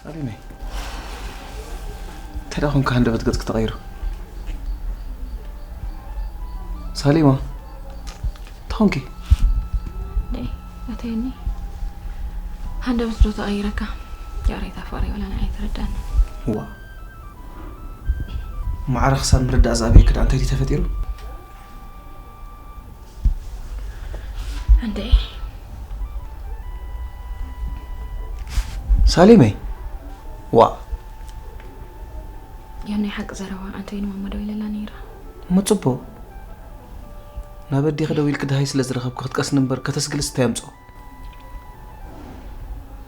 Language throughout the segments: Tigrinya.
ሳሊመይ፣ እንታይ ደኣ ኾንካ ሃንደበት ገጽኪ ተቐይሩ? ሳሊማ፣ እንታይ ኾንኪ? ደይ፣ ኣተየኒ። ሃንደበት ዶ ተቐይረካ? ይቕሬታ ፍቕሪ፣ ወላ ንዓይ ኣይተረዳእኒ። ዋ፣ ማዕረ ክሳብ ምርዳእ ዝኣበየኪ ደኣ እንታይ ድዩ ተፈጢሩ? እንዴ? ሳሌመይ። ዋ። ዮናይ ሓቂ ዘረባ ኣንቶይን ማማ ደዊለላ ነይራ። እሞ ጽቡቕ። ናብ ኣዴኺ ደዊልኪ ደሃይ ስለ ዝረኸብኪ ክትቀስኒ እምበር ከተስግልስ እንታይ ኣምጽኦ?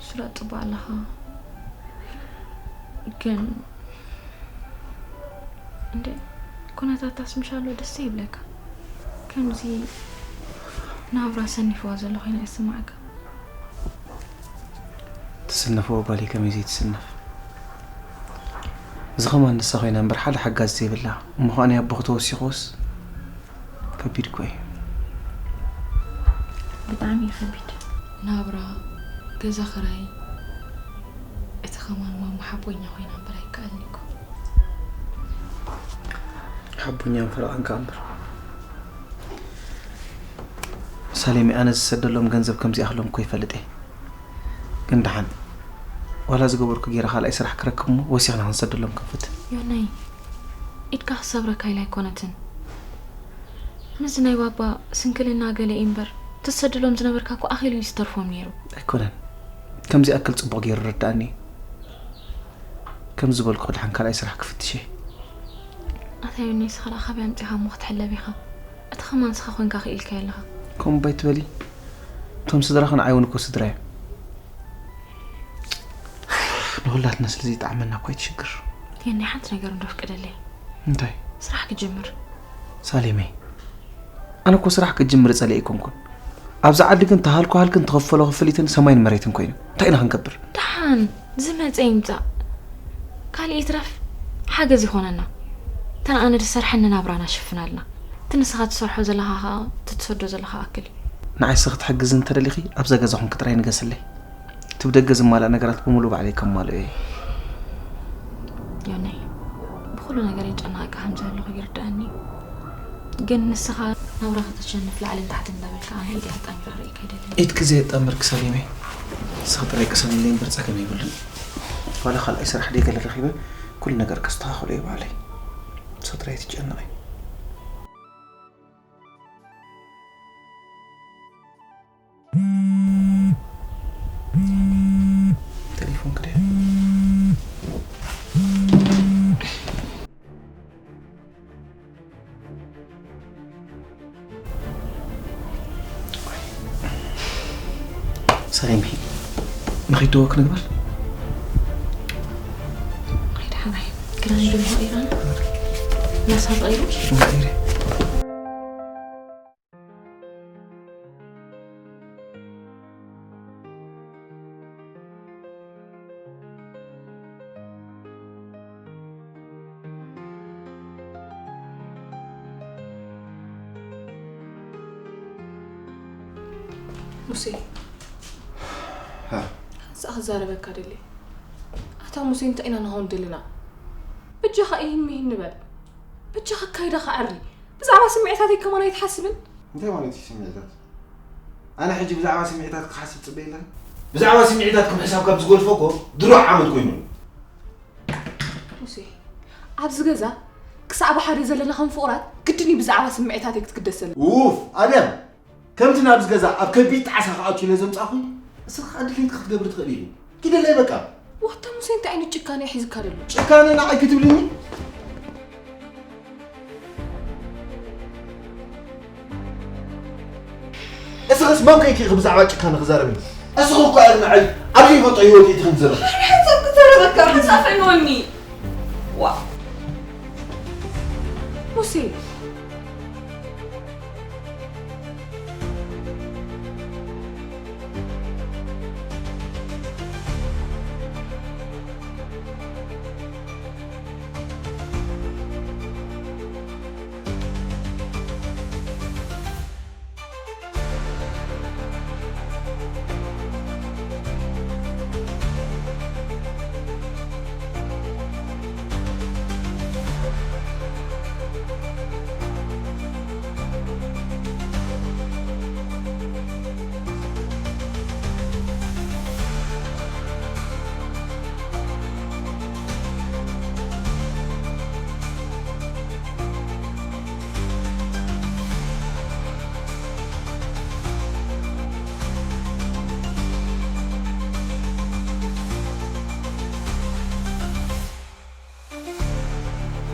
ስለ ጽቡቕ ኣለኻ። ግን እንዴ ኩነታታስ ምሻሎ ደስ ይብለካ። ከምዚ ናብራ ሰኒፍዋ ዘሎ ኮይና ይስማዓካ። ትስነፍዎ ጓለይ ከመይ ዘይትስነፍ? እዚ ኸማን ንሳ ኮይና እምበር ሓደ ሓጋዚ ዘይብላ። እሞ ኸኣ ናይ ኣቦኺ ተወሲኽዎስ ከቢድ እኮ እዩ። ብጣዕሚ እዩ ከቢድ። ናብራ፣ ገዛ ኽራይ፣ እቲ ኸማን ማማ ሓቦኛ ኮይና እምበር ኣይከኣልን እኮ። ሓቦኛን ፈረቓን ከኣ እምበር። ሳሌመይ፣ ኣነ ዝሰደሎም ገንዘብ ከም ዘይኣኽሎም እኮ ይፈልጥ እየ። ግን ደሓን፣ ዋላ ዝገበርኩ ገይረ ካልኣይ ስራሕ ክረክብ እሞ ወሲኽና ክንሰደሎም ክንፍትን። ዮናይ፣ ኢድካ ክሰብረካ ኢላ ኣይኮነትን። ምስዚ ናይ ባባ ስንክልና ገለ እዩ እምበር፣ ትሰደሎም ዝነበርካ እኮ ኣኺሉ እዩ ዝተርፎም ነይሩ። ኣይኮነን። ከም ዘይኣክል ጽቡቕ ገይሩ ረዳእኒ እዩ። ከም ዝበልኩ ደሓን ካልኣይ ስራሕ ክፍትሽ እየ። ኣታ ዮናይ፣ ንስኻ ደኣ ካበይ ኣምጺኻ እሞ ክትሕለብ ኢኻ? እቲ ኸማን ንስኻ ኮንካ ክኢልካዮ ኣለኻ። ከምኡ እባ ኣይትበሊ። እቶም ስድራኺ ንዓይ እውን እኮ ስድራ እዮም። ንኹላትና ስለ ዘይጠዓመና እኮ እዩ እቲ ሽግር። ዮናይ፣ ሓንቲ ነገር እንዶ ፍቀደለይ። እንታይ? ስራሕ ክጅምር። ሳሌመይ፣ ኣነ እኮ ስራሕ ክጅምር እጸልእ ኣይኮንኩን። ኣብዚ ዓዲ ግን ተሃልኩ ሃልክን ተኸፈሎ ክፍሊትን ሰማይን መሬትን ኮይኑ። እንታይ ኢና ክንገብር? ደሓን ዝመጸ ይምጻእ። ካልእ ይትረፍ ሓገዝ ይኾነና። እተን ኣነ ዝሰርሐን ንናብራና ሽፍናልና። እቲ ንስኻ ትሰርሖ ዘለኻ ኸኣ፣ እቲ ትሰዶ ዘለኻ ኣክል እዩ። ንዓይ እስኺ ክትሕግዝኒ እንተደሊኺ፣ ኣብዛ ገዛ ኾንኪ ጥራይ ንገስለይ። እቲ ብደገ ዝማላእ ነገራት ብምሉእ ባዕለይ ከማልኦ እየ። ዮናይ፣ ብኹሉ ነገር ይጨነቐካ ከም ዘለኹ ይርድኣኒ እዩ። ግን ንስኻ ናብራ ከተሸንፍ ላዕልን ታሕትን እንዳበልካ ኣነ ኢደይ ኣጣሚረ ክርእየካ ኣይደልን። ኢድኪ ዘየጣመርኪ ሳሌመይ፣ ንስኺ ጥራይ ቅሰንለይ እምበር ጸገም የብሉን። ዋላ ካልኣይ ስራሕ ደይ ገለ ረኺበ ኩሉ ነገር ከስተኻኽሎ እየ ባዕለይ። ንስኺ ጥራይ ኣይትጨነቒ። ቴሌፎን ክደ ሰሌም፣ ንኸይድ ወክ ንግበር። ኣይደሓናይ። ክዳን ድማ ኢራን ናሳ ተቐይሩ። ሙሴ፣ ሓንሳእ ክዛረበካ ደልየ። ኣታ ሙሴ፣ እንታይ ኢና ንኸውን ደለና? በጃኻ ኢሂን ሚሂን ንበል። በጃኻ ኣካይዳኻ ኣዕሪ። ብዛዕባ ስምዒታተይ ከማን ኣይትሓስብን? እንታይ ማለት እዩ ስምዒታት? ኣነ ሕጂ ብዛዕባ ስምዒታት ክሓስብ ጽበይ ኣለኒ? ብዛዕባ ስምዒታት ከም ሕሳብ ካብ ዝጎድፎ እኮ ድሮ ዓመት ኮይኑ። ሙሴ፣ ኣብዚ ገዛ ክሳዕ ብሓደ ዘለና ከም ፍቑራት ግድን እዩ ብዛዕባ ስምዒታተይ ክትግደሰሉ። ውፍ፣ ኣድያም፣ ከምቲ ናብዚ ገዛ ኣብ ከቢድ ጣዕሳ ክኣቱ ኢለ ዘምጻኹ፣ እስኻ ከኣ ድሌትካ ክትገብሪ ትኽእሊ ኢኺ። ኪደለይ በቃ። ዋታ ሙሴ፣ እንታይ ዓይነት ጭካነ እዩ ሒዝካ ዘሎ? ጭካነ ንዓይ ክትብልኒ? እስኽስ መን ኮይንኪ ኢኺ ብዛዕባ ጭካነ ክዛረብኒ? እስኺ እኮ ኢኺ ንዓይ ኣብ ዘይፈልጦ ህይወት ኢኺ ዘለኺ። ሓንሳብ ክዛረበካ፣ ሓንሳብ ፍዕንወኒ። ዋ። ሙሴ።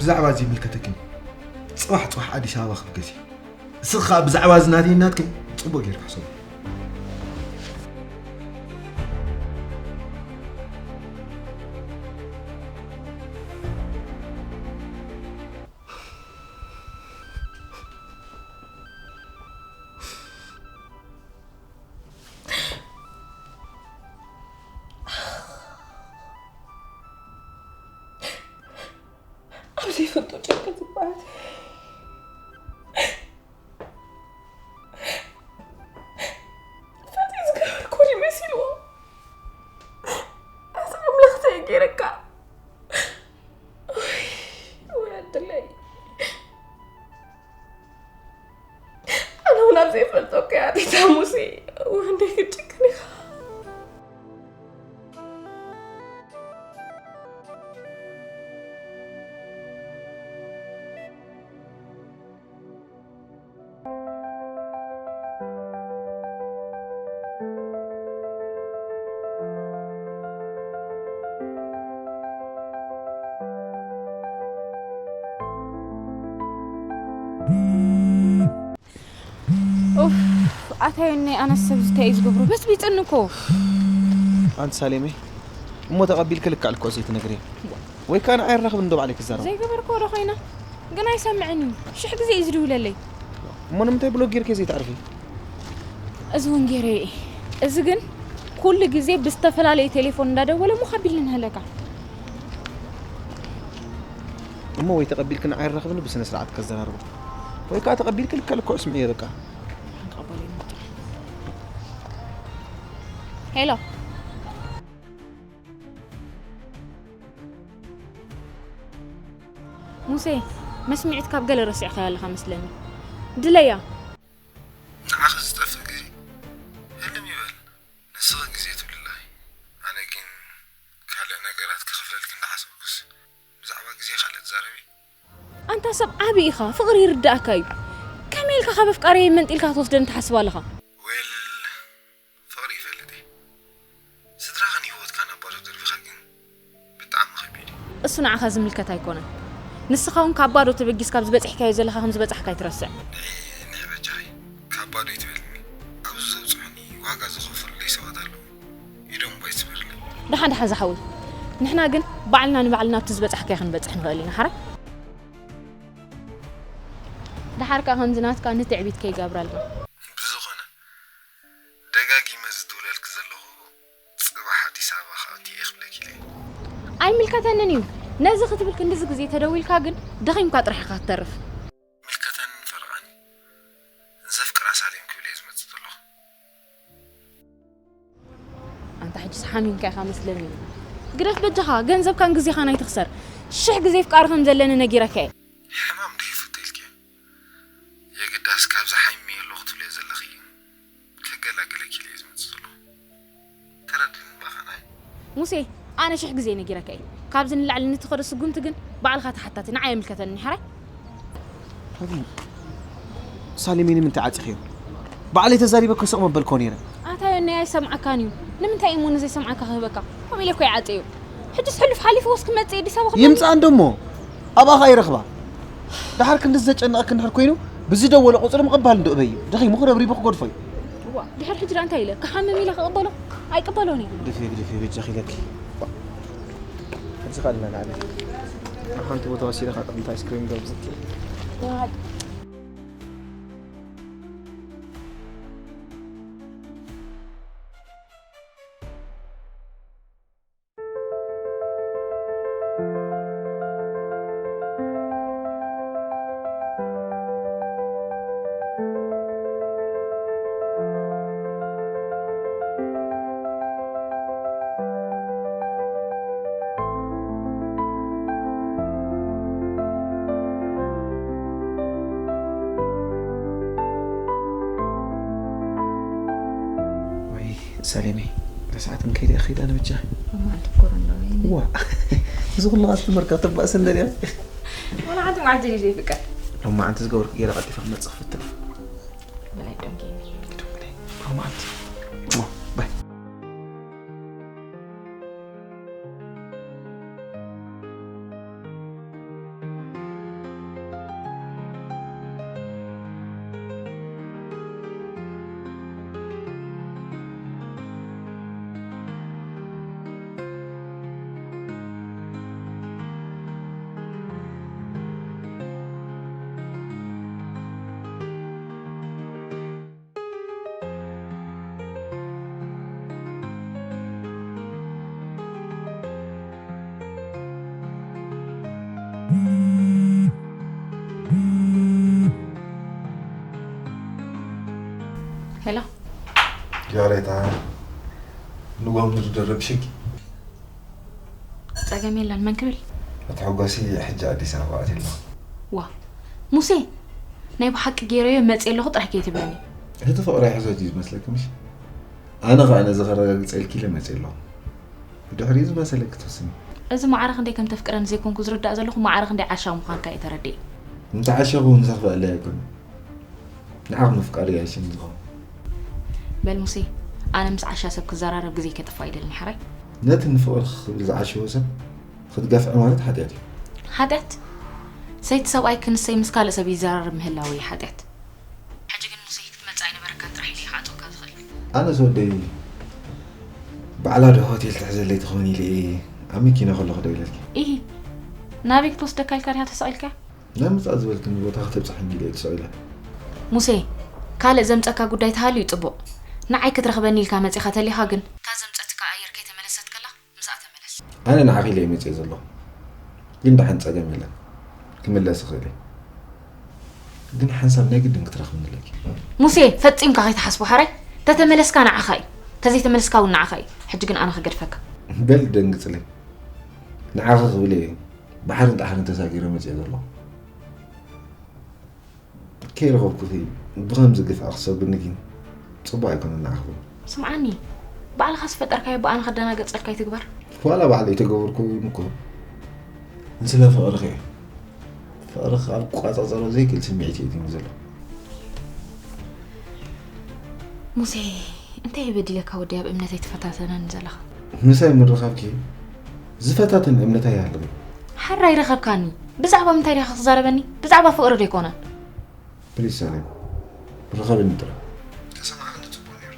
ብዛዕባ እዚ ይምልከተክን። ጽባሕ ጽባሕ ኣዲስ ኣበባ ክትገዚ። እስኻ ብዛዕባ እዚ ናተይ ናትክን ጽቡቕ ጌርካ ሕሰቡ። ኣብ ዘይፈልጦ ጨርቂ ዝበሃል ፈትየ ዝገበርኩ ዶ መሲልዎ? ኣዚ ኣምላኽ እንታይ ገይረካ? ወይ፣ ወይ ኣደለይ። ኣነ እውን ኣብ ዘይፈልጦ እኮ እያ ኣዴታ ሙሴ። ወይ እንዴት ክትጭክን ኢኻ? ኡፍ፣ ኣታዮኒ ኣነስ ሰብ እንታይ እዩ ዝገብሮ? በስቢጽኒ እኮ። ኣንቲ ሳሌመይ፣ እሞ ተቐቢልኪ ልክዕ ልክዕ ዘይትነግርዮ። ወይ ከኣ ንዓይ ኣራኽብኒ ዶ ባዕለይ ክዛረብ? ዘይገበርክዎ ዶ ኮይነ? ግን ኣይሰምዕን እዩ። ሽሕ ግዜ እዩ ዝድውለለይ። እሞ ንምንታይ ብሎክ ጌርኪ ዘይተዕርፊ? እዚ እውን ገይረ እየ። እዚ ግን ኩሉ ግዜ ብዝተፈላለየ ቴሌፎን እንዳደወለ እሞ ከቢልኒ ንህለካ። እሞ ወይ ተቐቢልኪ ንዓይ ኣራኽብኒ ብስነ ስርዓት ከዘራርቦ። ወይ ከኣ ተቐቢልኪ ልክዕ ልክዑ ስምዕዮ በቃ። ሄሎ። ሙሴ፣ መስሚዒት ካብ ገለ ረሲዕካያ ኣለኻ መስለኒ። ድለያ። ንዓኺ ዝጠፍእ ግዜ ህልም ይበል። ንስኺ ግዜ ትብሊ ኣለኺ። ኣነ ግን ካልእ ነገራት ክኸፍለልኪ እንዳሓሰብኩስ ብዛዕባ ግዜ ካልእ ትዛረቢ? ኣንታ ሰብ ዓቢ ኢኻ፣ ፍቕሪ ይርድኣካ እዩ። ከመይ ኢልካ ካብ ኣፍቃሪየይ መንጢልካ ክትወስደኒ ትሓስብ ኣለኻ? ዌል፣ ፍቕሪ ይፈልጥ እየ። ስድራኻን ህይወትካን ኣብ ባዶ ደርቢኻ ግን ብጣዕሚ ከቢድ እዩ። እሱ ንዓኻ ዝምልከት ኣይኮነን። ንስኻ እውን ካብ ባዶ ተበጊስካ ኣብዚ በጺሕካዮ ዘለኻ ከም ዝበጻሕካ ኣይትረስዕ። ንዒ፣ ንዒ በጃኺ፣ ካብ ባዶ ኣይትበልኒ። ኣብዚ ዘብጽሑኒ ዋጋ ዝኸፈሉለይ ሰባት ኣለዉ። ኢዶም እባ ኣይትስበርለይ። ደሓን ደሓን ዝሓወይ። ንሕና ግን ባዕልና ንባዕልና ኣብቲ ዝበጻሕካዮ ክንበጽሕ ንኽእል ኢና። ሓራይ? ደሓር ከኣ ከምዚ ናትካ ንትዕቢት ከይገብረልና። ብዝኾነ፣ ደጋጊመ ዝድውለልኪ ዘለኹ ጽባሕ ኣዲስ ኣበባ ክኣቱ እየ ክብለኪ ኢለ እየ። ኣይምልከተንን እዩ። ነዚ ክትብል ክንድዚ ግዜ ተደዊልካ ግን ደኺምካ ጥራሕ ኢኻ ክትተርፍ። ምልከተንን ፈረቓን እዩ። ንዘፍቅራ ሳሌም ክብል እየ ዝመጽእ ዘለኹ። ኣንታ ሕጂስ ሓሚምካ ኢኻ መስለኒ። ግደፍ በጃኻ፣ ገንዘብካን ግዜኻን ኣይትኽሰር። ሽሕ ግዜ ኣፍቃሪ ከም ዘለኒ ነጊረካ እየ። ሕማም ዶ ይፈቱ ኢልኪ? የግዳስ ካብዚ ሓሚመ ኣለኹ ትብልዮ ዘለኺ ከገላግለኪ ኢለ እየ ዝመጽእ ዘለኹ። ተረድእኒ እምበኣር ናይ። ሙሴ፣ ኣነ ሽሕ ግዜ ነጊረካ እየ። ካብዚ ንላዕሊ ንትኸዶ ስጉምቲ ግን ባዕልኻ ተሓታቲ፣ ንዓይ ኣይምልከተንን እዩ፣ ሓራይ? ሓቢቢ፣ ሳሌመይ ንምንታይ ዓጺኽዮ? ባዕለይ ተዛሪበ ክስቕ መበልኮ ነይረ። ኣታዮ፣ ናይ ኣይሰምዓካን እዩ። ንምንታይ እሞ ንዘይሰምዓካ ክህበካ? ከምኡ ኢለ እኮ ይዓጸዮ። ሕጅስ ሕሉፍ ሓሊፍዎስ ክመጽእ ኣዲስ ኣበባ ክብለኒ? ይምጻእ እንዶ እሞ፣ ኣብኣ ኸኣ ይረኽባ። ደሓር ክንድዚ ዘጨንቐኪ እንድሕር ኮይኑ፣ ብዝደወለ ቁጽሪ ምቕባል እንዶ እበይ እዩ። ደኺሙ ክረብሪቡ ክገድፎ እዩ። እዋ፣ ድሕር ሕጂ ደኣ እንታይ ኢለ? ክሓምም ኢለ ክቕበሎ? ኣይቅበሎን እየ። ግደፊ፣ ግደፊ፣ በጃኺ ኢለኪ። ሕጂ ኸኣ ንላዕሊ። ኣብ ሓንቲ ቦታ ወሲደ ኸኣ ጥቕምቲ ኣይስክሪም ገብዘኪ። ዋይ። ወይ ሰሌመይ፣ እታ ሰዓት ግን ከይዳ ከይዳ ንብቻ። ሎማዓንቲ እኮ ዶ ኣለዎ፣ ወይኒ? ዋ፣ እዚ ኩሉ ኣስተምርካ ተባእስ እንደልያ። ሎማዓንቲ መዓልቲ ድዩ ዘይፍቀድ? ሎማዓንቲ ዝገበርኩ ገይረ ቀልጢፈ ክመጽእ ክፍትን። በላይ ደንጌ። ሎማዓንቲ። ዋ፣ ባይ። ሄሎ። ይቕሬታ፣ ንጎም ዝርደረብ ሽግ ጸገም የለን። መን ክብል? መተሐጓሲ ሕጂ ኣዲስ ኣበባ ኣትየ ኣለኹ። ዋ ሙሴ፣ ናይ ብሓቂ ገይረዮ መጽእ ኣለኹ ጥራሕ ከይትብለኒ። እቲ ፍቕሪ ኣይሕዘጅ እዩ ዝመስለኪ ምሽ? ኣነ ኸዓ ነዚ ከረጋግጸልኪ ኢለ መጽእ ኣለኹ። ብድሕሪኡ ዝመሰለኪ ትወስኒ። እዚ ማዕረ ክንደይ ከም ተፍቅረኒ ዘይኮንኩ ዝርዳእ ዘለኹ፣ ማዕረ ክንደይ ዓሻ ምዃንካ እየ ተረዲኤ። እንተ ዓሻ ክውን ዘኽፍኣለይ ኣይኮነን። ንዓኽ ምፍቃር እዩ ኣይሽን ዝኸውን። በል ሙሴ፣ ኣነ ምስ ዓሻ ሰብ ክዘራረብ ግዜ ከጥፍእ ኣይደልን እየ፣ ሕራይ? ነቲ ንፍቕርኺ ክብል ዝዓሸወ ሰብ ክትገፍዒ ማለት ሓጢኣት እዩ። ሓጢኣት? ሰይቲ ሰብኣይ ክንሰይ ምስ ካልእ ሰብ ይዘራረብ ምህላወ እዩ ሓጢኣት። ሕጂ ግን ሙሴ ክትመጽእ ኣይነበረካን ጥራሕ ኢለ እየ ክዓጽወካ ዝኽእል። ኣነስ ወደይ ባዕላ ዶ ሆቴል ትሕዘለይ ትኸውን ኢለ እየ ኣብ መኪና ከለኹ ደዊለልኪ። ኢሂ ናበይ ክትወስደካ ኢልካ ዲኻ ተሰቒልካያ? ናብ ምጻእ ዝበልክኒ ቦታ ከተብጽሐኒ ኢለ እየ ተሰቒለ። ሙሴ ካልእ ዘምጸካ ጉዳይ ተሃልዩ ጽቡቕ። ንዓይ ክትረኽበኒ ኢልካ መጺኻ ተሊኻ ግን እታ ዘምጸትካ ኣየር ከይተመለሰት ከላ ምስኣ ተመለስ። ኣነ ንዓኺ ኢለ እየ መጺኤ ዘለኹ። ግን ደሓን ጸገም የለን። ክምለስ እኽእል እየ። ግን ሓንሳብ ናይ ግድን ክትረኽብኒ ኣለኪ። ሙሴ ፈጺምካ ከይትሓስቦ ሕራይ። ተተመለስካ ንዓኻ እዩ። ተዘይተመለስካ እውን ንዓኻ እዩ። ሕጂ ግን ኣነ ክገድፈካ። በል ደንግጽለይ። ንዓኺ ክብል እየ ባሕርን ጣሕርን ተሳጊረ መጺኤ ዘለኹ። ከይረኸብኩኺ ብኸምዚ ግፍዒ ክሰጉኒ ግን ጽቡቕ ኣይኮነን ንዓኺ እውን። ስምዓኒ፣ ባዕልኻ ዝፈጠርካዮ ብኣና ክደናገጸልካ ኣይትግበር። ዋላ ባዕለይ ተገበርኩ እውን እኮ ንስለ ፍቕርኺ እየ። ፍቕርኺ ክቆጻጸሮ ዘይክእል ስምዒት እዩ ኣእትዩኒ ዘሎ። ሙሴ፣ እንታይ በዲለካ ወዲ ኣብ እምነተይ ትፈታተነኒ ዘለኻ? ምሳይ ምርኻብኪ ዝፈታተን እምነት ኣይሃልኽን። ሓራይ ረኸብካኒ። ብዛዕባ ምንታይ ዲኻ ክትዛረበኒ? ብዛዕባ ፍቕሪ ዶ ኣይኮነን? ፕሊስ ሳሌም ርኸብኒ ጥራይ። ተሰማዕኒ ጽቡቕ ነይሩ።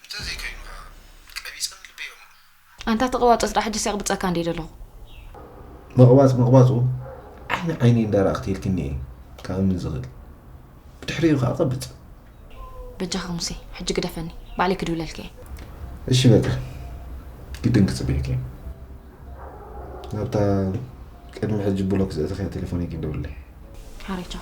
እንተዘይኮይኑ ከዓ ቀቢጸኒ ልበይ እሞ። ኣንታ ተቐባጦ ጽዳሕ ሕጂ ሲያቕብጸካ እንዴ ደለኹ። ምቕባጽ ምቕባጹ ዓይኒ ዓይነይ እንዳረኣኽቲ ኢልክኒ እየ ክኣምን ዝኽእል። ብድሕሪኡ ከዓ ቀብጽ። በጃኻ ሙሴ ሕጂ ግደፈኒ ባዕለይ ክድውለልካ እየ። እሺ በቃ ግድን ክጽበየኪ እየ። ናብታ ቅድሚ ሕጂ ብሎክ ዘእተኽያ ቴሌፎነይ ግን ደውልለይ። ሓረቻ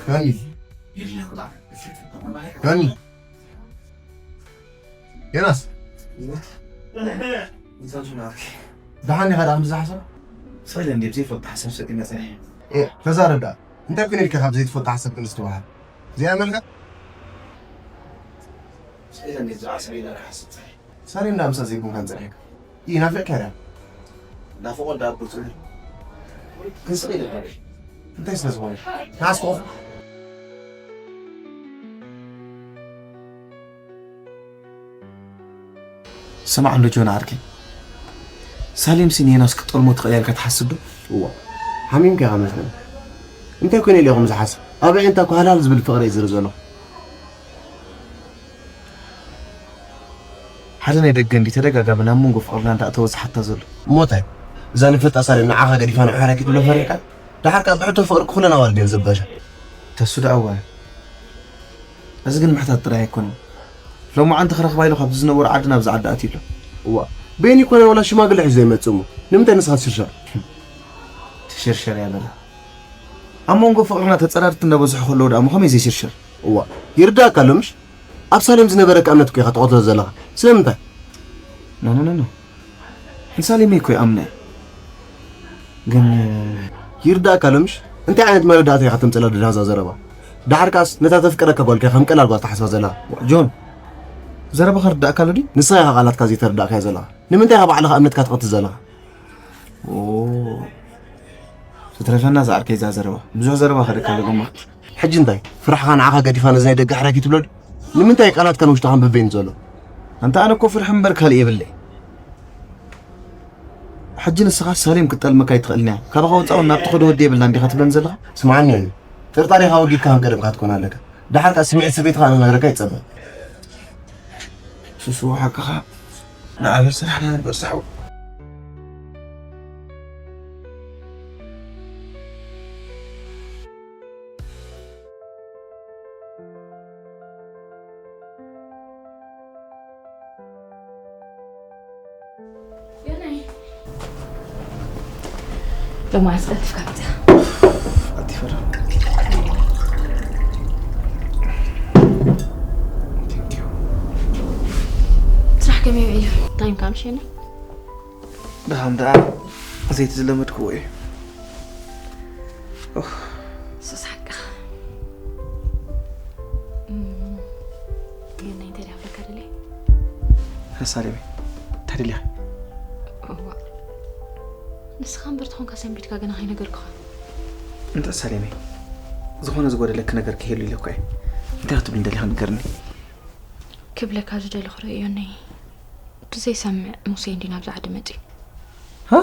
ዳኒ ዳኒ ዮናስ ደሓን ኢኻ ዳ ከምዚ ዝሓሰብ? ሰለ እንዴ ብዘይፈልጥ ሓሳብ ሰጥ ይመፅሕ ተዛረብ ዳ እንታይ ኩነ ኢልካ ካብ ዘይትፈልጥ ሓሳብ ክንስትበሃል እዚኣ መልካ ሰለ እንዴ ዝዓሰብ ኢላ ሓሳብ ሰሪ እንዳ ምሳ ዘይኮንካ ንፅርሕካ ይናፍቅካ ዳ ናፍቆ እንዳቦት ክንስቕ ኢለ እንታይ ስለ ዝኾነ ናስቆ ስማዕ እንዶ ጆን ዓርከይ፣ ሳሌምሲ ንዮናስ ክትጠልሞ ትኽእል እያ ኢልካ ትሓስብ ዶ? እዋ፣ ሓሚምካ ኢኻ መስለኒ። እንታይ ኮይነ ኢለ ኢኹም ዝሓስብ? ኣብ ኣዒንታ እኮ ሃልሃል ዝብል ፍቕሪ እየ ዝርኢ ዘለኹ። ሓደ ናይ ደገ እንዲ ተደጋጋሚ ናብ መንጎ ፍቕርና እንዳእተወ ዝሓታ ዘሎ። እሞ እንታይ? እዛ ንፍልጣ ሳሌም ንዓኻ ገዲፋ ንዓኻ ኪትብሎ ፈሪሕካ? ደሓር ከኣ ብሕቶ ፍቕሪ ኩለን ኣዋልድ እየን ዘባሻ። ተሱ ደኣ እዋ። እዚ ግን ምሕታት ጥራይ ኣይኮነን። ሎማዓንቲ ክረኽባ ኢሉ ካብዚ ዝነበሮ ዓዲ ናብዚ ዓዲ ኣትዩ ኣሎ። እዋ። ቤኒ ኮነ ወላ ሽማግለ ሒዙ ዘይመጽእ እሞ ንምንታይ ንስኻ ትሽርሸር? ትሽርሸር እያ በላ። ኣብ መንጎ ፍቕርና ተጸራርቲ እንዳበዝሑ ከለዉ ደኣ እሞ ከመይ ዘይሽርሸር? እዋ። ይርዳእካ ኣሎ ምሽ? ኣብ ሳሌም ዝነበረካ እምነት እኮ ኢኻ ትቐትሎ ዘለኻ። ስለምንታይ? ኖ፣ ኖ፣ ኖ፣ ኖ። ንሳሌመይ እኮ ይኣምና እየ። ግን ይርዳእካ ኣሎ ምሽ? እንታይ ዓይነት መረዳእታ ኢኻ ተምጽላ ደድሃዛ ዘረባ? ደሓር ከኣስ ነታ ተፍቅረካ ጓልካ ኢኻ ከም ቀላል ጓል ትሓስባ ዘለኻ። ዋ፣ ጆን፣ ዘረባኻ ርዳእካ ኣሎ ድዩ? ንስኻ ኢኻ ቃላትካ ዘይተረዳእካዮ ዘለኻ። ንምንታይ ኢኻ ባዕልኻ እምነትካ ትቐትል ዘለኻ? ኦ፣ ትትረፈና ዝዓርከይ እዛ ዘረባ። ብዙሕ ዘረባ ከደካ ኣለጎማ። ሕጂ እንታይ? ፍርሕኻ ንዓኻ ገዲፋ ነዚ ናይ ደገ ሕራይ ትብሎ ድዩ? ንምንታይ ቃላትካ ንውሽጥኻ ኣንብበይን ዘሎ? ኣንታ ኣነ እኮ ፍርሒ እምበር ካልእ የብለይ። ሕጂ ንስኻ ሳሌም ክትጠልመካ ኣይትኽእልን እያ። ካባኻ ወጻእ እውን ናብ ትኸዶ ወዲ የብላን ዲኻ ትብለኒ ዘለኻ? ስምዓኒ ዮኒ፣ ጥርጣሬኻ ወጊድካ ከም ቀደምካ ክትኮን ኣለካ። ደሓር ከኣ ስምዒት ሰበይትኻ ንኽነግረካ ይጸበ። ሱሱ ሓቅኻ። ንዓበ ስራሕ ንበርሳሕ። ዮናይ። ሎማዓስ ቀልጢፍካ መጺኻ። ቀልጢፈ ዶ? Thank you። ስራሕ ከመይ ውዒሉ? እንታይ ኢልካ ምሽ ዮናይ? ደሃም ደኣ ዘይቲ ዝለመድክዎ እዩ። ኡፍ። ሱስ ሓቅኻ። እም፣ ግን ናይ እንታይ ደኣ ክብለካ ደልየ? ሃ ሳሌመይ፣ እንታይ ደሊኻ? እዋ። ንስኻ እምበር ተኾንካ ሰንቢድካ ገና ከይነገርኩኻ። እንተ ሳሌመይ፣ ዝኾነ ዝጎደለኪ ነገር ክህሉ ኢለ እኮ እየ። እንታይ ክትብልኒ ደሊኻ ንገርኒ። ክብለካ ዝደለኹ ርእዮኒ። እቲ ዘይሰምዕ ሙሴ እንዲ ናብዚ ዓዲ መጺኡ። ሃ?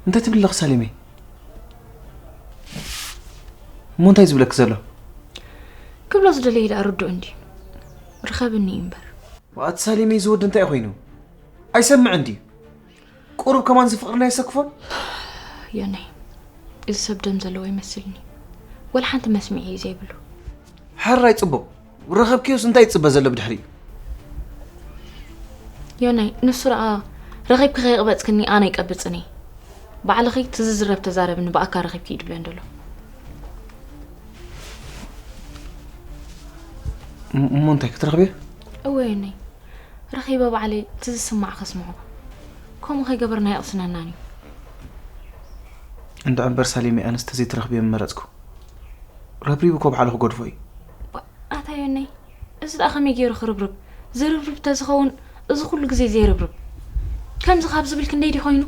እንታይ ትብሊ ኣለኺ ሳሌመይ? እሞ እንታይ ዝብለኪ ዘሎ? ክብሎ ዝደለየ ደኣ ርዱእ እንድዩ። ርኸብኒ እዩ እምበር። ዋእ፣ እቲ ሳሌመይ እዚ ወዲ እንታይ ኮይኑ? ኣይሰምዕን ድዩ? ቁሩብ ከማን እዚ ፍቕርና የሰክፎን? ዮናይ፣ እዚ ሰብ ደም ዘለዎ ይመስልኒ። ወላ ሓንቲ መስምዒ እዩ ዘይብሉ። ሕራይ ጽቡቕ። ረኸብክዮስ እንታይ ይጽበ ዘሎ ብድሕሪኡ? ዮናይ፣ ንሱ ደኣ ረኺብኪ ከይቕበጽክኒ ኣነ ኣይቀብጽን እየ። ባዕልኺ እቲ ዝዝረብ ተዛረብኒ ብኣካ ረኺብኪ እዩ ድብለን ዘሎ። እም-፣ እሞ እንታይ ክትረኽብዮ? እወ ዮናይ፣ ረኺበ ባዕለይ እቲ ዝስማዕ ከስምዖ። ከምኡ ከይገበርና የቕስነናን እዩ። እንድዒ እምበር ሳሌመይ፣ ኣነስ ተዘይትረኽብዮ ምመረጽኩ። ረብሪቡ እኮ ባዕሉ ክገድፎ እዩ። ባ-፣ ኣታ ዮናይ፣ እዚ ደኣ ከመይ ገይሩ ክርብርብ? ዝርብርብ ተዝኸውን እዚ ኩሉ ግዜ ዘይርብርብ። ከምዚ ካብ ዝብል ክንደይ ድዩ ኮይኑ?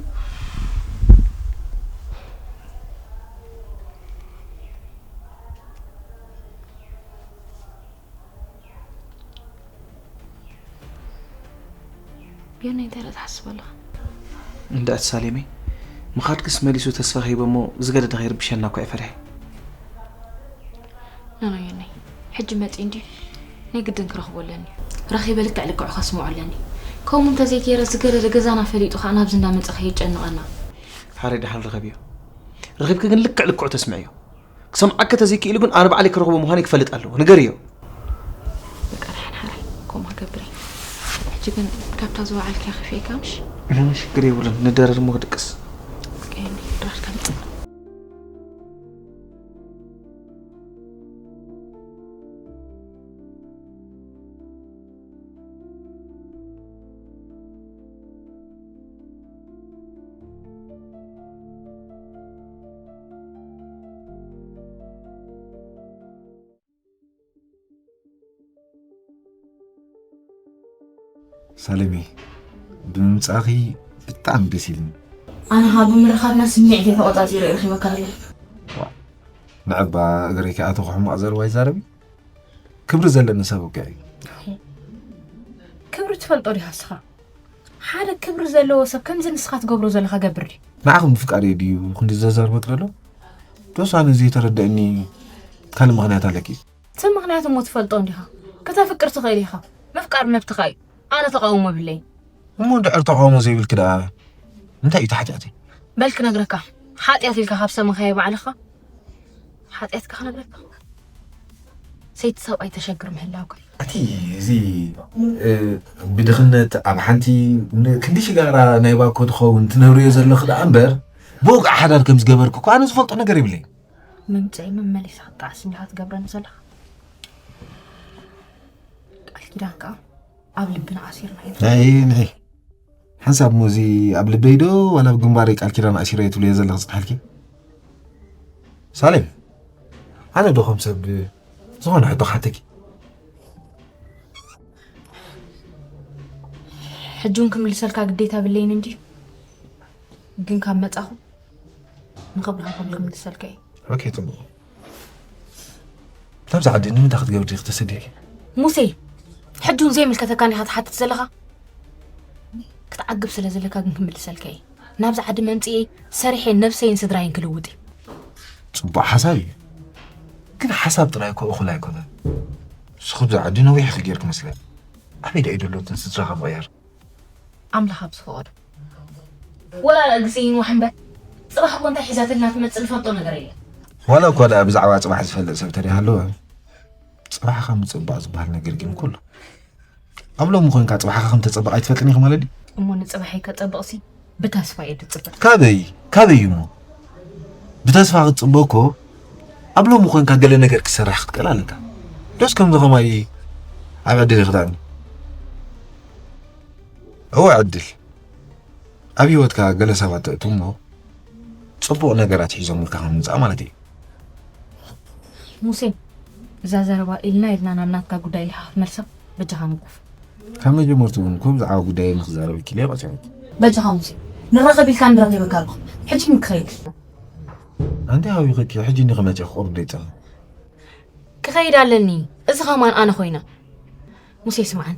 ዮናይ እንታይ ደኣ ትሓስብ ኣለኻ? እንዳ እቲ ሳሌመይ፣ ምኻድክስ መሊሱ ተስፋ ሂበ እሞ ዝገደደ ከይርብሸና እኮ እየ ፈሪሐ። ኖ፣ ኖ፣ ዮናይ፣ ሕጂ መጺኡ እንድዩ፣ ናይ ግድን ክረኽቦ ኣለኒ። ረኺበ ልክዕ ልክዑ ከስምዖ ኣለኒ። ከምኡ እንተዘይገይረ ዝገደደ ገዛና ፈሊጡ ኸኣ ናብዚ እንዳመጸ ከየጨንቐና። ሓረይ ደሓን ርኸብዮ። ረኺብኪ ግን ልክዕ ልክዑ ተስምዕዮ። ክሰምዓካ ተዘይክኢሉ ግን ኣነ ባዕለይ ክረኽቦ ምዃነይ ክፈልጥ ኣለዎ። ንገርዮ። በቃ ደሓን ሓራይ፣ ከምኡ ክገብር እየ። ሕጂ ግን ካብታ ዝወዓልክያ ከፍኤካ ምሽ? ምንም ሽግር የብሉን። ንደረር እሞ ክድቅስ። በቃ የኒ፣ ድራር ከምጽእ። ሳሌመይ፣ ብምምጻእኺ ብጣዕሚ ደስ ኢልኒ። ኣነ ኸኣ ብምርኻብና ስምዒተይ ተቖጻጺረ እየ ረኺበካ ዘለኹ። ንዕባ እግረይ ክኣተኹ ሕማቕ ዘረባ ይዛረብ። ክብሪ ዘለኒ ሰብ እኮ እየ። ክብሪ ትፈልጦ ዲኻ እስኻ? ሓደ ክብሪ ዘለዎ ሰብ ከምዚ ንስኻ ትገብሮ ዘለኻ ገብር ድዩ? ንዓኺ ምፍቃር እየ ድዩ ክንዲ ዘዛርበኪ ዘሎ? ዶስ ኣነ ዘይተረደአኒ ካልእ ምኽንያት ኣለኪ? ሰብ ምኽንያት እሞ ትፈልጦ እንዲኻ። ከተፍቅር ትኽእል ኢኻ። ኣፍቃር ነብትኻ እዩ። ኣነ ተቃውሞ የብለይን። እሞ እንድሕር ተቃውሞ ዘይብልኪ ደኣ እንታይ እዩ እቲ ሓጢኣተይ? በል ክነግረካ፣ ሓጢኣት ኢልካ ካብ ሰመኻዮ ባዕልኻ፣ ሓጢኣትካ ክነግረካ፣ ሰይቲ ሰብኣይ ተሸግር ምህላውካ እዩ። ኣቲ እዚ እ፣ ብድኽነት ኣብ ሓንቲ ን- ክንዲ ሽጋራ ናይ ባኮ ትኸውን ትነብርዮ ዘለኺ ደኣ እምበር፣ ብወግዒ ሓዳር ከም ዝገበርኩ እኮ ኣነ ዝፈልጦ ነገር የብለይን። ምምፀይ መመሊስካ ክትጠዓስ እንዲኻ ትገብረኒ ዘለኻ። ቃል ኪዳን ከዓ ኣብ ልብና ኣሲርና ኢና። ናይ ንዒ ሓንሳብ ሞዚ ኣብ ልበይ ዶ ዋላ ኣብ ግንባረይ ቃል ኪዳን ኣሲረ ትብልዮ ዘለኺ ዝጠሓልኪ? ሳሌም፣ ኣነ ዶ ከም ሰብ ዝኾነ ሕቶ ክሓተኪ? ሕጂ እውን ክምልሰልካ ግዴታ ብለይን እንድዩ፣ ግን ካብ መጻኹ ንኽብርኻ ከም ክምልሰልካ እዩ። ኦኬ፣ ጽቡቕ። ናብዚ ዓዲ ንምንታይ ክትገብሪ ዲኺ ተሰዲድኪ? ሙሴ፣ ሕጂ እውን ዘይምልከተካን ኢኻ ትሓትት ዘለኻ? ክትዓግብ ስለ ዘለካ ግን ክምልሰልካ እየ። ናብዚ ዓዲ መምጽኤ ሰሪሐ ነብሰይን ስድራይን ክልውጥ እዩ። ጽቡቕ ሓሳብ እዩ። ግን ሓሳብ ጥራይ እኮ እኹል ኣይኮነን። ንስኺ ኣብዚ ዓዲ ነዊሕኪ ጌርኪ መስለኒ። ኣበይ ደኣ እዩ ደሎ እቲ ንስድራኻ ምቕያር? ኣምላኽ ኣብ ዝፈቐዶ። ወላ ግዜ ይንዋሕ እምበር፣ ጽባሕ እኮ እንታይ ሒዛትልና ትመጽእ ንፈልጦ ነገር የለን። ዋላ እኳ ደኣ ብዛዕባ ጽባሕ ዝፈልጥ ሰብ ተደይሃለወ፣ ጽባሕኻ ምጽባቕ ዝበሃል ነገር ግን ኩሉ ኣብ ሎሚ ኮንካ ጽባሕኻ ከም ተጸብቕ ኣይትፈልጥን ኢኺ ማለት ድዩ? እሞ ንጽባሐይ ከጸብቕሲ ብተስፋ እየ ዝጽበ። ካበይ? ካበይ እሞ? ብተስፋ ክትጽበ እኮ ኣብ ሎሚ ኮንካ ገለ ነገር ክትሰርሕ ክትክእል ኣለካ። ዶስ ከምዚ ከማይ ኣብ ዕድል ኢኺ ተኣምኒ? እወ ዕድል። ኣብ ህይወትካ ገለ ሰባት ተእቱ እሞ ጽቡቕ ነገራት ሒዞምልካ ከም ምጻእ ማለት እዩ። ሙሴ፣ እዛ ዘረባ ኢልና ኢልና ናብ ናትካ ጉዳይ ኢልካ ክትመልሳ በጃኻ ምቁፍ። ካብ መጀመርቱ እውን እኮ ብዛዕባ ጉዳይ ንክዛረበኪ ኢለ ቆጺረኪ። በጃኻ ሙሴ፣ ንራኸብ ኢልካ ንራኸበካ ኣለኹ። ሕጂ ግን ክኸይድ። ኣንቲ ሃዊ ኸኪ ሕጂ ንክመጽእ ክቁርብ ደይጸ። ክኸይድ ኣለኒ። እዚ ኸማን ኣነ ኾይና። ሙሴ ስምዓን፣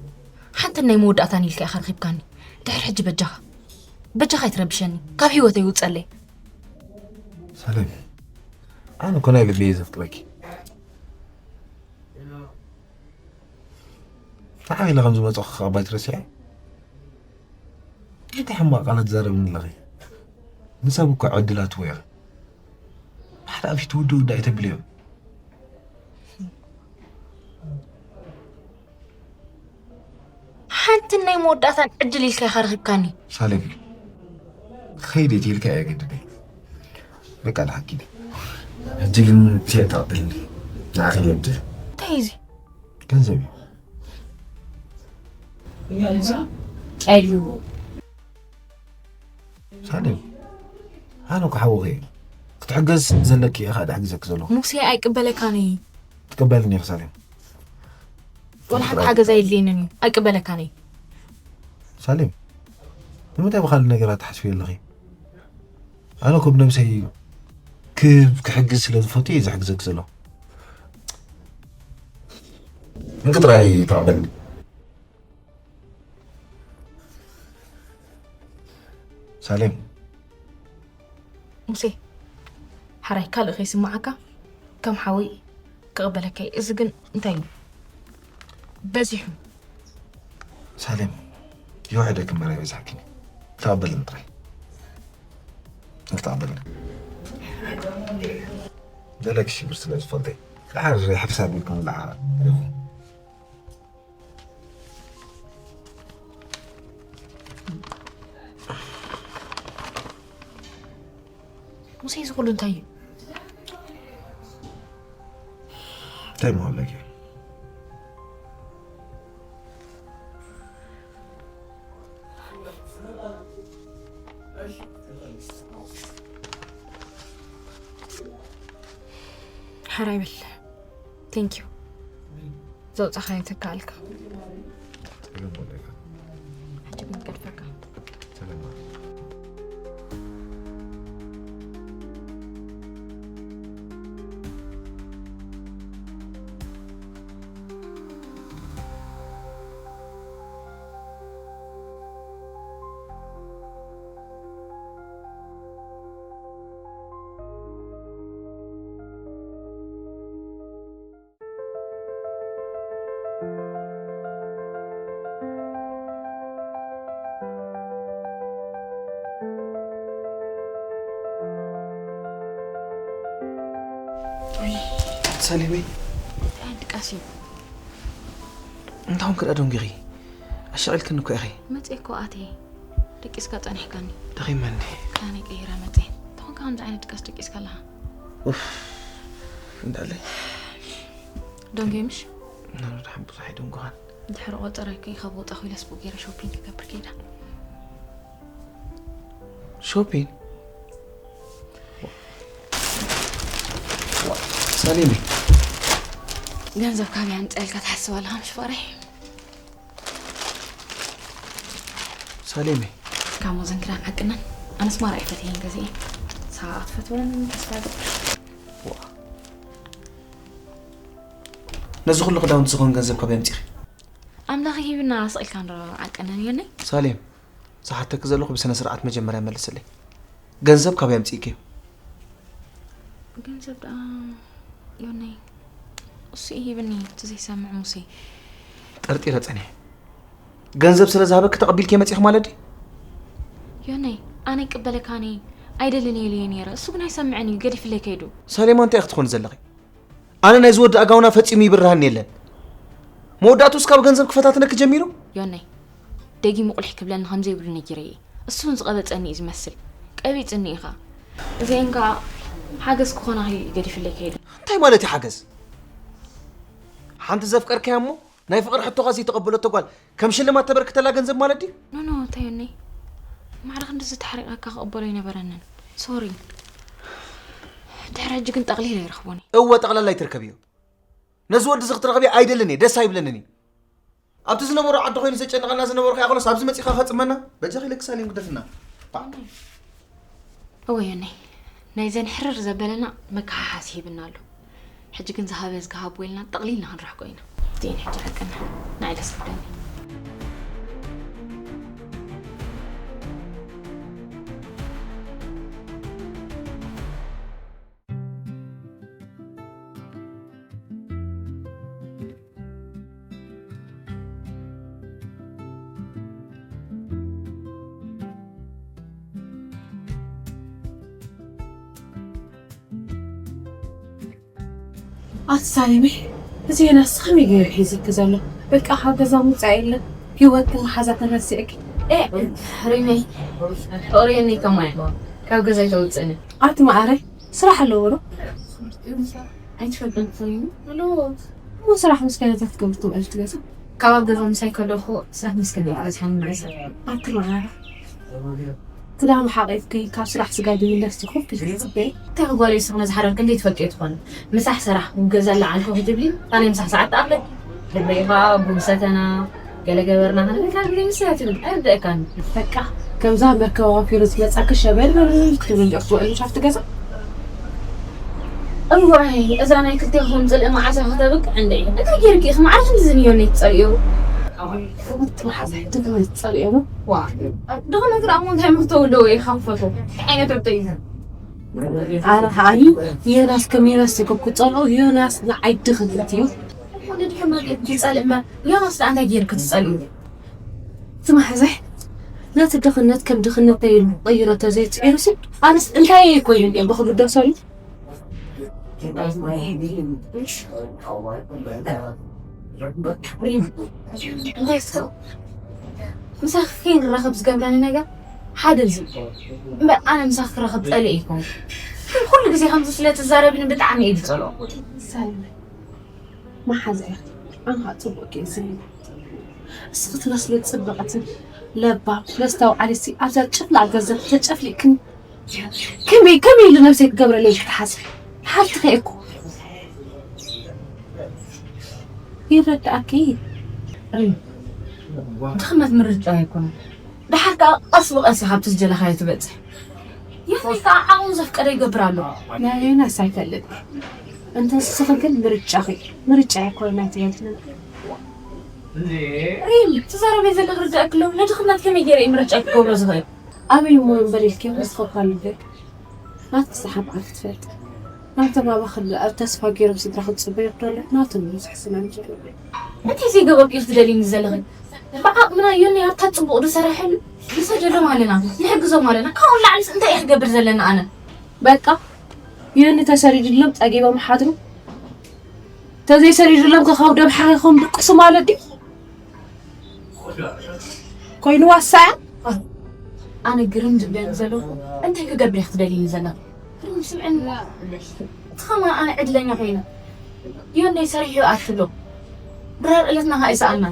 ሓንቲ ናይ መወዳእታን ኢልካ ኢኻ ረኺብካኒ። ድሕሪ ሕጂ በጃኻ፣ በጃኻ ኣይትረብሸኒ፣ ካብ ህይወተይ ውጸለይ። ሰሌም፣ ኣነ እኮ ናይ ልበይ እየ ዘፍቅረኪ። ንዓይ ኢለ ከም ዝመጸኹ ክቕበል ትረሲዐ? እንታይ ሕማቕ ቃላት ትዛረብኒ ኣለኺ? ንሰብ እኮ ዕድል ኣትዎ ኢኺ። ሓደ ኣብ ፊት ውድእ ውድእ ኣይተብልዮ። ሓንቲ ናይ መወዳእታን ዕድል ኢልካ ኢኻ ረኺብካኒ። ሳሌም፣ ክኸይድ እየ ኢልካ እየ ገድደ። በቃ ንሓኪ። ሕጂ ግን ትየጣጥልኒ። ንዓኺ የብድል። እንታይ እዩ እዚ? ገንዘብ እዩ። ገንዘብ? ቀልቡ። ሳሌም፣ ኣነ እኮ ሓውኺ እየ። ክትሕገዝ ዘለኪ እየ፣ ካኣ ድሕግዘኪ ዘለኹ። ሙሴ ኣይቅበለካን እዩ። ትቅበልኒ ኢኺ ሳሌም። ወላ ሓንቲ ሓገዝ ኣየድልየንን እዩ። ኣይቅበለካን እዩ። ሳሌም፣ ንምንታይ ብኻልእ ነገራት ትሓስቢ ኣለኺ? ኣነ እኮ ብነብሰይ ክህብ ክሕግዝ ስለ ዝፈቱ እየ ዝሕግዘኪ ዘለኹ። እንቂ ጥራይ ተቐበልኒ። ሳሌም። ሙሴ፣ ሓራይ ካልእ ከይስምዓካ ከም ሓወይ ክቕበለካ እየ። እዚ ግን እንታይ እዩ? በዚሑ። ሳሌም፣ ይውሕደኪ እምበር ኣይበዝሓኪን። ተቐበልኒ ጥራይ። ተቐበልኒ። ዘለኪ ሽግር ስለ ዝፈልጠ። ድሓር ሕፍስ ኣቢልኩም ንዓኻ። ሙሴ፣ እዚ ኩሉ እንታይ እዩ? እንታይ ምሃለኪ? ሕራይ በል። ቴንክ ዩ። ዘውጻኻዮ ተካኣልካ። ጸገም የብሉን። ሕጂ ግን ክገድፈካ። ሰላም። ሳሌመይ፣ እንታይ ድቃስ እዩ? እንታይ ኾንኪ ደኣ ደንጊኺ? ኣሻቒልክኒ እኮ ኢኺ። መፅእ እኮ ኣትየ ደቂስካ ፀኒሕካኒ። ደኺመኒ። ክዳነይ ቀይረ መፅእ። እንታይ ኾንካ ከምዚ ዓይነት ድቃስ ደቂስካ ኣለኻ? ኡፍ እንዳለይ። ደንጉየ ምሽ? ናብዛ ሓንቲ ብዙሕ ኣይደንጉኻን። ድሕሪ ቆፀረ ከይከብ ወጣኹ ኢለ ስቡቅ ገይረ ሾፒንግ ክገብር ከይዳ። ሾፒን ሳሌመይ ገንዘብ ካበይ ኣምፅኣልካ ትሓስብ ኣለኻ ምሽ ፍቕረይ? ሳሌመይ ካሞ ዘን ክዳን ዓቅነን ኣነስ ማራ ኣይፈትየን ገዚኤ። ሳኣ ክትፈትወን ተስፋ ይገብር። ነዚ ኩሉ ክዳውንቲ ዝኾን ገንዘብ ካበይ ኣምፂኺ? ኣምላኽ ሂብና ስቕ ኢልካ ንረኸብ ዓቀነን ዮነይ። ሳሌም ዝሓተኪ ዘለኹ ብስነ ስርዓት መጀመርያ መልስለይ። ገንዘብ ካበይ ኣምፂእክዮ? ገንዘብ ደኣ ዮነይ እሱ እዩ ሂብኒ እቲ ዘይሰምዕ ሙሴ። ጠርጢረ ፀኒሐ። ገንዘብ ስለ ዝሃበኪ ተቐቢልክዮ መፂኺ ማለት ድዩ? ዮነይ ኣነ ይቅበለካኒ ኣይደልን እየ ኢለዮ ነይረ። እሱ ግን ኣይሰምዕን እዩ ገዲፍለይ ከይዱ። ሳሌማ እንታይ ኢኺ ትኾኒ ዘለኺ? ኣነ ናይዚ ወዲ ኣጋውና ፈጺሙ ይብርሃኒ የለን። መወዳእትኡስ ካብ ገንዘብ ክፈታትነኪ ጀሚሩ። ዮነይ ደጊሙ ቁልሕ ክብለኒ ከምዘይብሉ ነጊረዮ። እሱ እውን ዝቐበጸኒ እዩ ዝመስል። ቀቢጽኒ እዩ ኸኣ። እዚኤን ከኣ ሓገዝ ክኾናኺ ገዲፍለይ ከይዱ። እንታይ ማለት እዩ ሓገዝ? ሓንቲ ዘፍቀርካያ እሞ ናይ ፍቕሪ ሕቶኻ ዘይተቐበለቶ ጓል ከም ሽልማት ተበርክተላ ገንዘብ ማለት ድዩ? ኖኖ እንታይ ዮነይ ማዕረ ክንድዚ ተሓሪቐካ ክቕበሎ ኣይነበረንን። ሶሪ። ድሕሪ ሕጂ ግን ጠቕሊለ ኣይረኽቦን እየ። እወ ጠቕላላ ኣይትርከብዮ። ነዚ ወዲ እዚ ክትረኽብዮ ኣይደልን እየ፣ ደስ ኣይብለንን እዩ። ኣብቲ ዝነበሮ ዓዲ ኮይኑ ዘጨንቐና ዝነበሩ ከይኣኸሎስ ኣብዚ መፂኻ ከፅመና? በጃኺ ኢለኪ ሳሌም ግደፍና። ፓ። እወ ዮነይ ናይዘን ሕርር ዘበለና መከሓሓሲ ሂብና ኣሎ። ሕጂ ግን ዝሃበ ዝገሃብ ወይልና ጠቕሊልና ክንረሕቆ ኢና። እዚኤን ሕጂ ሓቅና ንዓይ ደስ ክብለኒ። ኣቲ ሳሌመይ፣ እዚ ዮናስ ከመይ ገይሩ ሒዙኪ ዘሎ? በቃ ካብ ገዛ ምውፃእ የለን። ህይወትኪ መሓዛ ተረሲዕኪ። ኤ፣ ሪመይ፣ ፍቕሪ ዮኒ ከማይ ካብ ገዛ ኣይተውፅእኒ። ኣቲ መዓረይ፣ ስራሕ ኣለዎ ዶ? ኣይትፈልጥን ትኾይኑ? እሞ ስራሕ ምስ ከለታት ትገብሪ ትውዕሊ ትገዛ? ካብ ኣብ ገዛ ምሳይ ከለኹ ስራሕ ምስ ከለኹ በዝሓ ንመለስ። ኣቲ መዓረ፣ ክዳኑ ሓቒፍኪ ካብ ስራሕ ስጋይ ድምለስ ዲኹም ኢልኪ ትጽበዪ? እንታይ ክጓለ ይስኽ ነዚ ሓዳር ክንደይ ትፈልጥዮ ትኾኒ? ምሳሕ ስራሕ ገዛ ኣለዓልኩ ክትብሊ ኣነ ምሳሕ ሰዓት ትኣኽለኪ? ድሕሪኡ ኸኣ ቡን ሰተና ገለ ገበርና ክንብል ካብ ዘይምስላ ትብል ኣይርድኣካን። በቃ ከምዛ መርከባዊ ፊሩዝ መጻኪ ሸበል ክትብል ዲኹ ትውዕሊ ኣብቲ ገዛ? እዋይ እዛ ናይ ክልቴኹም ጽልኢ መዓሳ ከተብቅዕ እንድዒ። እንታይ ጌርኪ ኢኺ ማዕረ ክንድዚ ንዮነይ ትጸልእዮ? እቲ መሓዛይ ድግመት ትጸልእዮ ዶ? ዋ ድኽመት ደኣ እሞ እንታይ ምክተው ኣለዎ ኢኻ ክፈትዎ? እንታይ ዓይነት ርቶ እዩ? ኣነ ከዓኒ ዮናስ ከም ዮናስ ኢልኩም ክትጸልኦ ዮናስ ንዓይ ድኽነት እዩ። ወለዲ ሕመቅ ትጸልእ እምበር ዮናስ ደኣ እንታይ ጌርኪ ትጸልእዮ? እቲ መሓዛይ ነቲ ድኽነት ከም ድኽነት ተይሉ ቀይሮ ተዘይጽዒሩሲ ኣነስ እንታይ እየ ኮይኑ እንድየ ብኽብደሰሉ? ምሳኺ ከይንራኸብ ዝገብረኒ ነገር ሓደ እዚ እምበር ኣነ ምሳኺ ክራኸብ ጸሊእ ኣይኮን። ግን ኩሉ ግዜ ከምዚ ስለ ትዛረብኒ ብጣዕሚ እየ ዝጸልኦ። መሓዛ ኢኺ ኣንኻ ጽቡቕ ጌርሲ እስኺ ትመስሊ ጽብቕትን ለባም ነስተውዓሊሲ ኣብዛ ጭፍላቕ ገዛ ተጨፍሊቕክን ከመይ ከመይ ኢሉ ነብሰይ ክገብረለይ ክትሓስቢ ሓፍትኺ እኮ ይረዳእኪ። ድኽመት ምርጫ ኣይኮነን። ደሓር ከዓ ቀስ ብቐስ ኢኻ ኣብቲ ዝደለኻዮ ትበፅሕ። ዮኒ ከዓ ዓቕሙ ዘፍቀደ ይገብር ኣሎ። ናይ ዮናስ ኣይፈልጥ እንተ ንስኺ ግን ምርጫኺ ምርጫ ኣይኮነ ናይ ትገልጽ ነገር ሪም ትዛረበይ ዘለኺ ርዳእኪ ኣሎ። ንድኽነት ከመይ ገይረ እዩ ምርጫ ክገብሮ ዝኽእል? ኣበይ እሞ እምበር ኢልኪ ወስኸኳ ልብል ናትኪ ዝሓብኣ ክትፈልጥ ናብቶም ኣባኺ ኣብ ተስፋ ገይሮም ስድራ ክትጽበዩ ክደሎ ናቶም እዩ ዝሕስና ንጀሎ እንታይ ዘይገበርኩ ኢኺ ትደልይኒ ዘለኺ? ብዓቕምና ዮኒ ኣብታ ጽቡቕ ዝሰርሐሉ ንሰደሎም ኣለና ንሕግዞም ኣለና። ካብኡ ንላዕሊስ እንታይ እየ ክገብር ዘለና ኣነ? በቃ ዮኒ ተሰሪድሎም ጸጊቦም ሓድሩ ተዘይሰሪዱሎም ከ ካብ ደብሓ ኢኹም ድቅሱ ማለት ድዩ? ኮይኑ ዋሳያ? ኣነ ግርም ዝብለኒ ዘለኹ እንታይ ክገብር እየ ክትደልይኒ ዘለኺ? ግርም ስምዕኒ። እቲ ኸማ ኣነ ዕድለኛ ኮይነ። ዮናይ ሰሪሑ ይኣትሎ። ድራር ዕለትና ኸኣ ይሰኣልና።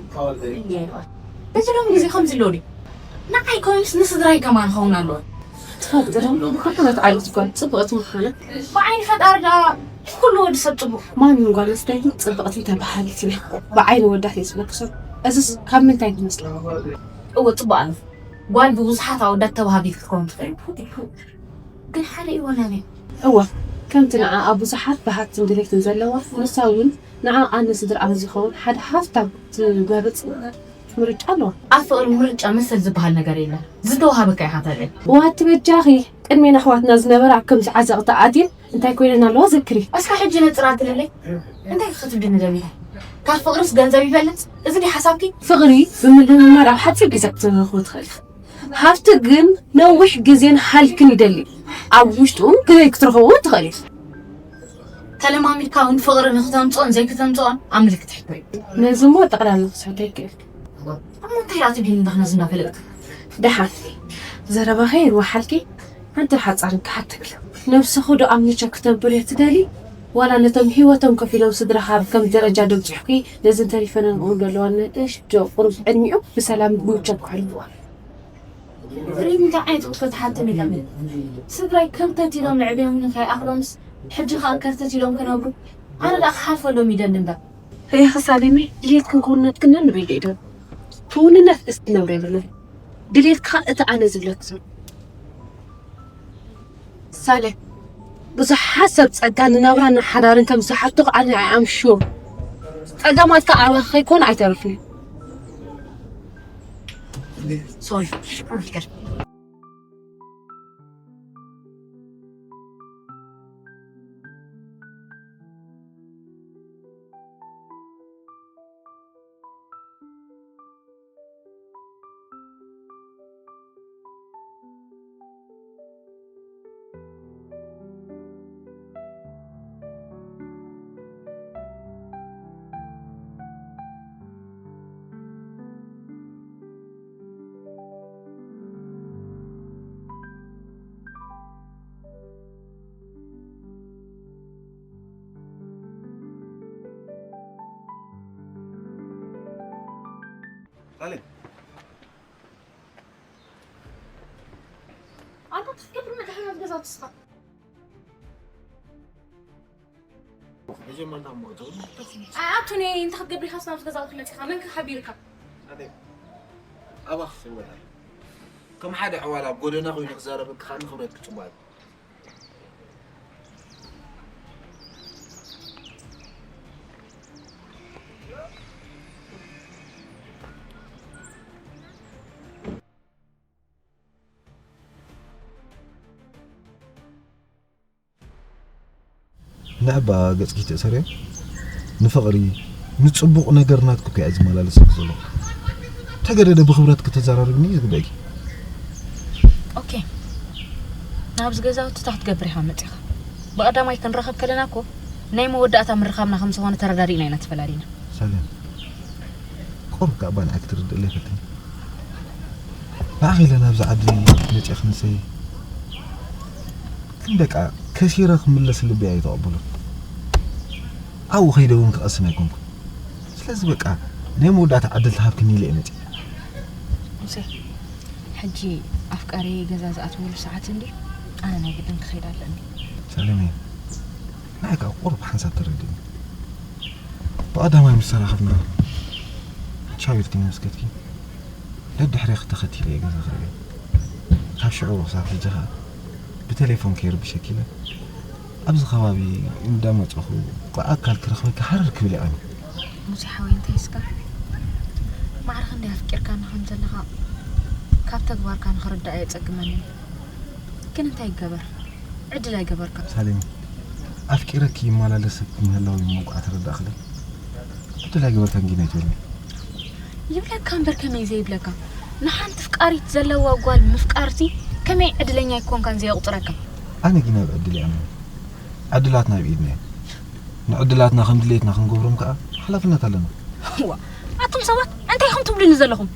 በዚ ሎሚ ግዜ ከምዚ ኣሎ ድዩ? ንዓይ ኮይኑስ ንስድራይ ከማን ክኸውን ኣለዎ። ትፈልጢ ዶ? ብኩሉ ዓይነት ዓሌት ጓል ጽብቕቲ ምዃና። ብዓይኒ ፈጣሪ ደኣ ኩሉ ወዲ ሰብ ጽቡቕ። ማንም ጓል ኣንስተይቲ ጽብቕቲ ተባሃሊት እያ። ብዓይኒ ወዳት እየ ዝለክሶ። እዝስ ካብ ምንታይ ትመስላ? እወ፣ ጽቡቕ ኣሎ። ጓል ብብዙሓት ኣወዳት ተባሃጊት ክትከውን ትኽእል። ግን ሓደ እዩ ወናኒ። እወ፣ ከምቲ ንዓኣ ብዙሓት ብሃብትን ድሌትን ዘለዋ፣ ንሳ እውን ንዓኣን ንስድርኣን ዝኸውን ሓደ ሃፍታም ትመርጽ ምርጫ ኣለዋ። ኣብ ፍቕሪ ምርጫ መሰል ዝበሃል ነገር የለን። ዝተዋሃበካ ኢኻ ተርኢ። እዋ፣ እቲ በጃኺ ቅድሜና ኣሕዋትና ዝነበራ ኣብ ከምዚ ዓዘቕቲ ኣትየን እንታይ ኮይነን ኣለዋ ዘክሪ። እስካ ሕጂ ነጽራትልለይ? እንታይ ክትብልኒ ደሊኻ? ካብ ፍቕርስ ገንዘብ ይበልጽ? እዚ ድዩ ሓሳብኪ? ፍቕሪ ብምልምማድ ኣብ ሓጺር ግዜ ክትረኽቦ ትኽእል። ሃብቲ ግን ነዊሕ ግዜን ሃልክን ይደሊ። ኣብ ውሽጡ ግዜ ክትረኽቦ ትኽእል። ተለማሚድካ እውን ፍቕሪ ንክተምጽኦን ዘይክተምጽኦን ኣብ ምልክት ሕቶ እዩ። ነዚ እሞ ጠቕላላ ክስሕቶ ይክእል። እሞ እንታይ ደኣ ትብልኒ ኣለኺ ነዚ እንዳፈለጥኪ? ደሓን ዘረባኺ ይርዋሓልኪ። ሓንቲ ሓጻርን ክሓተኪ። ነብስኺ ዶ ኣብ ምቸ ክተንብር እየ ትደሊ? ዋላ ነቶም ህይወቶም ከፊሎም ስድራኻ ኣብ ከም ደረጃ ዶ ኣብጺሑኪ ነዝን ተሪፈንን እውን ዘለዋ ንእሽቶ ቁሩብ ዕድሚኡ ብሰላም ምቸት ክሕልፍዋ? ሪም እንታይ ዓይነት ክትፈትሓትኒ ኢላ? ስድራይ ከርተት ኢሎም ንዕቤውን ከይኣኽሎምስ ሕጂ ኸኣ ከርተት ኢሎም ክነብሩ ኣነ ደኣ ክሓልፈሎም ይደሊ እምበር። ርኢኺ ሳሌመይ፣ ድሌትክን ክውንነትክን ነንበይኑ ይደሉ። ክውንነት እስቲ ነብረ የብልናን። ድሌትካ እቲ ኣነ ዝብለኪ ዘሎ። ሳሌ፣ ብዙሓት ሰብ ጸጋ ንናብራን ንሓዳርን ከም ዝሓቱ ኣነ I am sure። ጸገማትካ ኣባኻ ከይኮነ ኣይተርፍን እዩ። ሶሪ፣ ይቅር። ሳሌም። ኣንታ ትፍቅር መድሓን ኣብ ገዛ ትስኻ። መጀመርታ እሞ እቶም ኣይ፣ ኣቱኒ፣ እንታይ ክትገብር ኢኻ ናብዚ ገዛ መፂኻ? መን ከ ሓቢርካ? ኣደ፣ ኣባኺ ክቕበል ኣለዎ። ከም ሓደ ዕዋላ ኣብ ጎደና ኮይኑ ክዛረበኪ ከኣ ንኽብረት ክጽዋዕ። ንዕባ ገጽኪ ትእሰርዮ፣ ንፍቕሪ፣ ንጽቡቕ ነገር ናትኪ እኮ እያ ዝመላለሰኪ ዘለኹ። ተገደደ ብኽብረት ክትዘራረብኒ እዩ ዝግበእኪ። ኦኬ፣ ናብዚ ገዛውቲ እንታይ ክትገብር ኢኻ መጺኻ? ብቐዳማይ ክንራኸብ ከለና እኮ ናይ መወዳእታ ምርኻብና ከም ዝኾነ ተረዳዲእና ኢና ተፈላሊና። ሰላም፣ ቁሩብ ከኣ ባንዓ ክትርድእለይ ፈትን። ንዓኺ ኢለ ናብዚ ዓዲ መጺኣ ክንሰይ ግን በቃ ከሲረ ክምለስ ልበይ ኣይተቐበሎን። ኣብኡ ከይደ እውን ክቐስን ኣይኮንኩን። ስለዚ በቃ ናይ መወዳእታ ዕድል ተሃብክኒ ኢለ እየ መጺአ። ሙሴ፣ ሕጂ ኣፍቃሪየይ ገዛ ዝኣትወሉ ሰዓት እንድዩ፣ ኣነ ናይ ግድን ክኸይድ ኣለኒ። ሰለመይ፣ ንዓይ ከኣ ቁሩብ ሓንሳብ ተረድእኒ። ብቐዳማይ ምስ ተራኸብና ቻው ኢልክኒ ምስ ከድኪ፣ ደድሕሬኺ ተኸቲለ እየ ገዛ ክርእዮ። ካብ ሽዑ ክሳብ ሕጂ ኸኣ ብቴሌፎን ከይርብሸኪ ኢለ ኣብዚ ከባቢ እንዳመጸኹ ብኣካል ክረኽበኪ ሃረር ክብል ይቐኒ። ሙሴ ሓወይ፣ እንታይ እስከ ማዕረ ክንደይ ኣፍቂርካኒ ከም ዘለኻ ካብ ተግባርካ ንኽርዳእ ኣየጸግመንን። ግን እንታይ ይገበር? ዕድል ኣይገበርካ። ሳሌም፣ ኣፍቂረኪ ይመላለሰኪ ምህላው እሞ እኳ ተረዳእክለይ። ዕድል ኣይገበርካን ግን ኣይትበልኒ። ይብለካ እምበር ከመይ ዘይብለካ? ንሓንቲ ፍቃሪት ዘለዋ ጓል ምፍቃርሲ ከመይ ዕድለኛ ኣይኮንካን ዘየቑጽረካ? ኣነ ግን ኣብ ዕድል ይኣምን። ዕድላት ናብ ኢድና እየን። ንዕድላትና ከም ድሌትና ክንገብሮም ከኣ ሓላፍነት ኣለና። ዋ፣ ኣቱም ሰባት እንታይ ኢኹም ትብሉኒ ዘለኹም?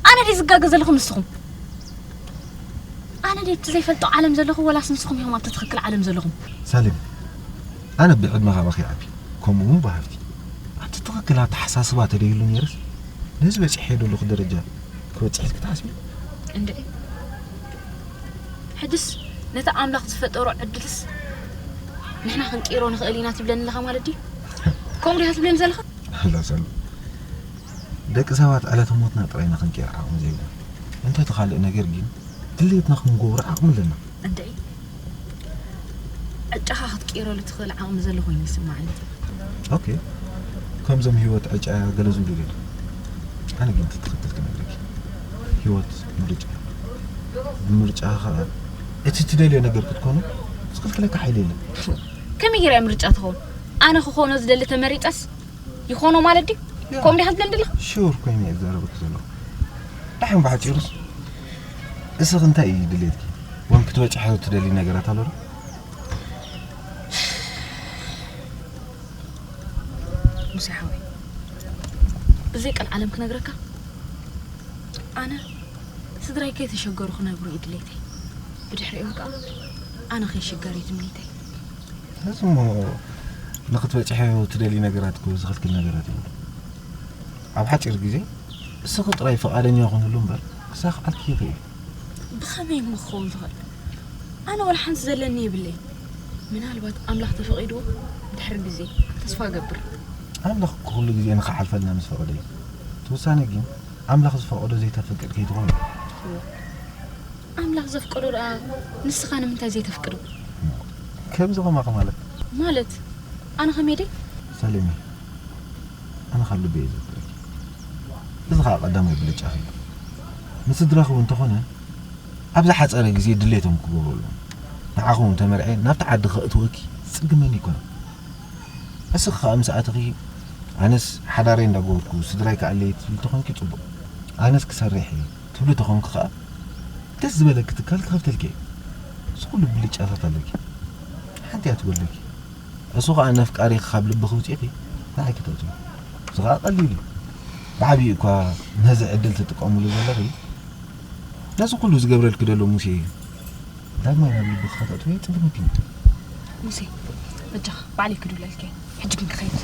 ኣነ ድየ ዝጋገ ዘለኹ ንስኹም? ኣነ ድየ ኣብቲ ዘይፈልጦ ዓለም ዘለኹ ወላስ ንስኹም ኢኹም ኣብቲ ትኽክል ዓለም ዘለኹም? ሳሌም፣ ኣነ ብዕድመ ካባኺ ይዓቢ፣ ከምኡ እውን ብሃብቲ። ኣብቲ ትኽክል ኣተሓሳስባ ተደይሉ ነይርስ ነዚ በፂሐ ዘለኹ ደረጃ ክበፅሕ ክትሓስቢ? እንድዒ፣ ሕጅስ ነቲ ኣምላኽ ዝፈጠሮ ዕድልስ ንሕና ክንቅይሮ ንኽእል ኢና ትብለኒ ኣለኻ ማለት ድዩ? ከምኡ ዲኻ ትብለኒ ዘለኻ? ኣላ ሳሉ፣ ደቂ ሰባት ዕለተ ሞትና ጥራይ ኢና ክንቅይር ዓቕሚ ዘይብልና። እንተ እቲ ካልእ ነገር ግን ድሌትና ክንገብሮ ዓቕሚ ኣለና። እንድዒ፣ ዕጫኻ ክትቅይረሉ ትኽእል ዓቕሚ ዘሎ ኮይኑ ይስምዓኒ። ኦኬ፣ ከምዞም ህይወት ዕጫ ገለ ዝብሉ ገለ። ኣነ ግን እቲ ትኽክል ክነግረኪ። ህይወት ምርጫ። ብምርጫ ኸዓ እቲ ትደልዮ ነገር ክትኮኑ ዝኽልክለካ ሓይሊ የለን። ከመይ ገይራ እያ ምርጫ ትኸውን? ኣነ ክኾኖ ዝደሊ ተመሪጸስ ይኾኖ ማለት ድዩ? ያ። ከምኡ ዲኻ ትብለኒ ዘለኻ? ሹር ኮይኑ እየ ዝዛረበኪ ዘለኹ። ደሓን ብሓጺሩስ፣ እስኺ እንታይ እዩ ድሌትኪ? ወን ክትበጽሖ ትደሊ ነገራት ኣሎ ዶ? ሙሴ ሓወይ፣ ብዘይ ቀልዓለም ክነግረካ፣ ኣነ ስድራይ ከይተሸገሩ ክነብሩ እዩ ድሌተይ። ብድሕሪኦም ከኣ ኣነ ከይሽገር እዩ ትምኒተይ። እዚ እሞ ንኽትበጽሕዮ ትደልዪ ነገራት እኮ ዝኽልክል ነገራት የብሉን። ኣብ ሓጺር ግዜ እስኺ ጥራይ ፍቓደኛ ኩንሉ እምበር ክሳኽዓልኪ ይኽእል። ብኸመይ እሞ ክኸውን ዝኽእል? ኣነ ወላ ሓንቲ ዘለኒ የብለይን። ምናልባት ኣምላኽ ተፈቒድዎ ድሕሪ ግዜ ተስፋ እገብር። ኣምላኽ እኮ ኩሉ ግዜ ንኽሓልፈልና ምስ ፈቐደ እዩ። እቲ ውሳነ ግን ኣምላኽ ዝፈቐዶ ዘይተፍቅድ ከይትኾን እዩ። ኣምላኽ ዘፍቀዶ ደኣ ንስኻ ንምንታይ ዘይተፍቅዶ? ከምዚ ከማኺ ማለት? ማለት? ኣነ ከመይ ደይ? ሰለሚ፣ ኣነ ካብ ልበይ እየ ዘፍቅረኪ። እዚ ኸኣ ቀዳማይ ብልጫኺ እዩ። ንስድራኺ እውን እንተኾነ ኣብ ዝሓጸረ ግዜ ድሌቶም ክገብሩ ኣለዎም። ንዓኺ እውን ተመርዕየ ናብቲ ዓዲ ከእትወኪ ዝጽግመኒ ኣይኮነን። እስኺ ኸኣ ምስ ኣተኺ ኣነስ ሓዳረይ እንዳገበርኩ ስድራይ ከኣ ኣለይ ትብሊ ተኾንኪ ጽቡቕ። ኣነስ ክሰርሕ እየ ትብሊ ተኾንኪ ኸኣ ደስ ዝበለኪ ትካል ክኸፍተልኪ እየ። እዚ ኩሉ ብልጫታት ኣለኪ። ሓንቲ እያ ትጎድለኪ። እሱ ኸኣ ነፍቃሪኺ ካብ ልብኺ ውጺእኺ ንዓይ ክተእትዊ። እዚ ኸኣ ቀሊል እዩ። ብዓቢኡ እኳ ነዚ ዕድል ትጥቀምሉ ዘለኺ ነዚ ኩሉ ዝገብረልኪ ዘሎ ሙሴ እዩ። ዳግማይ ናብ ልብኺ ከተእትውዮ ይጽግመኪ እዩ። ሙሴ፣ በጃኻ ባዕለይ ክድውለልኪ እየ። ሕጂ ግን ክኸይድ።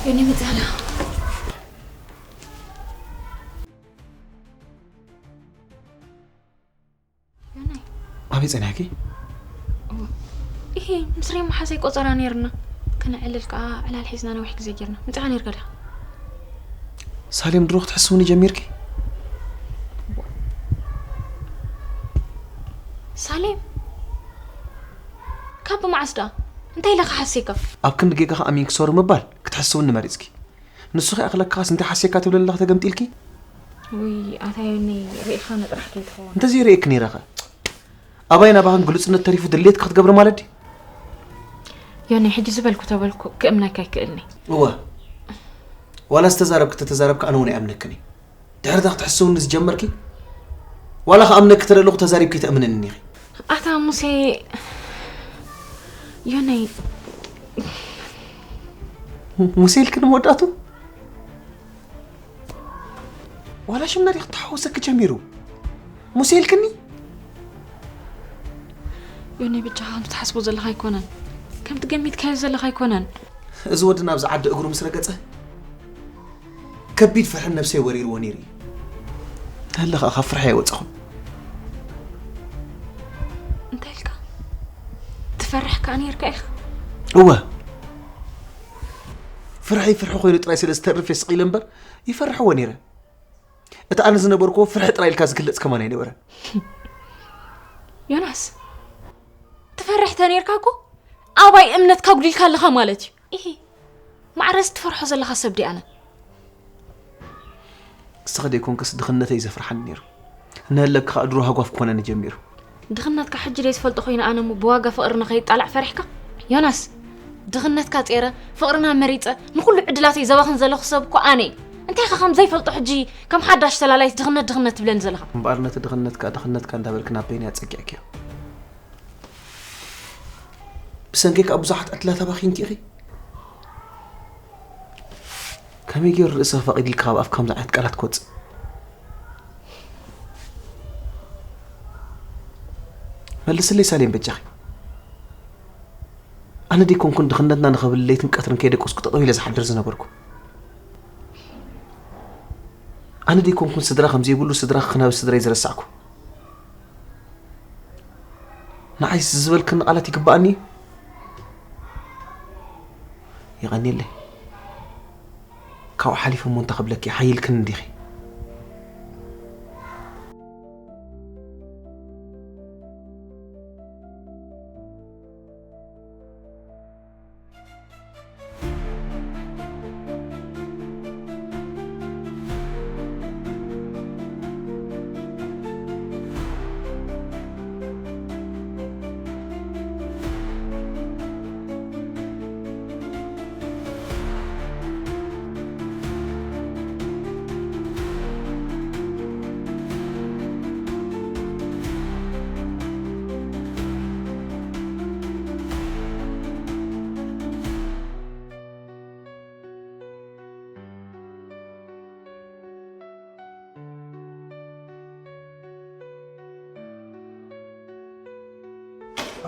የኔ መጻላ። ዮናይ። ኣበይ ጸኒሕኪ? እወ። ይሄ ምስ ሬማ ሓሰይ ቆጸራ ነይርና። ከነዕልል ከኣ ዕላል ሒዝና ነዊሕ ግዜ ጌርና። ምጻኻ ነይርካ ዲኻ? ሳሌም ድሮ ክትሕስውኒ ጀሚርኪ? ሳሌም? ካብ መዓስ ደኣ? እንታይ ኢለ ክሓስየካ? ኣብ ክንዲ ጌጋኻ ኣሚንኪ ሶሪ ምባል ክትሕስውኒ መሪጽኪ። ንሱ ኸኣ ክለካኻስ እንታይ ሓስየካ ትብሊ ኣለኺ ተገምጢልኪ? ውይ፣ ኣታ ዮኒ፣ ርኢኻኒ ጥራሕ ከይትኸውን። እንተዘይርእየኪ ነይረ ኸ? ኣባይን ኣባኽን ግሉጽነት ተሪፉ ድሌትኪ ክትገብሪ ማለት ድዩ? ዮኒ፣ ሕጂ ዝበልኩ ተበልኩ ክእምነካ ኣይክእልኒ። እወ። ዋላ ዝተዛረብኪ ተተዛረብኪ ኣነ እውን ኣይኣምነክን እየ። ድሕሪ እታ ክትሕስውኒ ዝጀመርኪ፣ ዋላ ክኣምነኪ ተደለኹ ተዛሪብኪ ኣይተእምንንን ኢኺ። ኣታ ሙሴ፣ ዮነይ። ሙ-፣ ሙሴ ኢልክኒ መወዳእቱ? ዋላ ሽምና ዲኺ ክተሓውሰኪ ጀሚሩ? ሙሴ ኢልክኒ? ዮኒ፣ ብቻ ከም ትሓስቦ ዘለኻ ኣይኮነን፣ ከምቲ ገሚትካዮ ዘለኻ ኣይኮነን። እዚ ወዲ ናብዚ ዓዲ እግሩ ምስ ረገጸ ከቢድ ፍርሕን ነብሰይ ወሪርዎ ነይሩ እዩ። እንተሃለ ኸኣ ካብ ፍርሒ ኣይወጸኹን። እንታይ ኢልካ? ትፈርሕ ከኣ ነይርካ ኢኻ? እወ፣ ፍርሒ ፍርሒ ኮይኑ ጥራይ ስለ ዝተርፍ እየ ስቕ ኢለ እምበር ይፈርሕዎ ነይረ። እቲ ኣነ ዝነበርኩዎ ፍርሒ ጥራይ ኢልካ ዝግለጽ ከማን ኣይነበረን። ዮናስ፣ ትፈርሕ ተነይርካ እኮ ኣባይ እምነትካ ጉዲልካ ኣለኻ ማለት እዩ። ኢሂ፣ ማዕረስ ትፈርሖ ዘለኻ ሰብ ድየ ኣነ? ንስኺ ደይኮንክስ ድኽነተይ ዘፍርሓኒ ነይሩ። እናሃለብኪ ከኣ ድሮ ሃጓፍ ክኾነኒ ጀሚሩ። ድኽነትካ ሕጂ ደይ ዝፈልጦ ኮይኑ ኣነ እሞ ብዋጋ ፍቕርና ከይጣላዕ ፈሪሕካ? ዮናስ፣ ድኽነትካ ጼረ፣ ፍቕርና መሪጸ፣ ንኹሉ ዕድላተይ ዘባኽን ዘለኹ ሰብ እኮ ኣነ እየ። እንታይ ኢኻ ከም ዘይፈልጦ ሕጂ ከም ሓዳሽ ተላላይት ድኽነት ድኽነት ትብለኒ ዘለኻ? እምበኣር ነቲ ድኽነትካ ድኽነትካ እንዳበልኪ ናብ በይነይ ኣጸጊዕክዮ። ብሰንከይ ከኣ ብዙሓት ዕድላት ኣባኺንኪ ኢኺ። ከመይ ገይሩ ርእሰ ፈቒድ ኢልካ ካብ ኣፍ ከምዚ ዓይነት ቃላት ክወጽእ? መልስለይ ሳሌም በጃኺ። ኣነ ደይኮንኩን ድኽነትና ንኸብል ለይትን ቀትርን ከይደቀስኩ ጠጠው ኢለ ዝሓድር ዝነበርኩ። ኣነ ደይኮንኩን ስድራ ከም ዘይብሉ ስድራ ክናብ ስድራይ ዝረሳዕኩ። ንዓይ ዝበልክኒ ቃላት ይግብኣኒ እዩ። የቐንየለይ። ካብኡ ሓሊፈ እሞ እንታይ ክብለኪ፣ ሓይልክኒ እንዲኺ።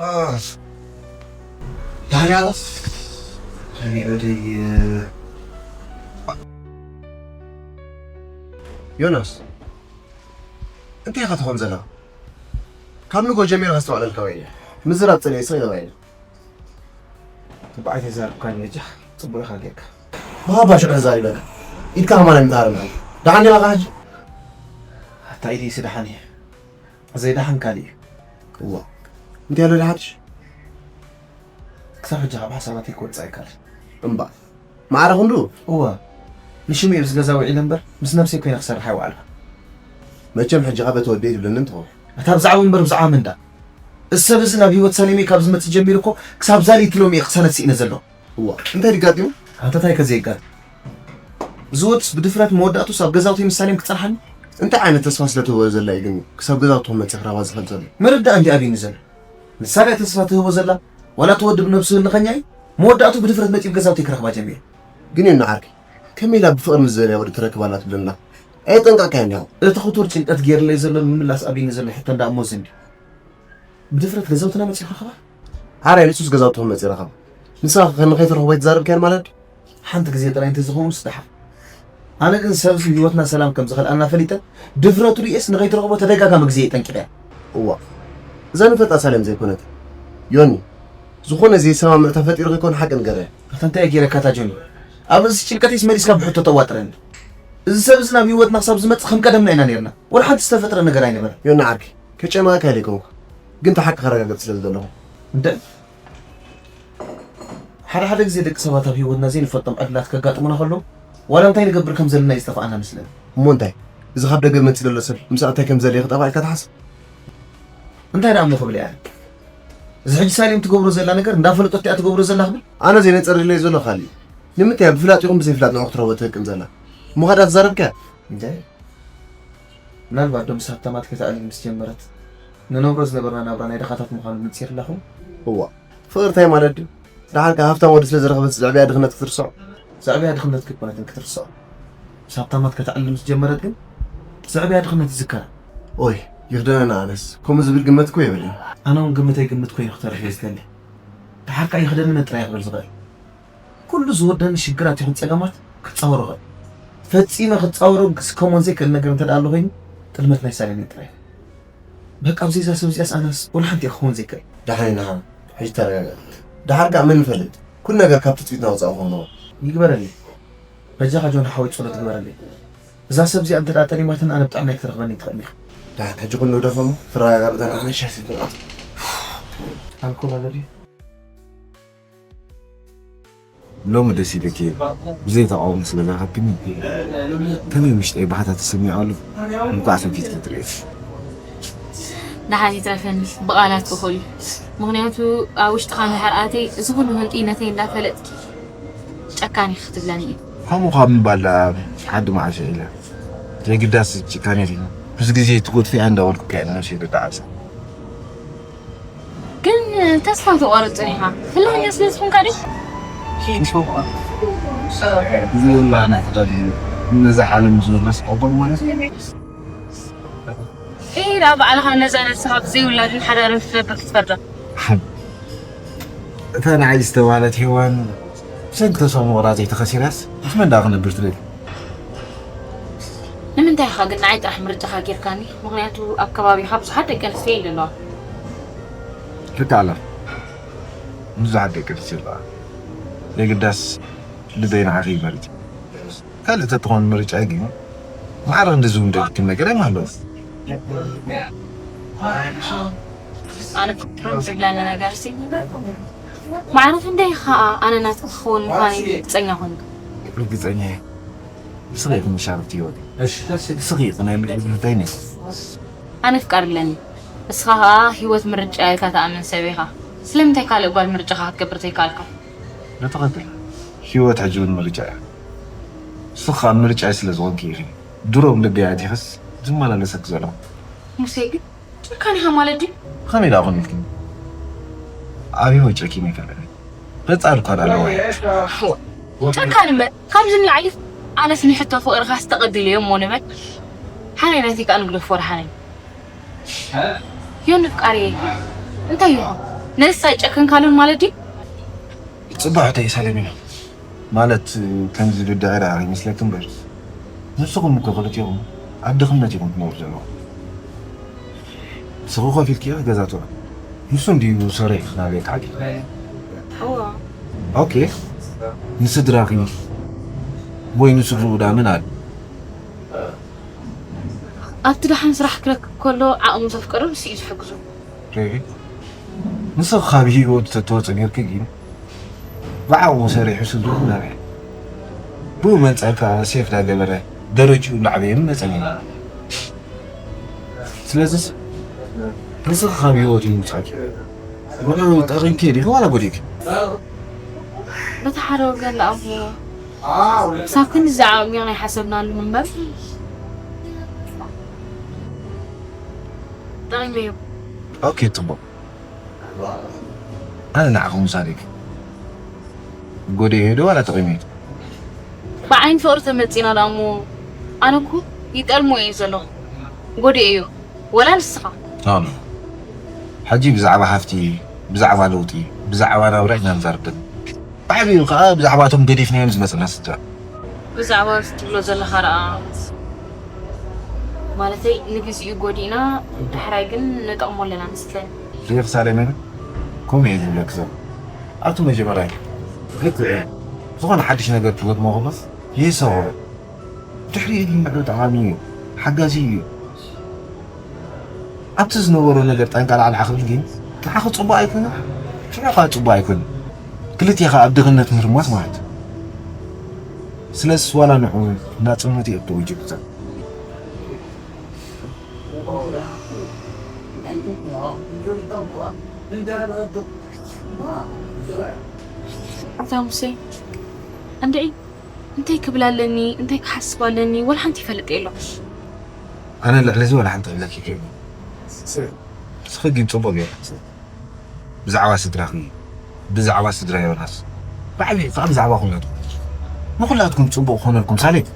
ኣፍ። ዳንያስ። እኔ ወደይ ዮናስ፣ እንታይ ኢኻ ትኾን ዘለኻ? ካብ ንጎ ጀሚረ ከስተውዕለልካ ወይ ምዝራብ ጸኒሐ ስቕ ኢለ ባይነ። ተባዕት የዛርብካኒ በጃ፣ ጽቡቕ ኢኻ ጌርካ። ብኻባ ሽዑ ተዛሪበካ። ኢድካ ከማን ኣይምትሃርም። ደሓን ዲኻ ሕጂ? ኣታ ኢደይሲ ደሓን እየ። ዘይደሓን ካልእ እዩ። እዋ። እንታይ ኣሎ ሓድሽ? ክሳብ ሕጂ ካብ ሓሳባተይ ክወጽእ ኣይከኣልን። እምባ። ማዕረ ክንዱ? እዋ። ንሽሙ እዩ ኣብዚ ገዛ ውዒለ እምበር፣ ምስ ነብሰይ ኮይነ ክሰርሕ ኣይወዓልኩ። መቸም ሕጂ ኸ በቲ ወደይ ትብለኒ እንትኸውን። ኣታ ብዛዕባ እምበር ብዛዕባ መን ደኣ? እዚ ሰብ እዚ ናብ ህይወት ሳሌመይ ካብ ዝመጽእ ጀሚሩ እኮ ክሳብ ዛሊት ሎሚ እየ ክሳነት ስኢነ ዘለኹ። እዋ፣ እንታይ ድጋጢሙ? ኣንታ ታይ ከ ዘየጋጥም? እዚ ወድስ ብድፍረት መወዳእቱስ ኣብ ገዛውተይ ምስ ሳሌም ክጸንሓኒ? እንታይ ዓይነት ተስፋ ስለ ትህቦ ዘላ እዩ ግን ክሳብ ገዛውትኹም መጺኻ ክራባ ዝኽእል ዘሎ? ምርዳእ እንዲ ኣብዩኒ ዘሎ። ንሳ ድያ ተስፋ ትህቦ ዘላ? ዋላ እቲ ወዲ ብነብሱ ህልኸኛ እዩ? መወዳእቱ ብድፍረት መጺኡ ገዛውተይ ክረኽባ ጀሚሩ። ግን እዩ ንዓርከይ፣ ከመይ ኢላ ብፍቕሪ ምስ ዝበለያ ወዲ ትረክብ ኣላ ትብለና? ኣየጠንቀቕካያን ዲኻ? እቲ ክቱር ጭንቀት ገይርለይ ዘሎ ንምምላስ ኣብዩኒ ዘሎ ሕቶ እንዳ እሞ እዚ እንድዩ። ብድፍረት ገዛውትና መጺኡ ክረኽባ? ሓራይ ንሱስ ገዛውትኹም መጺኡ ረኸባ። ንስኻ ከ ንኸይትረኽቦ ኣይትዛረብካያን ማለት ድዩ? ሓንቲ ግዜ ጥራይ እንተዝኸውንስ ደሓን። ኣነ ግን ሰብሲ ህይወትና ሰላም ከም ዝኸልኣና ፈሊጠ፣ ድፍረቱ ርእየስ ንኸይትረኽቦ ተደጋጋሚ ግዜ እየ ጠንቂቐያ። እዋ፣ እዛ ንፈልጣ ሳሌም ዘይኮነት። ዮኒ፣ ዝኾነ ዘይሰማምዕ ተፈጢሩ ከይኮን ሓቂ ንገረያ። ኣታ እንታይ እየ ገይረካ እታ ጆኒ? ኣብ ርእሲ ጭንቀተይስ መሊስካ ብሕቶ ተዋጥረኒ። እዚ ሰብ እዚ ናብ ህይወትና ክሳብ ዝመጽእ ከም ቀደምና ኢና ነይርና። ወላ ሓንቲ ዝተፈጥረ ነገር ኣይነበረን። ዮኒ ዓርከይ፣ ከጨነቐካ ኢለ ኣይኮንኩ፣ ግን እቲ ሓቂ ከረጋግጽ ስለ ዝደለኹ። እንደ ሓደ ሓደ ግዜ ደቂ ሰባት ኣብ ህይወትና ዘይንፈልጦም ዕድላት ከጋጥሙና ከለዉ፣ ዋላ እንታይ ንገብር ከም ዘለና እዩ ዝጠፍኣና መስለኒ። እሞ እንታይ? እዚ ካብ ደገ መጺኡ ዘሎ ሰብ ምስ እንታይ ከም ዘድልዮ ክጠፍኣ ኢልካ ትሓስብ? እንታይ ደኣ እሞ ክብል እየ ኣነ? እዚ ሕጂ ሳሌም ትገብሮ ዘላ ነገር እንዳፈለጠት እያ ትገብሮ ዘላ ክብል? ኣነ ዘይነጸርለይ ዘሎ ካልእ እዩ። ንምንታይ እያ ብፍላጥ ይኹን ብዘይፍላጥ ንዕኡ ክትረኽቦ ትህቅን ዘላ? እሞ ካዳ ተዛረብካያ? እንተ ምናልባት ዶ ምስ ሃብታማት ከተኣልም ምስ ጀመረት፣ ንነብሮ ዝነበርና ናብራ ናይ ድኻታት ምዃኑ ምንጺርላኹም? እዋ፣ ፍቕሪ እንታይ ማለት ድዩ? ደሓን ከኣ ሃብታም ወዲ ስለ ዝረኸበት ዘዕብያ ድኽነት ክትርስዖ? ዘዕብያ ድኽነት ከይኮነትን ክትርስዖ። ምስ ሃብታማት ከተኣልም ምስ ጀመረት ግን፣ ዘዕብያ ድኽነት ይዝከራ። ኦይ፣ ይኽደነና ኣነስ ከምኡ ዝብል ግመት እኮ የብለይ። ኣነ እውን ግምተይ ግምት ኮይኑ ክተርፍ እየ ዝደሊ። ደሓር ከኣ ይኽደነና ጥራይ ክብል ዝኽእል። ኩሉ ዝወደኒ ሽግራት ይኹን ጸገማት ክጻወሮ እኽእል። ፈጺመ ክጻወሮ ክስከሞን ዘይክእል ነገር እንተ ደኣ ኣሎ ኮይኑ ጥልመት ናይ ሳሌም እዩ ጥራይ። በቃ ኣብዚ እዛ ሰብ እዚኣስ ኣነስ ወላ ሓንቲ እየ ክኸውን ዘይክእል። ደሓን ኢና፣ ሕጂ ተረጋጋእ። ደሓር ከኣ መን ይፈልጥ? ኩሉ ነገር ካብ ትጽቢትና ወጻኢ ክኸውን ይግበረለይ። በጃኻ ጆን ሓወይ ጸሎት ግበረለይ። እዛ ሰብ እዚኣ እንተ ደኣ ጠሊማትና ኣነ ብጣዕሚ ኣይክትረኽበኒ ትኽእል ኢኻ። ደሓን ሕጂ ኩሉ ደፈሙ ትረጋጋእ ብዘን ኣነ ሻሂ ሰትየ። ኣልኮል ኣሎ ድዩ? ሎሚ ደስ ኢለኪ ብዘይ ተቃውሞ ስለ ዝረኸብክኒ ከመይ ውሽጠይ ባህታ ተሰሚዑ ኣሎ። እንኳዕ ሰንኪትኪ ትርእየት። ደሓን ይትረፈኒ ብቓላት ክኾል እዩ። ምኽንያቱ ኣብ ውሽጥኻ እንድሕር ኣትየ እዚ ኩሉ ህንጥይነተይ እንዳፈለጥኪ ጨካን ኢኺ ክትብለኒ እዩ። ከምኡ ካብ ምባል ደኣ ሓዲ መዓልቲ ኢለ ዘይግዳስ ጭካኔት እዩ። ብዙ ግዜ ትጎድፍያ እንዳበልኩ እየ ነብሰይ ዝደዓሳ። ግን ተስፋ ትቆርጽን ኢኻ። ፍልልኛ ስለ ዝኾንካ ድዩ? እዚ ወላና ተዳልዩ ነዚ ዓለም ዝመለስ ቆቦል ማለት እዩ። ኢዳ ባዕልኻ ነዛ ነብስኻ ብዘይ ውላድን ሓዳርን ክትነብር ክትፈርዳ። እታ ንዓይ ዝተባህለት ሄዋን ብሰንኪ ተስፋ ምቑራጸይ ተኸሲራስ ምስ መን ደኣ ክነብር ትደሊ? ንምንታይ ኢኻ ግን ንዓይ ጥራሕ ምርጫኻ ጌርካኒ? ምኽንያቱ ኣብ ከባቢኻ ብዙሓት ደቂ ኣንስትዮ እየን ዘለዋ። ልክዕ ኣላ። ብዙሓት ደቂ ኣንስትዮ ኣለዋ። የግዳስ ልበይ ንዓኺ ይመርጽ። ካልእ ተትኾን ምርጫ ግን ማዕረ ክንድዚ እውን ደልክን ነገር ኣይምሃለወን። ኣነ ፍቅርን ዝብለኒ ነገርሲ ማዕረ ክንደይ ኸኣ ኣነ ናትካ ክኸውን ምዃነይ ርግጸኛ ኮንካ። ርግጸኛ እየ። ንስኺ ኢኺ መሻርኽቲ ህይወተይ። ንስኺ ኢኺ ናይ ምድሪ ህይወተይ ነይ። ኣነ ኣፍቃሪ ኣለኒ። ንስኻ ኸኣ ህይወት ምርጫ ኢልካ ትኣምን ሰብ ኢኻ። ስለምንታይ ካልእ ጓል ምርጫኻ ክትገብር ዘይከኣልካ? ንትኽክል። ህይወት ሕጂ እውን ምርጫ እያ። ንስኺ ኸኣ ምርጫይ ስለ ዝኾንኪ ኢኺ ድሮ ኣብ ልበይ ኣቲኽስ ዝመላለሰኪ ዘለኹ። ሙሴ ግን ጨካን ኢኻ ማለት ድዩ? ከመይ ደኣ ኮን ኢልክኒ? ኣብ ህይወት ጨኪነ ኣይፈልጥን። በጻል እኳ ደኣ ኣለዋ እያ። ጨካን እምበር ካብዚ ንላዕሊ ኣነስ ንሕቶ ፍቕርኻስ ተቐቢለዮ እሞ ንበል። ሓራይ ናተይ ከኣ ንግደፎ ደሓነይ። ዮኒ ፍቃሪየ እንታይ ይኹን ነሳ ኣይጨከንካሉን ማለት ድዩ? ጽቡቕ ሕቶ እዩ ሰለሚና። ማለት ከምዚ ዝድዒ ደኣ ይመስለኪ እምበር ንስኹም እኮ ክልቲኹም ኣብ ድኽነት ኢኹም ትነብሩ ዘለኹም። ንስኺ ኮፍ ኢልኪ ኢኺ ገዛ ትውዕሊ። ንሱ እንድዩ ሰሪሑ ናብ ቤት ዓዲ። እወ። ኦኬ ንስድራኺ ወይ ንስድርኡ ደኣ መን ኣሎ? ኣብቲ ደሓን ስራሕ ክረክብ ከሎ ዓቕሙ ዘፍቀዶ ንሱ እዩ ዝሕግዞ። ሬ ንስኺ ካብ ህይወቱ ተትወፂ ነይርኪ ግን ብዓቕሙ ሰሪሑ ስድርኡ መርሐ። ብኡ መንፃር ከዓ ሴፍ ዳገበረ ደረጅኡ እናዓበየ ምመፀ ነይሩ። ስለዚስ ንስኺ ካብ ህይወቱ ይውፃኪ። ወላ ጠቒምኪ ዲኺ ዋላ ጎዲእኪ? በቲ ሓደ ወገን ደኣ እሞ ክሳብ ክንዲ ዝዓቕሚ ናይ ሓሰብናሉ እምበር ጠቒመዮ። ኦኬ ፅቡቕ። ኣነ ንዓኹም ሳሪክ ጎዲኤ ዶ ዋላ ጠቒመ? ብዓይኒ ፍቕሪ ተመጺና ደኣ እሞ ኣነ እኮ ይጠልሞ እየ ዘለኹ። ጎዲኤዮ ወላ ንስኻ? ኖ ኖ። ሕጂ ብዛዕባ ሃፍቲ፣ ብዛዕባ ለውጢ፣ ብዛዕባ ናብራ ኢና ንዛረብ ዘለና። ብዓቢኡ ከኣ ብዛዕባ እቶም ገዲፍናዮም ዝመጽና ስድራ። ብዛዕባ እዚ ትብሎ ዘለኻ ደኣ ማለተይ ንግዚኡ ጎዲእና ዳሕራይ ግን ንጠቕሞ ኣለና መስለኒ። ሪኢኺ ሳሌመን ከምኡ እየ ዝብለኪ ዘለኹ። ኣብቲ መጀመርያ ልክዕ እዩ። ዝኾነ ሓድሽ ነገር ክገጥሞ ከሎስ ይህሰቦ። ድሕሪኡ ግን ንዕኡ ጠቓሚ እዩ፣ ሓጋዚ እዩ። ኣብቲ ዝነበሮ ነገር ጠንቀላዕላዕ ክብል ግን ንዓኺ ጽቡቕ ኣይኮነን፣ ንዕኡ ከኣ ጽቡቕ ኣይኮነን። ክልቴኻ ኣብ ድኽነት ምህርማስ ማለት እዩ። ስለዚስ ዋላ ንዕኡ ናጽነቱ የእትዎ ይጅብዘን። ኣታ ሙሴ እንድዒ እንታይ ክብል ኣለኒ እንታይ ክሓስብ ኣለኒ ወላ ሓንቲ ይፈልጥ የሎ። ኣነ ልዕሊ እዚ ዋላ ሓንቲ ክብለኪ ይክእል። ንስኺ ግን ጽቡቕ ገይርኪ ብዛዕባ ስድራኺ ብዛዕባ ስድራ ዮናስ ብዓቢኡ ከዓ ብዛዕባ ኩላትኩም ንኩላትኩም ጽቡቕ ክኾነልኩም ሳሌት።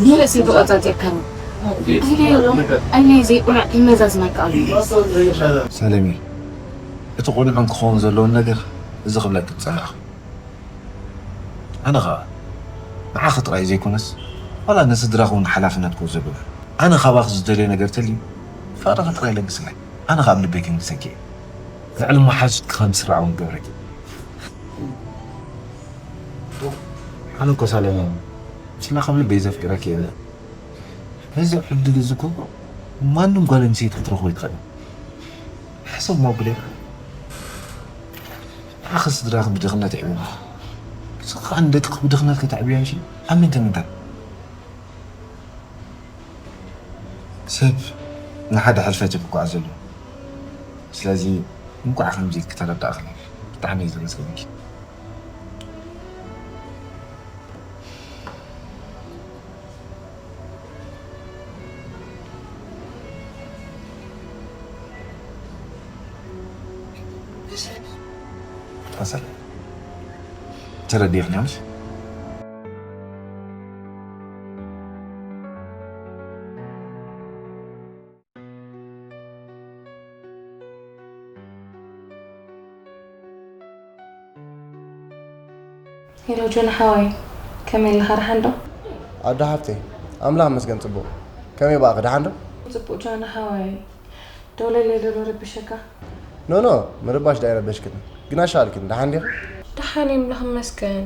ንርእሲ ተቖጻጺርካ ነው። ኣይናይ ዘይቁኑዕ ይመዛዝናካ ኣሎ። ሰለሚ፣ እቲ ቁኑዕ ክኸውን ዘለዎን ነገር እዚ ክብለኪ ዝጸናሕኩ። ኣነ ኸኣ ንዓኺ ጥራይ ዘይኮነስ ዋላ ንስድራኺ እውን ሓላፍነት ክወስደሉ እየ። ኣነ ካባኺ ዝደልዮ ነገር ተልዩ ፍቕርኺ ጥራይ ለግስለይ። ኣነ ኸኣ ኣብ ልበይ ከንግሰኪ እየ። ልዕሊ መሓዙትኪ ከም ዝስራዕ እውን ክገብረኪ። ኣነ እኮ ሳሌም፣ ምስላ ከም ልበይ ዘፍቅረኪ እየ። ነዚ ዕድል እዚ እኮ ማንም ጓል ኣንስተይቲ ክትረኽቦ ኣይትኽእልን። ሕሰብ ሞግሌ፣ ንዓኺ ስድራኺ ብድኽነት የዕብዩኻ። ንስኺ ከኣ ንደቅኺ ብድኽነት ከተዕብያ እሺ? ኣብ ምንታይ ምንታይ? ሰብ ንሓደ ሕልፈት እዩ ክጓዓዝ ዘለዎ። ስለዚ እንቋዕ ከምዚ ኢልኪ ተረዳእኽኒ። ብጣዕሚ እየ ዘመስግነኪ። ተረዲእኽኒ? ሄሎ ጆን ሓወይ፣ ከመይ ኣለኻ? ደሓን ዶ? ኣዶ ሓፍተይ፣ ኣምላኽ ይመስገን ጽቡቕ። ከመይ በኣኺ? ደሓን ዶ? ጽቡቕ ጆን ሓወይ፣ ደውለለይ ዶ ረቢሸካ? ኖ ኖ፣ ምርባሽ ዶ ኣይረበሽክን። ግን ኣሻልክን፣ ደሓን ዲኺ? ደሓን እየ ኣምላኽ ይመስገን።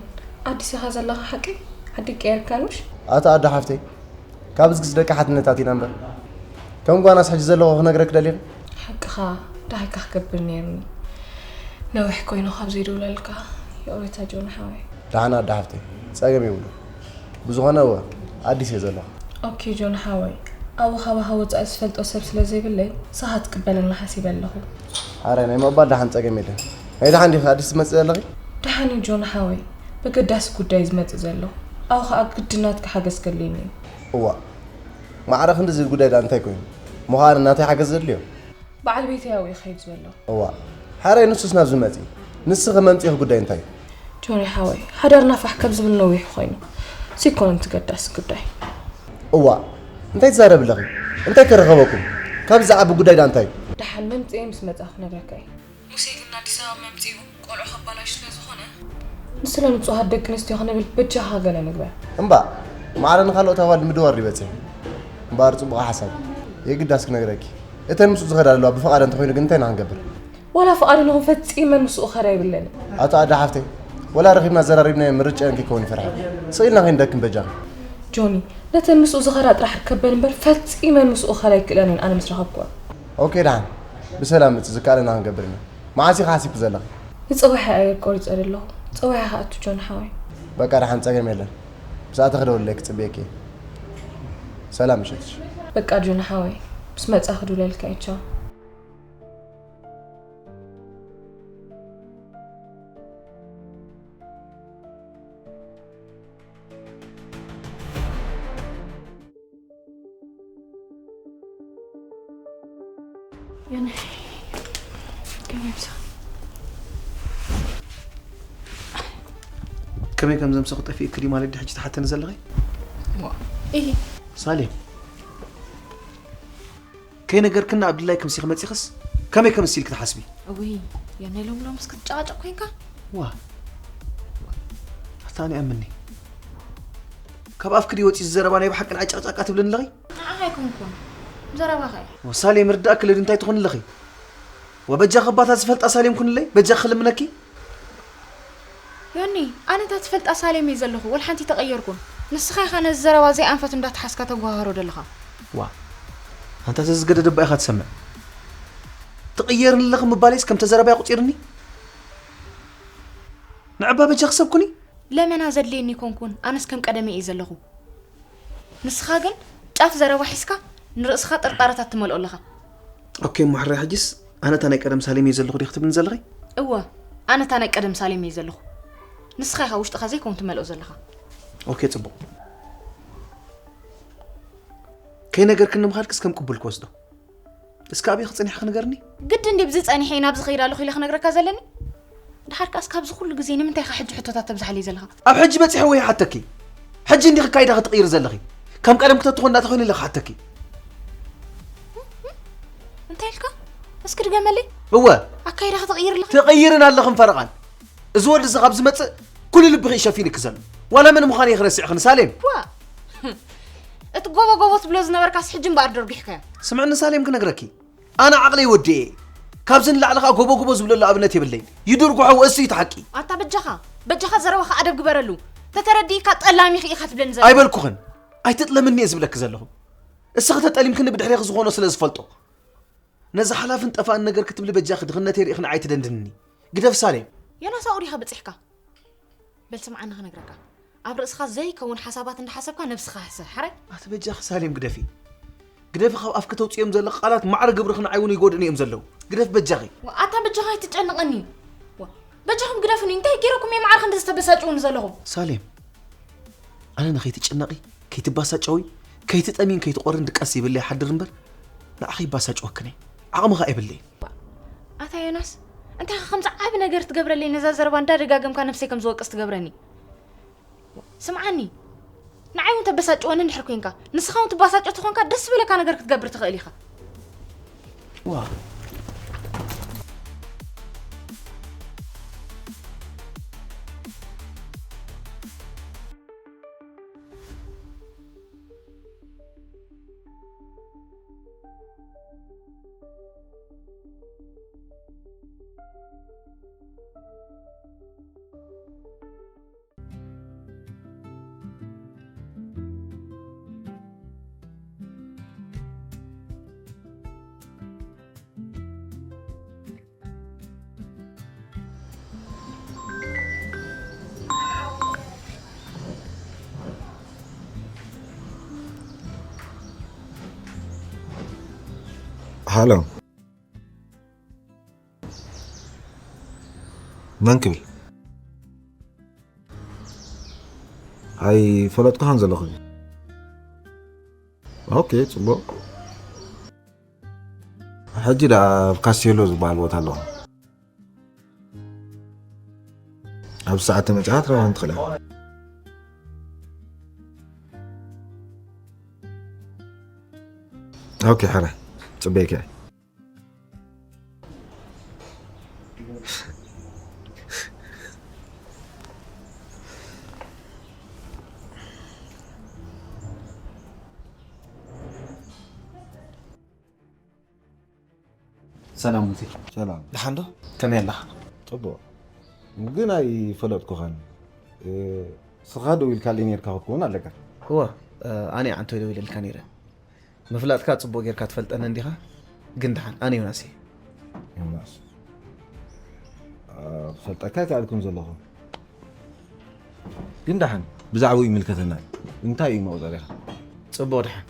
ኣዲስ ኢኻ ዘለኻ ሓቀይ? ዓዲ ቀይርካ ምሽ? ኣታ ኣዶ ሓፍተይ፣ ካብ እዝግስ ደቂ ሓትነት ኣቲና እምበር ከም ጓናስ ሕጂ ዘለኹ ክነግረኪ ደሊኺ? ሓቅኻ ደሃይካ ክገብር ነይርኒ ነዊሕ ኮይኑ ካብ ዘይድውለልካ ይቕሬታ ጆን ሓወይ። ደሓን ኣዶ ሓፍተይ ጸገም የብሉ ብዝኾነ እወ ኣዲስ እየ ዘለኹ። ኦኬ ጆን ሓወይ ኣብኡ ካባኻ ወጻኢ ዝፈልጦ ሰብ ስለ ዘይብለይ ንስኻ ትቅበለና ሓሲበ ኣለኹ። ኣረ ናይ ምቕባል ደሓን ጸገም የለን። ናይ ደሓን ዲኺ ኣዲስ ትመጽእ ዘለኺ? ደሓን እዩ ጆን ሓወይ በገዳሲ ጉዳይ ዝመጽእ ዘለኹ ኣብኡ ኸኣ ግዲ ናትካ ሓገዝ ከድልየኒ እዩ። እዋእ ማዕረ ክንድዚ ጉዳይ ደኣ እንታይ ኮይኑ እሞ ኸኣ ኣነ ናተይ ሓገዝ ዘድልዮ? በዓል ቤተይ ኣብኡ እዩ ክኸይድ ዘሎ። እዋእ ሓራይ ንሱስ ናብዚ መጺ ንስኺ መምጺኺ ጉዳይ እንታይ እዩ? ጆኒ ሓወይ ሓዳርና ፋሕ ካብ ዝብል ነዊሑ ኮይኑ እዙይ ኣይኮነን እቲ ገዳሲ ጉዳይ። እዋእ እንታይ ትዛረቢ ኣለኺ? እንታይ ከረኸበኩም? ካብዚ ዝዓቢ ጉዳይ ደኣ እንታይ እዩ? ደሓን መምጺኤ ምስ መጻኹ ክነግረካ እየ። ሙሴ ግን ኣዲስ ኣበባ መምጺኡ ቆልዑ ከባላሹ ስለ ዝኾነ ንስለ ንጹሃት ደቂ ኣንስትዮ ክንብል በጃኻ ገለ ንግበር። እምባእ ማዕረ ንኻልኦት ኣዋልድ ምድዋር ድዩ በጺሑ? እምበኣር ጽቡቕ ሓሳብ የግዳስ ክነግረኪ እተን ምስኡ ዝኸዳ ዘለዋ ብፍቓደን እንተኾይኑ ግን እንታይ ኢና ክንገብር? ዋላ ፍቓዱ ንኹን ፈጺመ ምስኡ ክኸዳ ኣይብለንን። ኣታ ኣደ ሓፍተይ ወላ ረኺብና ዘራሪብናዮ ምርጫኤን ከይከውን ይፈርሐ ስቕ ኢልና ከይንደክም በጃኺ። ጆኒ ነተን ምስኡ ዝኸዳ ጥራሕ ርከበን እምበር ፈጺመ ምስኡ ክኸዳ ኣይክእለን እየን ኣነ ምስ ረኸብክወን። ኦኬ ደሓን ብሰላም ምጽ ዝከኣለና ክንገብር ኢና። መዓስ ኢኺ ሓሲብኪ ዘለኺ? ንጽባሕ እየ ኣየር ቆሪጸ ዘለኹ። ጽባሕ ኢኻ ኣቱ ጆን ሓወይ። በቃ ደሓን ጸገም የለን። ምስ ኣተኺ ደውልለይ ክጽበየኪ እየ። ሰላም ምሸትሽ። በቃ ጆን ሓወይ ምስ መጻ ክድውለልካ እየ ቻው። ከመይ ከም ዘምሰኹ ጠፊእኪ ድዩ ማለት ድዩ ሕጂ ትሓተኒ ዘለኺ? ሳሌም ከይነገርክኒ ኣብ ድላይኪ ምሲኺ መጺኽስ ከመይ ከምሲ ኢልኪ ትሓስቢ? እውይ የኔ ሎም ሎምስ ክትጨቃጨቅ ኮይንካ። ዋ ኣታ ኣነ ኣምኒ ካብ ኣፍኪ ድዩ ወጺ ዘረባ ናይ ብሓቂ ንዓይ ጨቅጫቃ ትብልኒ ኣለኺ? ንዓኻ ኣይኮንኩን ዘረባኻ እየ። ሳሌም ርዳእ ክልድ እንታይ ትኾኒ ኣለኺ? ወበጃኺ ኣባታት ዝፈልጣ ሳሌም ኩንለይ በጃኺ ክልምነኪ። ዮኒ ኣነ እታ ትፈልጣ ሳሌም እየ ዘለኹ ወላ ሓንቲ ኣይተቐየርኩን። ንስኻ ኢኻ ነዚ ዘረባ ዘይኣንፈት እንዳተሓዝካ ተጓሃህሮ ዘለኻ። ዋ ኣንታ ተዝገደደ እባ ኢኻ ትሰምዕ። ትቕየርኒ ኣለኺ ምባለይስ ከም ተዘራባይ ኣቑጺርኒ? ንዕባ በጃኺ ሰብ ኩኒ። ለመና ዘድልየኒ ኣይኮንኩን ኣነስ ከም ቀደመይ እየ ዘለኹ። ንስኻ ግን ጫፍ ዘረባ ሒዝካ ንርእስኻ ጥርጣረታት ትመልኦ ኣለኻ። ኦኬ እሞ ሕራይ ሕጂስ ኣነ እታ ናይ ቀደም ሳሌም እየ ዘለኹ ዲኺ ትብልኒ ዘለኺ? እወ ኣነ እታ ናይ ቀደም ሳሌም እየ ዘለኹ። ንስኻ ኢኻ ውሽጥኻ ዘይከውን ትመልኦ ዘለኻ። ኦኬ ጽቡቕ። ከይነገርክኒ ምኻድክስ ከም ቅቡል ክወስዶ። እስከ ኣበይ ክጽኒሕኺ ንገርኒ? ግድን ድዩ ብዚ ጸኒሐ እየ ናብዚ ከይድ ኣለኹ ኢለ ክነግረካ ዘለኒ? ደሓር ከኣስ ካብዚ ኩሉ ግዜ ንምንታይ ኢኻ ሕጂ ሕቶታት ተብዝሓለይ ዘለኻ? ኣብ ሕጂ በጺሐ እወ ይሓተኪ። ሕጂ እንዲኺ ኣካይዳ ክትቕይሪ ዘለኺ? ከም ቀደም ክተትኾ እንዳተኾይነ ኢለ ክሓተኪ። እንታይ ኢልካ? እስኪ ድገመለይ። እወ ኣካይዳ ክትቕይር ኣለኻ? ትቕይርን ኣለኽን ፈረቓን። እዚ ወዲ እዚ ካብ ዝመጽእ ኩሉ ልብኺ እዩ ሸፊንኪ ዘሎ። ዋላ መን ምዃን እየ ክረስዕኽን ሳሌም። ዋ እቲ ጎቦ ጎቦ ትብሎ ዝነበርካስ ሕጂ እምበኣር ደርጒሕካዮ። ስምዕኒ ሳሌም ክነግረኪ፣ ኣነ ዓቕለይ ወዲኤ እየ። ካብዚ ንላዕሊ ኸኣ ጎቦ ጎቦ ዝብለሉ ኣብነት የብለይን። ይድርጉሖ ወእሱ እዩ እቲ ሓቂ። ኣታ በጃኻ በጃኻ ዘረባኻ ኣደብ ግበረሉ። ተተረዲእካ ጠላሚኺ ኢኻ ትብለኒ ዘለኻ። ኣይበልኩኽን። ኣይትጥለምኒ እየ ዝብለኪ ዘለኹ። እስኺ ተጠሊምክኒ ብድሕሬኺ ዝኾኖ ስለ ዝፈልጦ። ነዚ ሓላፍን ጠፋእን ነገር ክትብሊ በጃኺ ድኽነተይ ርኢኺ ንዓይ ትደንድንኒ። ግደፍ ሳሌም። ዮናስ ኣብኡ ዲኻ በጺሕካ? በል ስምዓኒ ክነግረካ። ኣብ ርእስኻ ዘይከውን ሓሳባት እንዳሓሰብካ ነብስኻ ህሰ። ሓራይ? ኣቲ በጃኺ ሳሌም ግደፊ። ግደፊ ካብ ኣፍኪ ተውፅኦም ዘለኺ ቃላት ማዕረ ግብርኺ ንዓይ እውን ይጎድእኒ እዮም ዘለዉ። ግደፊ በጃኺ። ዋ ኣታ በጃኻ ኣይትጨንቐኒ። ዋ በጃኹም ግደፉኒ። እንታይ ገይረኩም እየ ማዕረ ክንዲ ዝተበሳጭውኒ ዘለኹም? ሳሌም ኣነ ንኸይትጭነቒ፣ ከይትባሳጨዊ፣ ከይትጠምይን ከይትቖርን ድቃስ ዘይብለይ ሓድር እምበር ንዓኺ ይባሳጭወክን እየ። ዓቕሚ ኸኣ የብለይን። ኣታ ዮናስ እንታይ ከምዚ ዓቢ ነገር ትገብረለይ ነዛ ዘረባ እንዳደጋገምካ ነብሰይ ከም ዝወቅስ ትገብረኒ። ስምዓኒ ንዓይ እውን ተበሳጭወኒ እንድሕር ኮንካ ንስኻ እውን ትባሳጭ ተኾንካ ደስ ዝበለካ ነገር ክትገብር ትኽእል ኢኻ። ዋ ሃሎ መን ክብል ኣይፈለጥኩኻን ዘለኹ ኦኬ ጽቡቕ ሕጂ ደኣ ኣብ ካስቴሎ ዝበሃል ቦታ ኣለኹ ኣብ ሰዓት ተመጺኻ ትረኽበኒ ትኽእል ኦኬ ሕራይ ጽበየካ ሰላም ሙሴ። ሰላም። ደሓን ዶ? ከመይ ኣለኻ? ጽቡቕ። ግን ኣይፈለጥኩኻን። ስኻ ደው ኢልካለይ ነርካ ክትከውን ኣለካ። እወ፣ ኣነ ኣንቶይ ደው ኢለልካ ነይረ። ምፍላጥካ ጽቡቕ ጌርካ ትፈልጠኒ እንዲኻ? ግን ደሓን፣ ኣነ ዮናስ እየ። ዮናስ። ክፈልጠካ ኣይከኣልኩን ዘለኹ። ግን ደሓን ብዛዕባኡ ይምልከተና እዩ። እንታይ እዩ መቑጸሪኻ? ጽቡቕ ደሓን።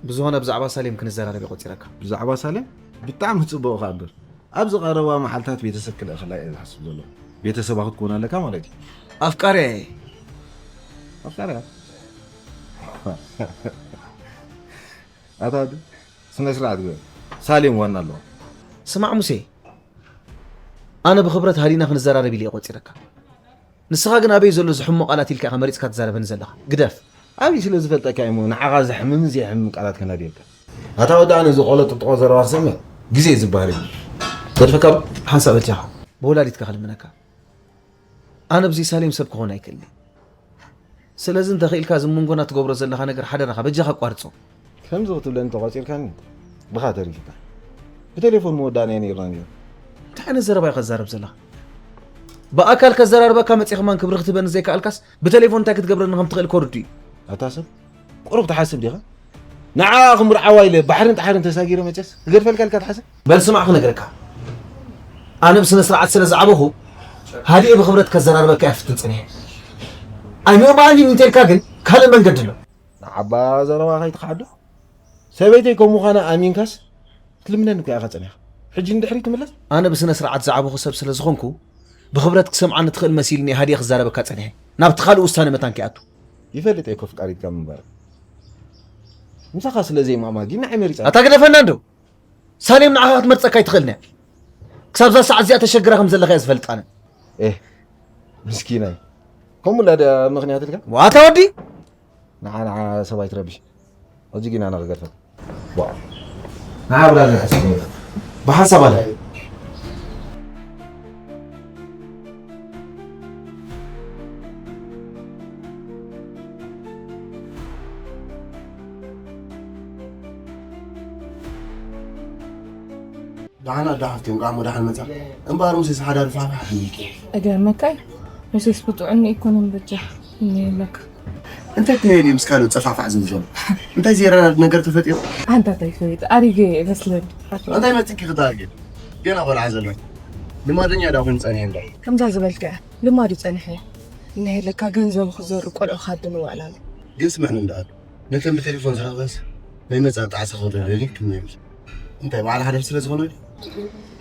ብዝኾነ ብዛዕባ ሳሌም ክንዘራረብ እየ ቆጺረካ። ብዛዕባ ሳሌም? ብጣዕሚ ጽቡቕ እኻ እምበር። ኣብዚ ቀረባ መዓልታት ቤተሰብ ክልእኸላ እየ ዝሓስብ ዘለኹ። ቤተሰባ ክትኮን ኣለካ ማለት እዩ። ኣፍቃርያ እየ። ኣፍቃርያ? ኣታ ወዲ ስነ ስርዓት ግበር። ሳሌም ዋና ኣለዋ። ስማዕ ሙሴ፣ ኣነ ብኽብረት ሃዲና ክንዘራረብ ኢለ እየ ቆጺረካ። ንስኻ ግን ኣበይ ዘሎ እዚ ሕሙቕ ቃላት ኢልካ ኢኻ መሪጽካ ትዛረበኒ ዘለኻ? ግደፍ። ኣበይ ስለ ዝፈልጠካ እሞ ንዓኻ ዘሕምምን ዘየሕምምን ቃላት ከናድየካ። ኣታ ወዲ ኣነ እዚ ቆሎ ጥጥቖ ዘረባ ክሰምዕ ግዜ ዝበሃል እዩ። ገድፈካ ሓንሳብ በጃኻ ብወላዲትካ ክልምነካ። ኣነ ብዘይ ሳሌም ሰብ ክኾን ኣይክእልን እየ። ስለዚ እንተኽኢልካ እዚ መንጎና ትገብሮ ዘለኻ ነገር ሓደራኻ በጃኻ ኣቋርጾ። ከምዚ ክትብለኒ ተቖጺርካኒ ብኻ ተሪፍካ። ብቴሌፎን ምወዳእናዮ ነይርና ነይሩ። እንታይ ዓይነት ዘረባ ኢኻ ትዛረብ ዘለኻ? ብኣካል ከዘራርበካ መጺእ ከማን ክብሪ ክትህበኒ ዘይከኣልካስ ብቴሌፎን እንታይ ክትገብረኒ ከም ትኽእል እኮ ርዱእ እዩ። ኣታ ሰብ ቁሩብ ትሓስብ ዲኻ? ንዓኣ ክምርዓዋ ኢለ ባሕርን ጣሕርን ተሳጊረ መጸስ ክገድፈልካ ኢልካ ትሓስብ? በል ስማዕ ክነግረካ። ኣነ ብስነ ስርዓት ስለ ዝዓበኹ ሃዲኤ ብኽብረት ከዘራርበካ እየ ክፍትን ጸኒሐ። ኣይምእመኣንን እንተልካ ግን ካልእ መንገዲ ኣሎ። ንዓባ ዘረባ ከይትኽሓዶ ሰበይተይ ከም ምዃና ኣሚንካስ ክትልምነኒ እኮ ኢኻ ጸኒኻ። ሕጂ ንድሕሪት ትምለስ? ኣነ ብስነ ስርዓት ዝዓበኹ ሰብ ስለ ዝኾንኩ ብኽብረት ክሰምዓኒ ትኽእል መሲሉኒ እየ ሃዲኤ ክዛረበካ ጸኒሐ። ናብቲ ካልእ ውሳነ መታን ከይኣቱ። ይፈልጥ እየ ኮፍ ቃሪትካ ምንባር ምሳኻ ስለ ዘይማማ ግን ንዓይ መሪጻ ኣታ ግደፈና እንዶ ሳሌም ንዓኻ ክትመርጸካ ኣይትኽእልን እያ ክሳብ እዛ ሰዓት እዚኣ ተሸግራ ከም ዘለኻ እየ ዝፈልጥ ኣነ ኤህ ምስኪናይ ከምኡ ኢላ ድያ ምኽንያት ኢልካ? ዋታ ወዲ! ንዓ፣ ንዓ ሰብ ኣይትረብሽ። ሕጂ ግን ኣነ ክገድፈካ። ዋ። ንዓ ብራዘር፣ ሓሳብ። ብሓሳብ ኣለ። ደሓን ኣደ ሓፍቲ፣ እንቋዕ ደሓን መጻ። እምበኣር ሙሴስ ሓዳር ፋሕፋሕ ይብል። እገርመካ እዩ፣ ሙሴስ ብጥዑም ኢኮኖሚ በጃ ይብለካ። እንታይ ኮይኑ እዩ ምስ ካልኦት ጸፋፋዕ ዝብል ዘሎ? እንታይ ዘይረዳድ ነገር ተፈጢሩ? ኣንታ እንታይ ይፈልጥ፣ ኣሪገ እየ መስለኒ። እንታይ መጺኪ ክትኣርጊ? ገና ቆልዓ ዘለኪ። ልማደኛ ዳ ኮይኑ ጸኒሑ እንዳ? ከምዛ ዝበልካ እያ፣ ልማዱ ጸኒሑ እያ። እናሄለካ ገንዘቡ ክዘሩ ቆልዑ ካድን ውዕላሉ። ግን ስምዕኒ እንዳ ኣሉ። ነተን ብቴሌፎን ዝረኸበስ ናይ መጻኢ ጣዕሳ ክወርድ ደልዩ ክምብል። እንታይ በዓል ሓዳር ስለ ዝኾነ ድዩ?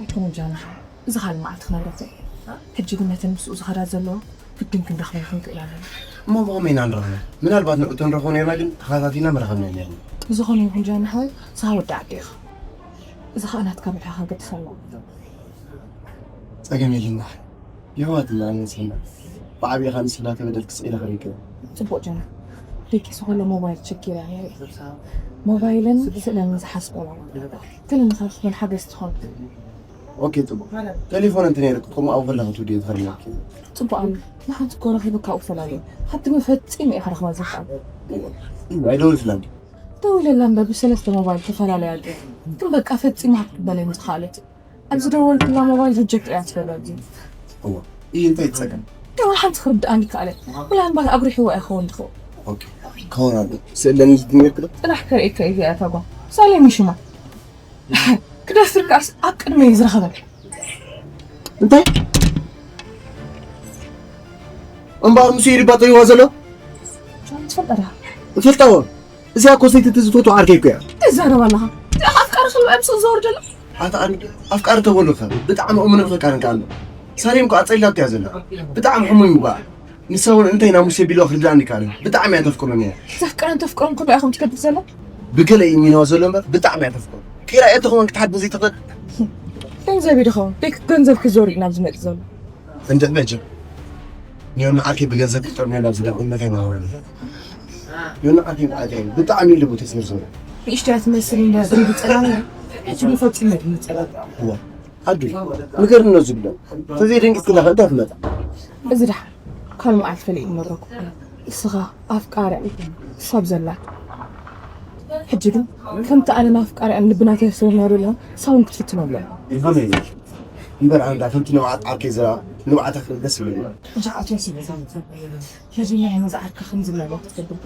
ኣይኮነን ጃናኻ፣ እዚ ካልእ መዓልቲ ክነግረካ እየ። ሕጂ ግን ነተን ምስኡ ዝኸዳ ዘለዋ ግድን ክንረኽበን ክንክእል ኣለና። እሞ ብኸመይ ኢና ንረኽበን? ምናልባት ንእቶ ንረኽቦ ነርና ግን ተኸታቲልና ምረኸብና ነርና። ብዝኾነ ይኹን ጃና ሓወይ፣ ንስኻ ወዲ ዓዲ ኢኻ። እዚ ኸኣ ናትካ ብልሒ ከገድስ ኣለዎ። ጸገም የለን። የሕዋትና ንጽህና ብዓቢኻ ንስላ ተበደልክ ስኢላ ከሪከ። ጽቡቕ ጀና። ደቂሱ ከሎ ሞባይል ቸክ ኢላ ነይረ። ሞባይልን ስእልን ዝሓስበላ። ግን ንኻልእ ሓገዝ ትኾን። ኦኬ፣ ጽቡቕ። ቴሌፎን እንተ ነይርክ ከምኡ ኣብ ከለኻ ትውድዮ ትኸርመኪ። ጽቡቕ ኣሎ። ንሓንቲ እኮ ረኺበካ ኣብኡ ፈላልዮ። ሓንቲ ግን ፈጺሙ ኢኻ ረኽባ ዘፍቃል። ኣይደውልትላን። ደውለላ እምበር ብሰለስተ ሞባይል ተፈላለያ ኣሎ። ግን በቃ ፈጺማ ክትበለኒ ዝኸኣለት። ኣብ ዝደወልኩላ ሞባይል ሪጀክት እያ ትገብረልኒ። እዋ፣ ይህ እንታይ ጸገም? ደወል ሓንቲ ክርድኣኒ ከኣለ። ወላ እምበር ኣጉሪሕዋ ይኸውን ድኹ። ኦኬ፣ ክኸውን ኣሎ። ስእለኒ ዝትምህርክ ዶ? ጽናሕ ከርእየካ እየ እዚኣ እታ ጓል። ሳሌም እዩ ሽማ። ክደፍርካስ ኣብ ቅድመይ ዝረኸበ። እንታይ? እምበኣር ምስ ኢድ ባጠይዋ ዘሎ? ትፈልጠ ዳ? እፈልጣዎ። እዚኣ እኮ ሰይቲ እቲ ዝፈትዋ ዓርከይ እኮ እያ። ትዛረብ ኣለኻ። እዚኣ ኣፍቃሪ ክልባ ምስ ዝዘወር ዘሎ? ኣታ ኣን-፣ ኣፍቃሪ ተበሉካ። ብጣዕሚ እሙን ኣፍቃሪ እንካ ኣሎ። ሳሌም እኮ ኣጸሊላቶ እያ ዘላ። ብጣዕሚ ሕሙም እዩ በኣ። ንሳ እውን እንታይ ናብ ሙሴ ቢልዋ ክርድኣኒ ይከኣል። ብጣዕሚ እያ ተፍቅሮም እያ። ዘፍቅረን ተፍቅሮም ከመይ ኢኹም ትገድፍ ዘሎ? ብገለ እዩ ሚንዋ ዘሎ እምበር ብጣዕሚ እያ ተፍቅሮ። ኬራ እያ ተኸውን ክትሓድን ዘይትኽእል። ገንዘብ እዩ ድኸውን? ቤክ ገንዘብ ክዞር እዩ ናብ ዝመጽእ ዘሎ። እንደ በጀ ዮና ዓርከይ ብገንዘብ ክጥርነላ ዝደብር መታይ ማወረ። ዮና ዓርከይ ብዓርከይ ብጣዕሚ ልቡ ተስምር ዘሎ። ንእሽቶ እያ ትመስል እንደ ዝብል ጸላም። ሕጂ ፈጺመ ድምጸላ። እዋ፣ ኣዱ፣ ንገርኒ ነዚ ብሎ። ተዘይ ደንጊጽ ክላ ከእንታ ትመጣ። እዚ ደሓን ካልእ መዓልቲ ፈሊጥ መረኩ። እስኻ ኣፍቃሪ እሳ ኣብ ዘላ። ሕጂ ግን ከምቲ ኣነ ናፍቃሪኣን ልብና ተስርና ዘሎ ሳውን ክትፍትኖ ኣሎ። ይኸመይ እምበር ኣንዳ ከምቲ ንብዓት ዓርከይ ዘራ ንብዓታ ክብል ደስ ይብለኒ። ጃዓት ወሲድ ሕጂ ናይ መዛዓርካ ከም ዝብለሎ ክትፈልጥ።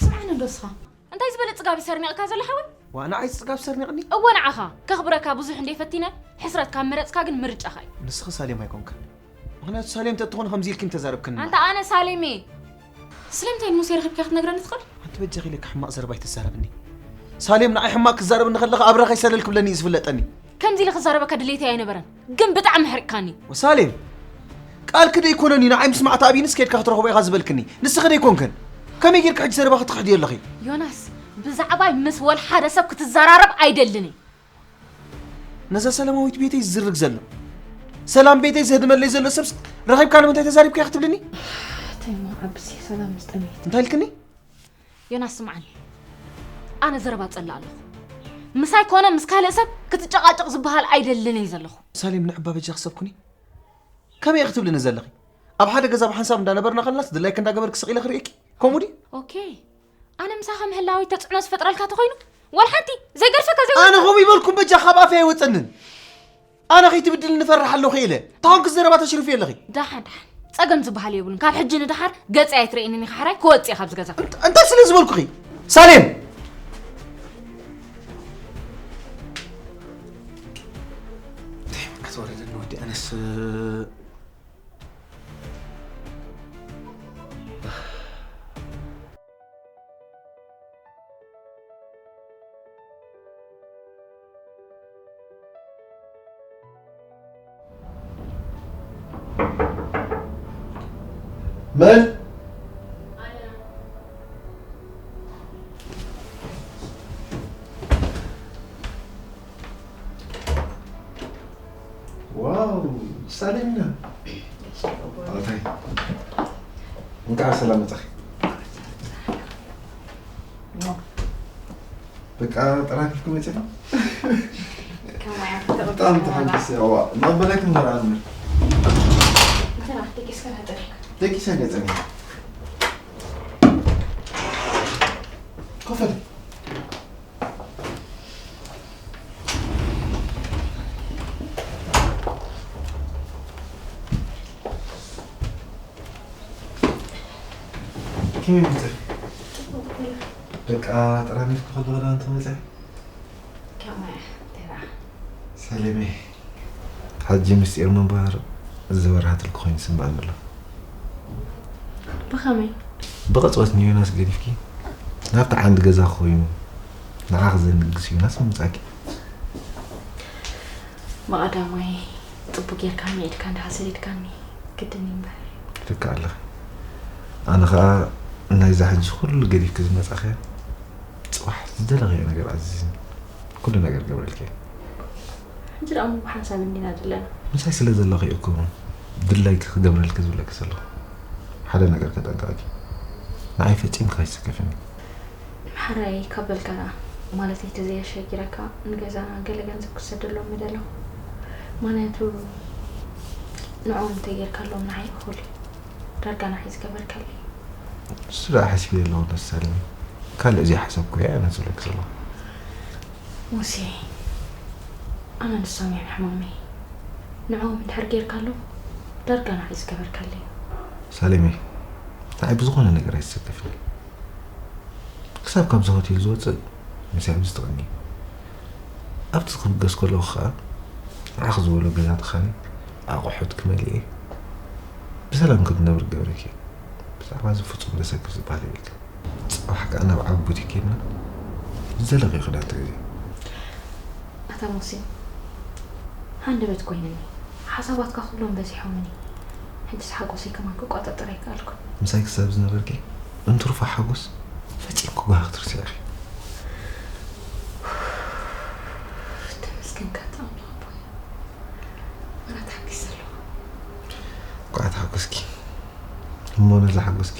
ስምዓኒ እንዶ እስኻ። እንታይ ዝበለ ጽጋብ እዩ ሰርኒቕካ ዘሎ ሓወይ? ዋ፣ ንዓይ ጽጋብ ሰርኒቕኒ? እወ ንዓኻ። ከኽብረካ ብዙሕ እንደ ፈቲነ፣ ሕስረት ካብ መረጽካ ግን ምርጫኻ እዩ። ንስኺ ሳሌም ኣይኮንክን። ምኽንያቱ ሳሌም ተትኾኒ ከምዚ ኢልኪ ምተዛረብክኒ። ኣንታ ኣነ ሳሌም እየ። ስለምንታይ ንሙሴ ረኺብካ ክትነግረኒ ትኽእል? ኣንቲ በጃኺ ኢለኪ ሕማቕ ዘረባ ኣይትዛረብኒ። ሳሌም ንዓይ ሕማቕ ክዛረብኒ ከለኻ ኣብራ ከይሰለል ክብለኒ እዩ ዝፍለጠኒ። ከምዚ ኢለ ክዛረበካ ድሌተይ ኣይነበረን፣ ግን ብጣዕሚ ሕሪቕካኒ። ወሳሌም፣ ቃልኪ ደይኮነን እዩ ንዓይ ምስ ማዕታ ኣብይንስ ከይድካ ክትረኽቦ ኢኻ ዝበልክኒ። ንስኺ ደይኮንክን። ከመይ ጌርኪ ሕጂ ዘረባኺ ትኽሕድዮ ኣለኺ? ዮናስ፣ ብዛዕባይ ምስ ወልሓደ ሰብ ክትዘራረብ ኣይደልን እየ። ነዛ ሰላማዊት ቤተይ ዝዝርግ ዘሎ፣ ሰላም ቤተይ ዘህድመለይ ዘሎ ሰብስ ረኺብካ ንምንታይ ተዛሪብካ ኢኻ ክትብልኒ? ተይሞ፣ ዓብሲ ሰላም ምስ ጠሜት። እንታይ ኢልክኒ? ዮናስ ስምዓኒ፣ ኣነ ዘረባ ጸላእ ኣለኹ። ምሳይ ኮነ ምስ ካልእ ሰብ ክትጨቃጨቕ ዝበሃል ኣይደልን እየ ዘለኹ። ሳሌም ንዕባ በጃ ክሰብኩኒ? ከመይ ኢኺ ትብልኒ ዘለኺ? ኣብ ሓደ ገዛ ብሓንሳብ እንዳነበርና ከለናስ ድላይኪ እንዳገበርኪ ስቕ ኢለ ክርእየኪ? ከምኡ ድዩ? ኦኬ። ኣነ ምሳኻ ምህላወይ ተጽዕኖ ዝፈጥረልካ ተኾይኑ? ዋላ ሓንቲ ዘይገድፈካ ዘይ ኣነ ከምኡ ይበልኩም በጃ ካብ ኣፈይ ኣይወጸንን። ኣነ ከይትብድልኒ እፈርሕ ኣለኹ ኢለ። ታኾንኪ ዘረባ ተሽርፊ ኣለኺ። ደሓን፣ ደሓን። ጸገም ዝበሃል የብሉን። ካብ ሕጂ ንደሓር ገጸይ ኣይትርእየንን ኢኻ። ሕራይ ክወጽእ እየ ካብዚ ገዛ። እንታይ ስለ ዝበልኩኺ? ሳሌም! እንታይ መዓት ወረደኒ ወዲ ኣነስ። መን? ዋው፣ ሳሌምና። ኣታይ። እንኳዕ ሰላም መጣኺ። በቃ ጠራፊፍኩም መጨረሻ። ከማያ ብጣዕሚ ተሓጊሰ። እዋ፣ እናበለክ እንበራ። እንትና ደቂስካ ተጠሪካ። ደቂሰ ገጸኒ። ኮፈል። ከመይ መጸ? በቃ ጠራሚፍኩ ከለኹ ዶ ኣንተ መጸ? ከመይ ደራ? ሰለሜ፣ ሕጂ ምስጢር ምንባር ዝበርሃትልኩ ኮይኑ ይስምዓኒ ኣሎ። ብኸመይ? ብቕጽበት ንዮናስ ገዲፍኪ ናብቲ ዓንዲ ገዛ ኮይኑ ንዓኺ ዘንግስ ዮናስ ምምጻእኪ። ብቐዳማይ ጽቡቕ ጌርካ ምዒድካ እንድሓ ሰዲድካኒ ግድን እዩ እምበር። ልክዕ ኣለኺ። ኣነ ኸኣ ናይዛ ሕጂ ኩሉ ገዲፍኪ ዝመጻኽያ ጽባሕ ዝደለኽዮ ነገር ኣዚዝኒ ኩሉ ነገር ገብረልኪ። ሕጂ ደኣ እሞ ብሓንሳብ እንዲና ዘለና። ምሳይ ስለ ዘለኺ እኮ ድላይኪ ክገብረልኪ ዝብለኪ ዘለኹ። ሓደ ነገር ከጠንቅቐኪ። ንዓይ ፈጺምኪ ከይትስከፍኒ። ሕራይ ካብ በልካ ደኣ፣ ማለተይ ተዘየሸጊረካ ንገዛና ገለ ገንዘብ ክሰደሎም ምደለኹ። ምኽንያቱ ንዕኦም እንተጌርካሎም ንዓይ እኹል እዩ። ዳርጋ ንዓይ ዝገበርካለይ። እሱ ደኣ ሓሲበ ኣለኹ ነሳልኒ። ካልእ ዘይሓሰብኩ እየ ኣነ ዝብለኪ ዘለኹ። ሙሴ፣ ኣነ ንሶም እዮም ሕማመይ። ንዕኦም እንድሕር ጌርካሎም ዳርጋ ንዓይ ዝገበርካለይ። ሳሌመይ፣ ንዓይ ብዝኾነ ነገር ኣይትሰከፍኒ። ክሳብ ካብዚ ሆቴል ዝወፅእ ምሳይ ኣብዚ ትቕኒ። ኣብቲ ክብገስ ከለኹ ኸዓ ንዓኺ ዝበሎ ገዛ ተኻኒ ኣቑሑት ክመልእ እየ። ብሰላም ክትነብሪ ክገብረኪ እየ። ብዛዕባ እዚ ፍፁም ዘሰክፍ ዝበሃል የብልክን። ፅባሕ ከኣ ናብ ዓቢ ቡቲክ ኬድና ዝደለኽዮ ክዳን ትገዝኢ። ኣታ ሙሴ፣ ሃንደበት ኮይንኒ። ሓሳባትካ ኩሎም በዚሖምኒ። ሕጅስ ሓጎሰይ ከማን ክቆጻጸር ኣይከኣልኩን። ምሳይ ክሳብ ዝነበርኪ እንትሩፋ ሓጎስ ፈጺምኪ ጓሂ ክትርስዒ ኢኺ። ተመስገንካ ኣምላኽ ኣቦይ። ኣነ ተሓጒሰ ኣለኹ። እንኳዕ ተሓጎስኪ። እሞ ነዛ ሓጎስኪ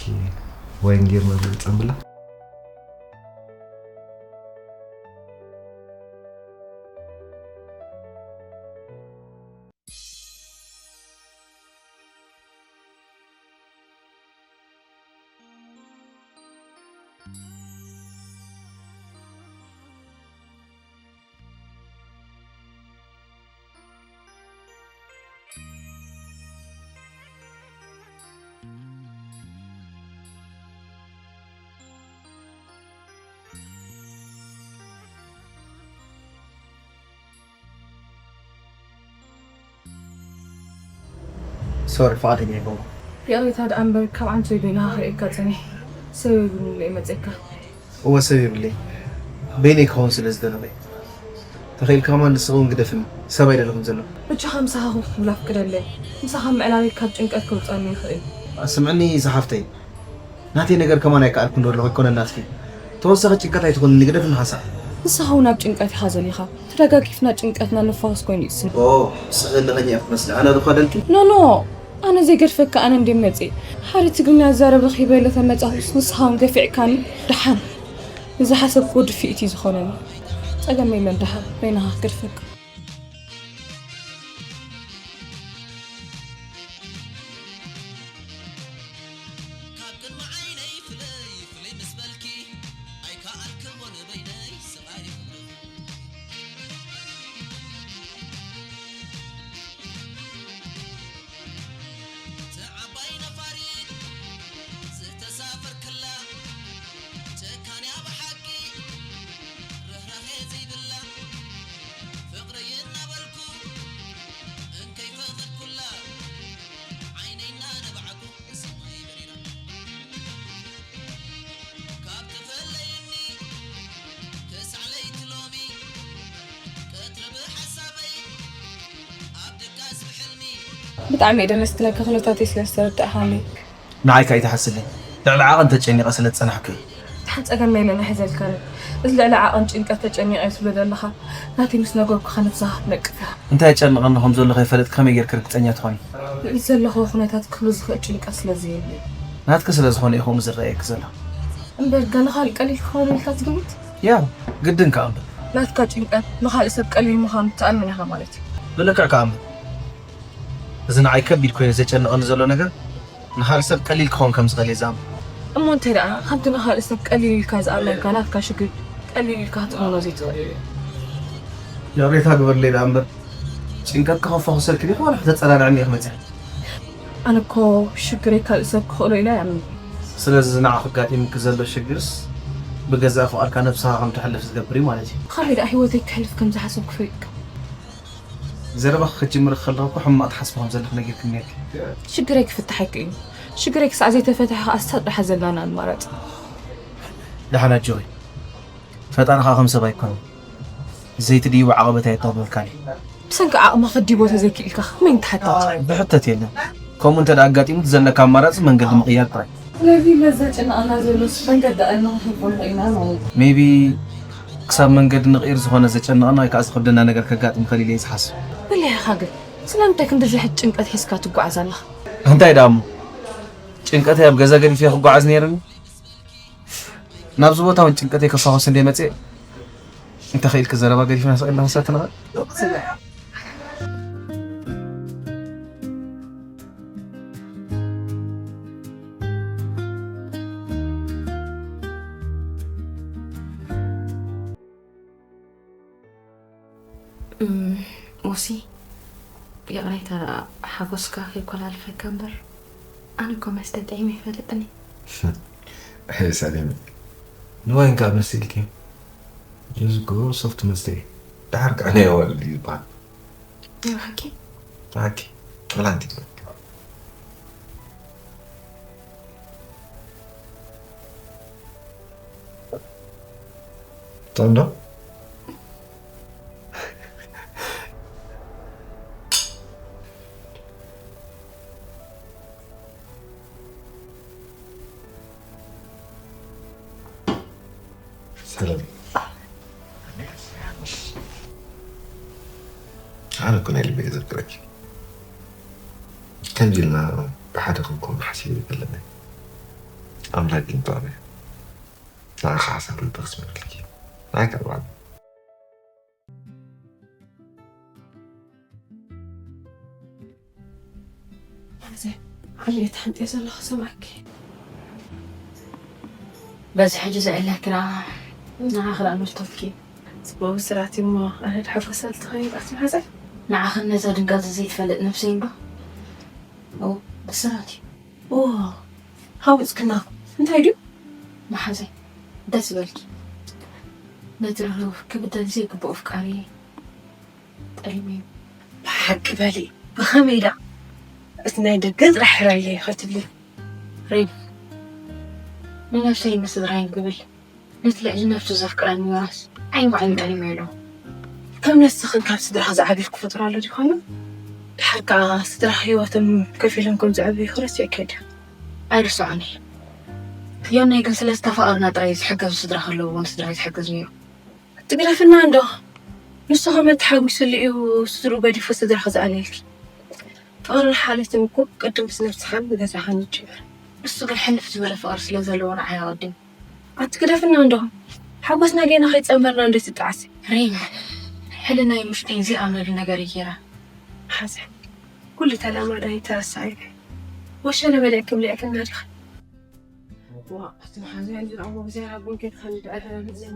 ዋይን ጌርና ንጸንብላ? ሶሪ፣ ፍቓደኛ ኣይኮንኩ። ይቕሬታ ደኣ እምበር፣ ካብ ዓንተይ ዶ ኢልካ ክርእየካ ጸኒሐ? ሰብ የብሉን ኢለ እየ መጺኤካ። እወ፣ ሰብ የብለይ። በይነይ ክኸውን ስለ ዝደለኹ እየ። ተኽኢልካ ከማን ንስኺ እውን ግደፍኒ። ሰብ ኣይደለኹን ዘለኹ። በጃኻ ምሳኻ ኮፍ ክብል ኣፍቅደለይ። ምሳኻ ምዕላለይ ካብ ጭንቀት ከውጽኣኒ ይኽእል። ስምዕኒ ዝሓፍተይ። ናተይ ነገር ከማን ኣይከኣልኩን ዶ ኣለኹ ኣይኮነን ናትኪ። ተወሳኺ ጭንቀት ኣይትኹንኒ፣ ግደፍኒ ሓንሳእ። ንስኻ እውን ኣብ ጭንቀት ኢኻ ዘሊኻ። ተደጋጊፍና ጭንቀትና ንፋወስ ኮይኑ እዩ ዝስምዓኒ። ኦ፣ ንስኺ ዘለኸኛ ኢኺ ትመስሊ። ኣነ ዶ ኸደልኪ? ኖ፣ ኖ። ኣነ ዘይገድፈካ ኣነ እንድየ መጺኤ። ሓደ ትግርኛ ዝዛረብ ረኺበ ኢለ ተመጻኹስ ንስኻ እውን ገፊዕካኒ። ደሓን። ንዝሓሰብክዎ ድፍኢት እዩ ዝኾነኒ። ጸገም የለን ደሓን። በይንኻ ክገድፈካ። ካብ ቅድሚ ዓይነይ ፍለይ ፍለይ ምስ በልኪ ኣይከኣልክን እሞ ንበይነይ ስቓይ ፍቕርኺ። እቲ ዓባይ ብጣዕሚ እየ ደነስትለካ፣ ኩነታተይ ስለ ዝተረዳእካኒ። ንዓይ ከኣ ኣይትሓስለይ። ልዕሊ ዓቐን ተጨኒቐ ስለ ዝጸናሕኩ እዩ። ሓን ጸገም የለን፣ ኣይሕዘልካን። እዚ ልዕሊ ዓቐን ጭንቀት ተጨኒቐ እየ ትብሎ ዘለኻ፣ ናተይ ምስ ነገርኩኻ ነብስኻ ክትነቅፍ ኢኻ። እንታይ የጨንቐኒ ከም ዘሎ ከይፈለጥኪ ከመይ ጌርኪ ርግጸኛ ትኾኒ? ልዕሊ ዘለኽዎ ኩነታት ክህሉ ዝኽእል ጭንቀት ስለ ዘየለ። ናትኪ ስለ ዝኾነ እዩ ከምኡ ዝረኣየኪ ዘሎ። እምበር ገለ ካልእ ቀሊል ክኸውን ኢልካ ትግምት? ያው፣ ግድን ከኣ እምበር። ናትካ ጭንቀት ንኻልእ ሰብ ቀሊል ምዃኑ ትኣምን ኢኻ ማለት እዩ። ብልክዕ ከኣ እምበር። እዚ ንዓይ ከቢድ ኮይኑ ዘጨንቐኒ ዘሎ ነገር፣ ንኻልእ ሰብ ቀሊል ክኸውን ከም ዝኽእል እየ ዝኣምን። እሞ እንታይ ደኣ፣ ከምቲ ንኻልእ ሰብ ቀሊል ኢልካ ዝኣመንካ፣ ናትካ ሽግር ቀሊል ኢልካ ክትእምኖ ዘይትኽእል? ይቕሬታ ግበርለይ ደኣ እምበር፣ ጭንቀትኪ ከፋኹሰልኪ ዲኺ ዋላ ክተጸናንዕኒ ኢኺ መጺኺ? ኣነ እኮ ሽግረይ ካልእ ሰብ ክኽእሎ ኢለ ኣይኣምንን። ስለዚ እዚ ንዓኺ ኣጋጢሙኪ ዘሎ ሽግርስ ብገዛእ ፍቓድካ ነብስኻ ከም ተሕልፍ ዝገብር እዩ ማለት እዩ። ብኸመይ ደኣ ህይወተይ ከሕልፍ ከም ዝሓሰብኩ ፈሊጥካ? ዘረባኺ ክትጅምሪ ከለኺ እኮ ሕማቕ ትሓስቢ ከም ዘለኺ ነጊርክኒ ነይርኪ። ሽግረይ ክፍታሕ ኣይክእልን እዩ። ሽግረይ ክሳዕ ዘይተፈትሐ ከኣ እሳ ጥራሕ ዘላና ኣማራጺ። ደሓን ኣጆኺ። ፈጣሪ ከኣ ከም ሰብ ኣይኮነን። ዘይትድይቦ ዓቐበት ኣየጣብበልካን እዩ። ብሰንኪ ዓቕምኻ ክትድይቦ ተዘይክኢልካ ከመይ ንተሓታቶ? ብሕተት የለን። ከምኡ እንተ ደኣ ኣጋጢሙ እቲ ዘለካ ኣማራጺ መንገዲ ምቕያር ጥራይ። ስለዚ በዚ ዘጨንቐና ዘሎስ መንገዲ ኣይንረኽቦን ኢና ማለት እዩ። ሜይቢ ክሳብ መንገዲ ንቕይር ዝኾነ ዘጨንቐና ወይ ከኣ ዝኸብደና ነገር ከጋጥም ይኽእል ኢለ እየ ዝሓስብ። በሊሕኻ ግን ስለምንታይ ክንድዚ ሕጂ ጭንቀት ሒዝካ ትጓዓዝ ኣለኻ? እንታይ ደኣ እሞ ጭንቀተይ ኣብ ገዛ ገዲፈ ክጓዓዝ ነይርኒ? ናብዚ ቦታ እውን ጭንቀተይ ከፋኹስ እንደ መፅእ እንተ ኽኢልኪ ዘረባ ገዲፍና ስቕ ኢልና ክንሰቲ ንኽእል። እም፣ ኦሲ፣ ይቕሬታ ደኣ ሓጎስካ ከይኮላልፈካ እምበር፣ ኣነ እኮ መስተ ጥዒመ ኣይፈልጥን እየ። ኣይ ሳሌም፣ ንዋይን ከኣ መስተ ኢልኪ። እዚ እኮ ሶፍት መስተ እዩ። ደሓር ከኣ ናይ ኣዋልድ እዩ ዝበሃል። ናይ ብሓቂ? ብሓቂ። ወላ ሓንቲ ጥዑም ዶ? ሰላም። ኣነ እኮ ናይ ልበይ እየ ዘፍቅረኪ። ከምዚ ኢልና ብሓደ ክንከውን ሓሲበ ኣይፈልጥን። ኣምላክ ግን ጥዑም እዩ። ንዓኻ ሓሳብ ልቢ ክስመረልኪ። ንዓይ ካብ ባዕሉ። ሓዘ ዓብየት ሓንጤ ዘለኹ ሰማዕኪ። በዚ ሕጂ ዘዕለክና ንዓኺ ደኣ መርቶትኪ። ጽቡቅ ስራቲ እሞ ኣነ ድሓጎሰልቲ ኸይን ኣቲ ማሕፀ ንዓኽን ነዛ ድንጋጸ ዘይትፈልጥ ነብሰይን ዶ? ኦ ብስራት እዩ። ኦ ሃውፅክና እንታይ ድዩ? መሓዘይ ደስ በልኪ። ነቲ ርህሩህ ክብደል ዘይግብኦ ፍቃሪ ጠሊመዮ። ብሓቂ በሊ ብኸመይ ደኣ እቲ ናይ ደገ ጥራሕ ሕራይ ከትብሊ? ሬም ንነብሰይን ንስድራይን ክብል ነቲ ልዕሊ ነብሱ ዘፍቅረኒ ዮናስ ዓይኑ ዓይኑ ጠሊመዮ ኣለኹ። ከም ነስኽን ካብ ስድራኺ ዝዓብየልኪ ፍጡር ኣሎ ድዩ ኮይኑ? ድሓር ከኣ ስድራኺ ህይወቶም ከፊሎም ከም ዘዕበዩኺ ረሲዕኪዮ ዲኺ? ኣይርስዖን እየ። ዮናይ ግን ስለ ዝተፋቐርና ጥራይ ዝሕገዙ ስድራ ከለውዎ ንስድራይ ዝሕግዝ ነይሩ። ትግደፍና እንዶ ንሱ ከመይ ተሓጒሱሉ እዩ ስድርኡ ገዲፉ ስድራኺ ዝኣልየልኪ? ፍቕርን ሓልዮትን እኮ ቅድም ምስ ነብስኻን ንገዛኻን ይጅምር። ንሱ ግን ሕልፍ ዝበለ ፍቕሪ ስለ ዘለዎ ንዓይ ኣቐዲሙ። ኣቲ ግደፍና እንዶ ሓጎስና ጌና ከይጸመርና እንዶ ትጣዓሲ። ሬም ሕልናይ ምሽተይን ዘይኣምነሉ ነገር እዩ ጌራ። ሓዘ ኩሉ ተለማዳይ ተረሳዒ ወሸለ በለ ክብልዕክና ዲኻ? ዋ እቲ መሓዘ እንዲ ኣሞ ብዘይ ቡን ጌርካ ንድዕድረ ንዘይ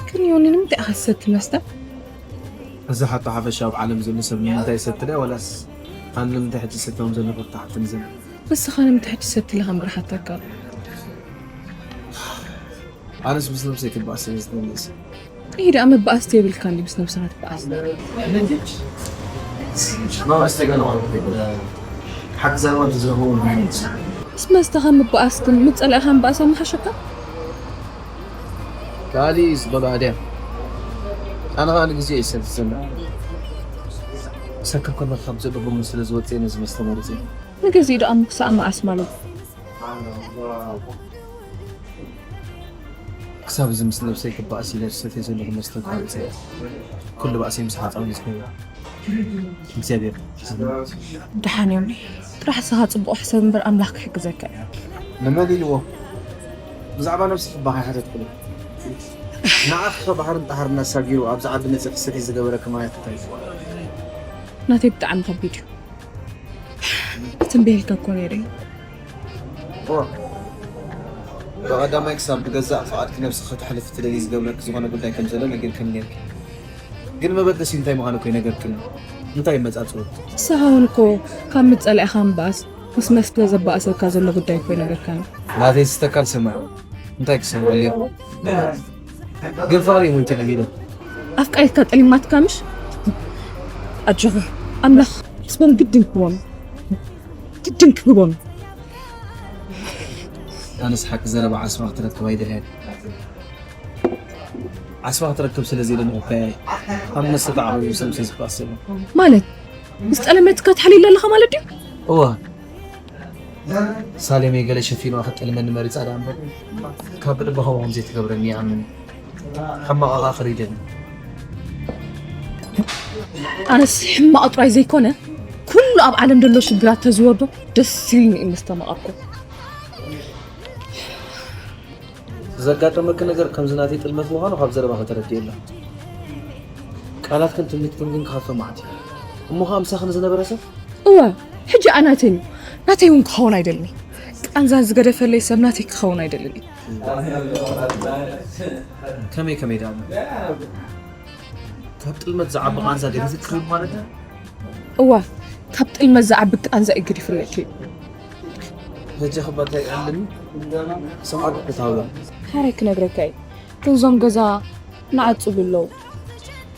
ክንዮኒ ንምንታይ ኢኻ ትሰቲ መስተ? እዚ ሓቶ ሓፈሻ ኣብ ዓለም ዘሎ ሰብ ንምንታይ ይሰቲ ድያ ዋላስ ኣነ ንምንታይ ሕጂ ዝሰቲ ከም ዘለኹ ክትሓትኒ ዘላ? ንስኻ ንምንታይ ሕጂ ትሰቲ ኢለ ከንብር ሓተካ ኣሎ። ኣነስ ምስ ነብሰይ ክበኣስ እየ ዝደሊ። ይሄ ደኣ መባኣስ የብልካ እንዲ ምስ ነብስኻ ትበኣስ። መባእስ ተገለ ሓቂ ዘረባ ዝረኽቡ። ምስ መስተኻ ምባኣስ ግን ምጸላእኻ ምባኣስ ኣመሓሸካ። ካልእ ዝበሎ ኣድያ ኣነ ኸኣ ንግዜ እየ ዝሰልስና። ሰክር ከሎ ካብ ዘለኹም ስለ ዝወፅእ ነዚ መስተ መሪፀ። ንግዜ ደኣ ምክሳእ መዓስ ማለት ክሳብ እዚ ምስ ነብሰይ ክበኣስ ኢለ ዝሰትዮ ዘለኹ መስተ ተሃሪፀ። ኩሉ ባእሰይ ምስ ሓፃዊ ዝኸይድ እግዚኣብሔር። ደሓን እዮም። ጥራሕ ንስኻ ጽቡቕ ሕሰብ እምበር ኣምላኽ ክሕግዘካ እዩ። ንመን ኢልዎ? ብዛዕባ ነብሲ ክባኻ ይሓተትኩሉ። ንዓኺ ከባሕርን ጣሕርን ኣሳጊሩ ኣብዚ ዓዲ መፂ ክሰትይ ዝገበረኪ ምኽንያት እንታይ እዩ? ናተይ ብጣዕሚ ከቢድ እዩ። ትንበየልካ እኮ ነይረ። እዋ፣ ብቐዳማይ ክሳብ ብገዛእ ፍቓድኪ ነብስኺ ከተሕልፊ ትደልዪ ዝገብረኪ ዝኾነ ጉዳይ ከም ዘሎ ነጊርክኒ ነይርኪ። ግን መበገሲኡ እንታይ ምዃኑ እኮ ኣይነገርክን። እንታይ እዩ መጻጽኡ? ንስኻ እውን እኮ ካብ ምጸላእኻ ምባኣስ ምስ መስተ ዘባእሰካ ዘሎ ጉዳይ እኮ ኣይነገርካን። ናተይ ዝተካል ስምዕ እንታይ ክሰምዕ ድልዮ? ግን ፍቕሪ እዩ ሞይቱ ነቢሉ። ኣፍቃሪትካ ጠሊማትካ ምሽ? ኣጆኻ ኣምላኽ ሕስቦም ግድን ክህቦም ግድን ክህቦም። ኣነስ ሓቂ ዘረባ ዓስባ ክትረክብ ኣይደልያን። ዓስባ ክትረክብ ስለ ዘይደለኹ እኮ እየ ኣብ መስተ ተዓቒቡ ሰምሰ ዝባስ ዘሎ። ማለት ምስ ጠለመትካ ትሓልይላ ኣለኻ ማለት ድዩ? እዋ ሳሌመይ ገለ ሸፊንዋ ክጠልመኒ መሪፃ ደኣ እምበር ካብ ብልቢ ከምኡ ከም ዘይትገብረኒ ይኣምን። ሕማቕ ኣኻኽር ይደሊ። ኣነስ ሕማቕ ጥራይ ዘይኮነ ኩሉ ኣብ ዓለም ዘሎ ሽግራት ተዝወርዶ ደስ ኢልኒ እዩ ምስተማቐርኩ። ዘጋጠመኪ ነገር ከምዚ ናተይ ጥልመት ምዃኑ ካብ ዘረባኺ ተረዲኤ ኣለኹ። ቃላትክን ትምኒትክን ግን ክሃፍቶ መዓት እዩ። እሞ ኸኣ ምሳኺ ንዝነበረ ሰብ እወ ሕጂ ኣናተይ እዩ ናተይ እውን ክኸውን ኣይደልን እዩ። ቃንዛ ዝገደፈለይ ሰብ ናተይ ክኸውን ኣይደልን እዩ። ከመይ ከመይ ደኣ እሞ? ካብ ጥልመት ዝዓቢ ቃንዛ ገዲፍኪ ማለት እዩ? እዋ ካብ ጥልመት ዝዓቢ ቃንዛ እዩ ገዲፍለኪ። በጃኺ እባ እንታይ ኣለኒ? ሰምዓት ክታወ። ሓራይ ክነግረካ እዩ። ክንዞም ገዛ ንዓጽሉ ኣለዉ።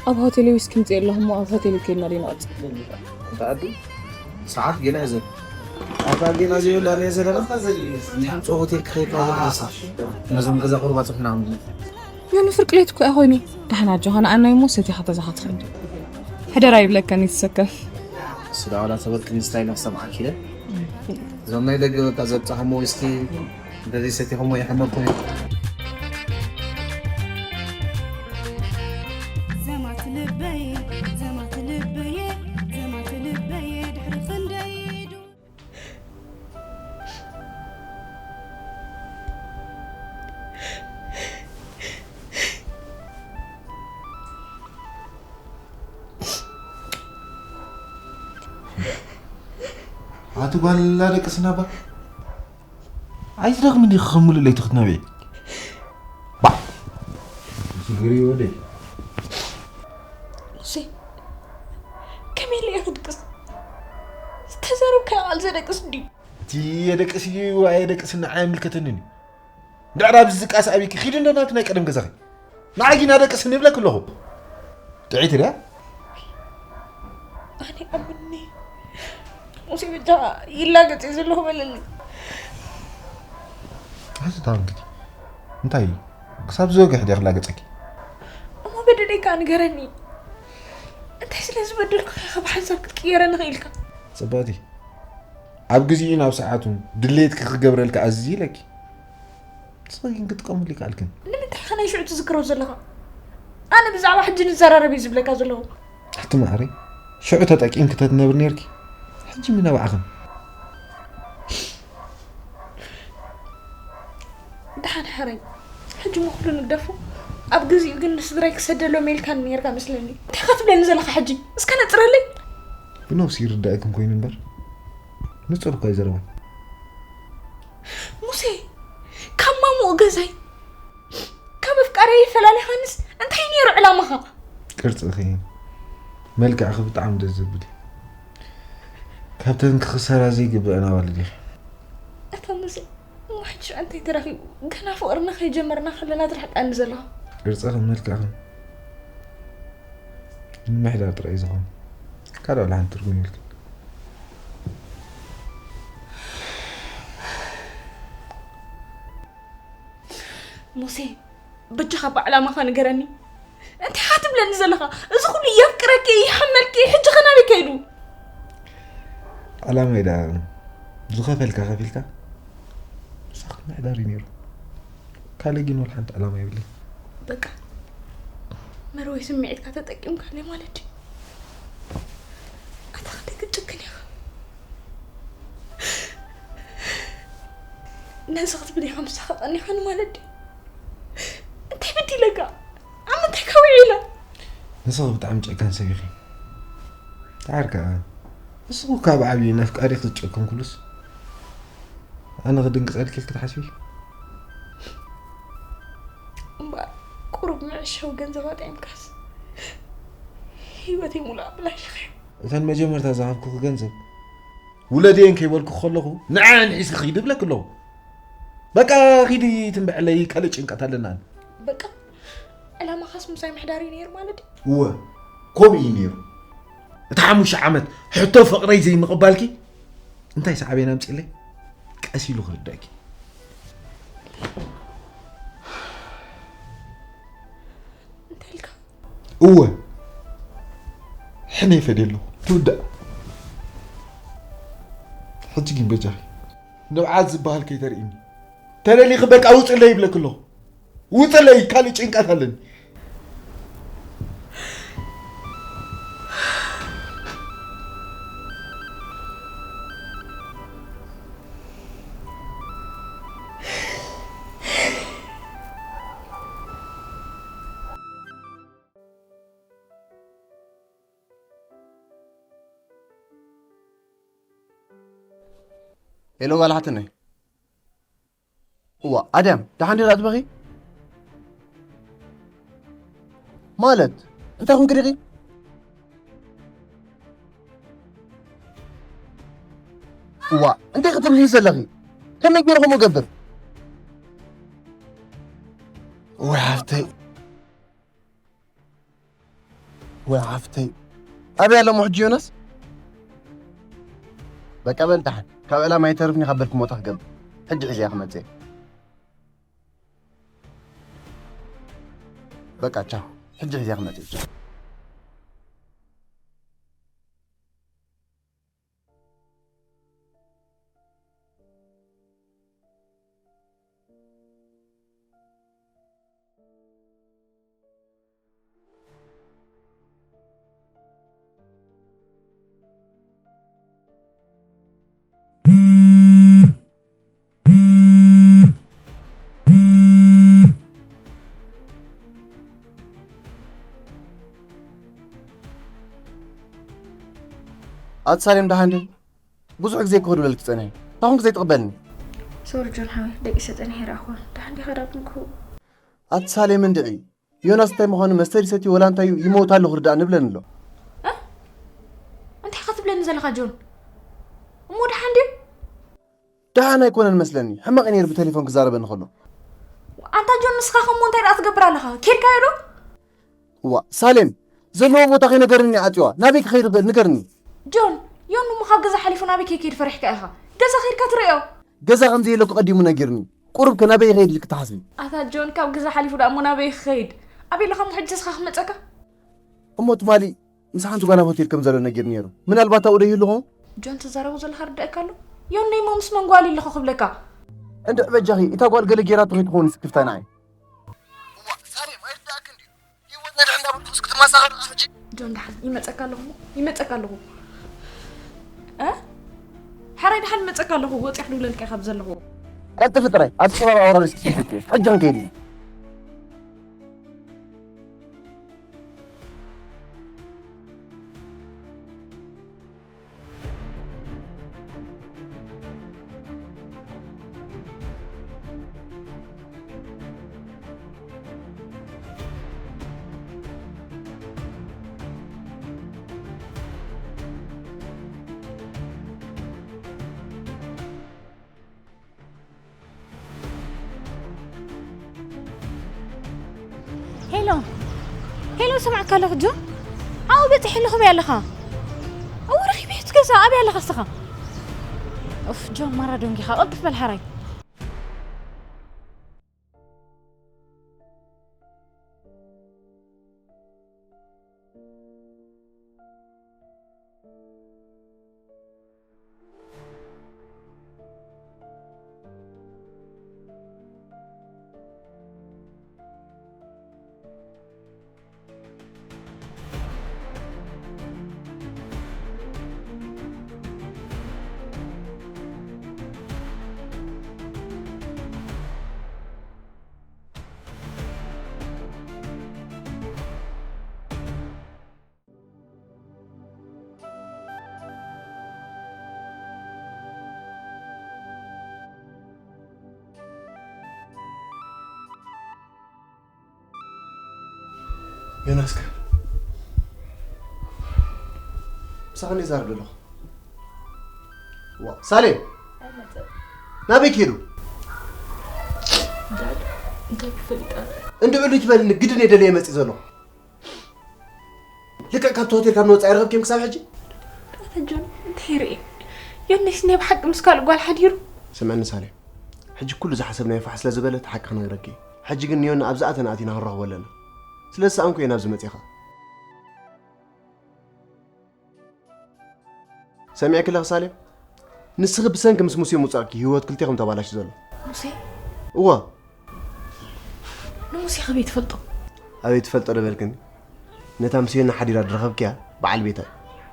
ኣብ ሆቴል ዊስኪ ምጽእ ኣለኹ እሞ ኣብ ሆቴል ከይድና ደይ ንቐጽል። እንተ ኣዱ ሰዓት ገና እየ ዘሎ። ኣታ ገና ዘይብላ ርየ ዘለና። ንሓምጾ ሆቴል ክኸይድ ካብ ዘለሳ ነዞም ገዛ ቁሩብ ኣጽፍና። ዮኒ ፍርቂ ሌት እኮ እያ ኮይኑ። ደሓን ኣጆኻ ንኣናይ እሞ ሰቲኻ ተዛኻ ትኸይድ። ሕደር ኣይብለካን ይትሰከፍ። ስዳ ዋላ ተበልክኒ ስታይል ኣሰምዓኪ ኢለ። እዞም ናይ ደገ በቃ ዘብጻሕሞ ዊስኪ እንተዘይሰቲኹሞ የሕመኩም። ዘማት ልበይ ዘማት ልበየ ዘማት ልበየ ድሕሪ ክንደይ ዱ ኣቲ ጓል ላደቅስና ባ ኣይትደኽሚ እንዲኺ ከም ሙሉእ ለይቲ ክትነብዒ። ባ ሽግር እዩ ወደይ። ሙሴ ከመይ ኢለ እየ ክድቅስ? ዝተዛረብካዮ ቃል ዘደቅስ ድዩ? እቲ የደቅስ እዩ ኣየደቅስን ንዓይ ኣይምልከተንን እዩ። እንድሕር ኣብዚ ዝቃስ ኣብይኪ ኺዲ እንዶ ናብቲ ናይ ቀደም ገዛኺ። ንዓይ ግን ኣደቅስኒ ይብለኪ ኣለኹ። ጥዕይቲ ድያ? ኣነ ኣምኒ ሙሴ በጃኻ ይላገጽ እየ ዘለኹ በለለይ። ሕዚ እታ እንግዲህ እንታይ እዩ? ክሳብ ዝወግሕ ድየ ክላገጸኪ? እሞ በደለይ ከኣ ንገረኒ። እንታይ ስለ ዝበደልኩ ኢኻ ብሓንሳብ ክትቅየረኒ ኽኢልካ? ጽብቕቲ፣ ኣብ ግዜኡን ኣብ ሰዓቱን ድሌትኪ ክገብረልኪ ኣዝዝ ኢለኪ። ንስኺ ግን ክጥቀመሉ ኣይከኣልክን። ንምንታይ ኢኻ ናይ ሽዑ ትዝክሮ ዘለኻ? ኣነ ብዛዕባ ሕጂ ንዘራረብ እየ ዝብለካ ዘለኹ። ኣቲ መዓረይ፣ ሽዑ ተጠቂምኪ ተትነብሪ ነይርኪ። ሕጂ ምነባዕኽን። ደሓን ሕረይ። ሕጂ ምኩሉ ንግደፎ። ኣብ ግዜኡ ግን ንስድራይ ክሰደሎም ኢልካኒ ነይርካ መስለኒ። እንታይ ኢኻ ትብለኒ ዘለኻ ሕጂ? እስከ ነጽረለይ። ብነብሲ ይርዳእክን ኮይኑ እምበር ንጹር እኳ እዩ ዘረባ። ሙሴ፣ ካብ ማሙኡ ገዛይ ካብ ኣፍቃሪይ ፈላሊኻንስ እንታይ ነይሩ ዕላማኻ? ቅርጽኺ መልክዕኺ ብጣዕሚ ደስ ዘብል እዩ። ካብተን ክኽሰራ ዘይግብአን ኣዋልድ ኢኺ። ኣታ ሙሴ፣ እሞ ሕጂ ሽዑ እንታይ ተረኺቡ? ገና ፍቕርና ከይጀመርና ከለና ትርሕቀኒ ዘለኻ። ቅርጽኽን መልክዕኽን ንምሕዳር ጥራይ እዩ ዝኾነ። ካልእ ዋላ ሓንቲ ትርጉም የብልክን። ሙሴ፣ በጃኻ ብዕላማኻ ንገረኒ። እንታይ ኢኻ ትብለኒ ዘለኻ? እዚ ኩሉ የፍቅረኪ፣ ይሓመልኪ፣ ሕጂ ኸ ናበይ ከይዱ? ዕላማይ ደኣ ዝኸፈልካ ከፊልካ ምሳኺ ምሕዳር እዩ ነይሩ። ካልእ ግን ወላ ሓንቲ ዕላማ የብለይ። በቃ፣ መርወይ ስምዒትካ ተጠቂምካለይ ማለት ድዩ? ኣታ ክንደይ ክትጭክን ኢኻ። ነዚ ክትብል ኢኻ ምሳኻ ቀኒኻኒ ማለት ድዩ? እንታይ በዲለካ? ኣብ ምንታይ ከዊዒ ኢለ? ንስኺ ብጣዕሚ ጨካን ሰብ ኢኺ። ደሓር ከኣ፣ ንስኺ ካብ ዓብዪ ነፍቃሪ ክትጨክን ኩሉስ፣ ኣነ ክድንግጸልኪ ኢልኪ ትሓስቢ? እምበኣር፣ ቁሩብ መዕሸዊ ገንዘብ ኣጥዒምካስ፣ ህይወተይ ሙሉእ ኣበላሽኻዮ። እተን መጀመርታ ዝሃብኩኺ ገንዘብ፣ ውለድየን ከይበልኩ ከለኹ፣ ንዓን ሒዝኪ ኺዲ እብለኪ ኣለኹ። በቃ ኺዲ ትንብዐለይ፣ ካልእ ጭንቀት ኣለና። በቃ፣ ዕላማኻስ ምሳይ ምሕዳር እዩ ነይሩ ማለት ድዩ? እወ፣ ከምኡ እዩ ነይሩ። እቲ ሓሙሽተ ዓመት ሕቶ ፍቕረይ ዘይምቕባልኪ እንታይ ሳዕቤን ኣምጺእለይ? ቀስ ኢሉ ክርደእኪ። እንታይ ኢልካ? እወ፣ ሕነ ይፈድየ ኣለኹ። ትውዳእ። ሕጂ ግን በጃኺ፣ ንብዓት ዝበሃል ከይተርእይኒ። ተደሊኺ በቃ ውፅለይ ይብለኪ ኣለኹ። ውፅለይ፣ ካልእ ጭንቀት ኣለኒ። ሄሎ፣ ጓል ሓትነይ። እዋ፣ ኣድያም፣ ደሓን ዲኻ ትበኺ? ማለት፣ እንታይ ኮንኪ ዲኺ? እዋ፣ እንታይ ክትብልኒ ዘለኺ? ከመይ ገይረ ከምኡ እገብር? ወይ ሓፍተይ። ወይ ሓፍተይ። ኣበይ ኣሎ እሞ ሕጂ ዮናስ? በቃ በል ደሓን። ካብ ዕላማ ይተርፍኒ ካብ በልኩ ሞታ ክገብር። ሕጂ ሒዘያ ክመጽእ። በቃ ቻው። ሕጂ ሒዘያ ክመጽእ። ቻው። ኣቲ ሳሌም ደሓን ዲኺ? ብዙሕ ግዜ እኮ ክድውለልኪ ጸኒሐ። እንታይ ኮንኪ ዘይትቕበልኒ? ሶሪ ጆን ሓወይ፣ ደቂሰ ጸኒሐ ይረኣኹ። ደሓን ዲኻ ዳግም ክህቡ? ኣቲ ሳሌም እንድዒ። ዮናስ እንታይ ምዃኑ መስተ ድዩ ሰትዩ ወላ እንታይ እዩ ይመውት ኣሎ ክርዳእ ንብለኒ ኣሎ። እ? እንታይ ኢኻ ትብለኒ ዘለኻ ጆን? እሞ ደሓን ድዩ? ደሓን ኣይኮነን መስለኒ። ሕማቕ እዩ ነይሩ ብቴሌፎን ክዛረበኒ ከሎ። ኣንታ ጆን ንስኻ ከሞ እንታይ ደኣ ትገብር ኣለኻ? ኬድካዮ ዶ? እዋ፣ ሳሌም፣ ዘለዎ ቦታ ከይነገረኒ ኣጽዋ። ናበይ ክኸይድ ይኽእል? ንገርኒ። ጆን፣ ዮኑ እሞ ካብ ገዛ ሓሊፉ ናበይ ከይከይድ ፈሪሕካ ኢኻ? ገዛ ከይድካ ትርእዮ? ገዛ ከም ዘየለኩ ቀዲሙ ነጊርኒ። ቁሩብ ከ ናበይ ይኸይድ ኢልኪ ትሓስቢ? ኣታ ጆን፣ ካብ ገዛ ሓሊፉ ደኣ እሞ ናበይ ክኸይድ? ኣበይ ኣለኻ እሞ ሕጂ ንስኻ ክመጸካ? እሞ ትማሊ ምስ ሓንቲ ጓል ኣብ ሆቴል ከም ዘሎ ነጊርኒ ነይሩ። ምናልባት ኣብኡ ዶ ይህሉ ኾን? ጆን፣ ትዛረቦ ዘለኻ ርደኣካ ኣሎ? ዮኒ እሞ ምስ መን ጓል ኣለኹ ክብለካ? እንድዒ በጃኺ፣ እታ ጓል ገለ ጌራቶ ከይትኸውን ስክፍታ ንዓይ። እዋ፣ ሳሌም፣ ኣይርድኣክን ድዩ? ህይወት ነድሕን እንዳበልኩስ ክትመሳኸር ኢኻ ሕጂ? ጆን፣ ደሓን ይመጸካ ኣለኹ እሞ፣ ይመጸካ ኣለኹ። እ? ሕራይ ደሓን ይመጸካ ኣለኹ፣ ወጺኣ ክድውለልካ ኢኻ ኣብ ዘለኹ። ቀልጥፊ ጥራይ፣ ኣብ ከባቢ ኣውራሪስ ክትሕቲ፣ ሕጂ ክንከይድ ኢና። ሄሎ፣ ሄሎ፣ ሰማዕካ ኣለኹ ጆን። ኣው በፂሕ ኣለኹ በይ ኣለኻ። እው ረኺብ ሕት ገዛ ኣበይ ኣለኻ እስኻ? ኡፍ ጆን ማራ ደንጊኻ ቅልጥፍ በል ሓራይ። ዮናስከ ምሳኸ እኔ ዛር ደለኹ። ዋ ሳሌም፣ ናበይ ከይዱ? እንታይ ክፈልጣ? እንድዕሉ ትበልኒ ግድን እየ ደለየ መፂእ ዘለኹ። ልክዕ ካብቲ ሆቴል ካብ ንወፃ ይረኸብክዮም ክሳብ ሕጂ? ኣታ ጆን እንታይ ርኢ? ዮኒስ ናይ ብሓቂ ምስ ካልእ ጓል ሓዲሩ? ስምዕኒ ሳሌም፣ ሕጂ ኩሉ ዝሓሰብናዮ ፋሕ ስለ ዝበለ እቲ ሓቂ ክነግረኪ። ሕጂ ግን ንዮኒ ኣብ ዝኣተና ኣቲና ክንረኽቦ ኣለና። ስለ ዝሰኣንኩ እየ ናብዚ መፂኻ። ሰሚዐኪ ኣለኺ ሳሌም? ንስኺ ብሰንኪ ምስ ሙሴ ምውጻእኪ ህይወት ክልቴኹም ተባላሽ ዘሎ። ሙሴ? እዋ። ንሙሴ ከበይ ትፈልጦ? ኣበይ ትፈልጦ ዶ በልክኒ? ነታ ምስ ዮና ሓዲራ ዝረኸብክያ በዓል ቤታ።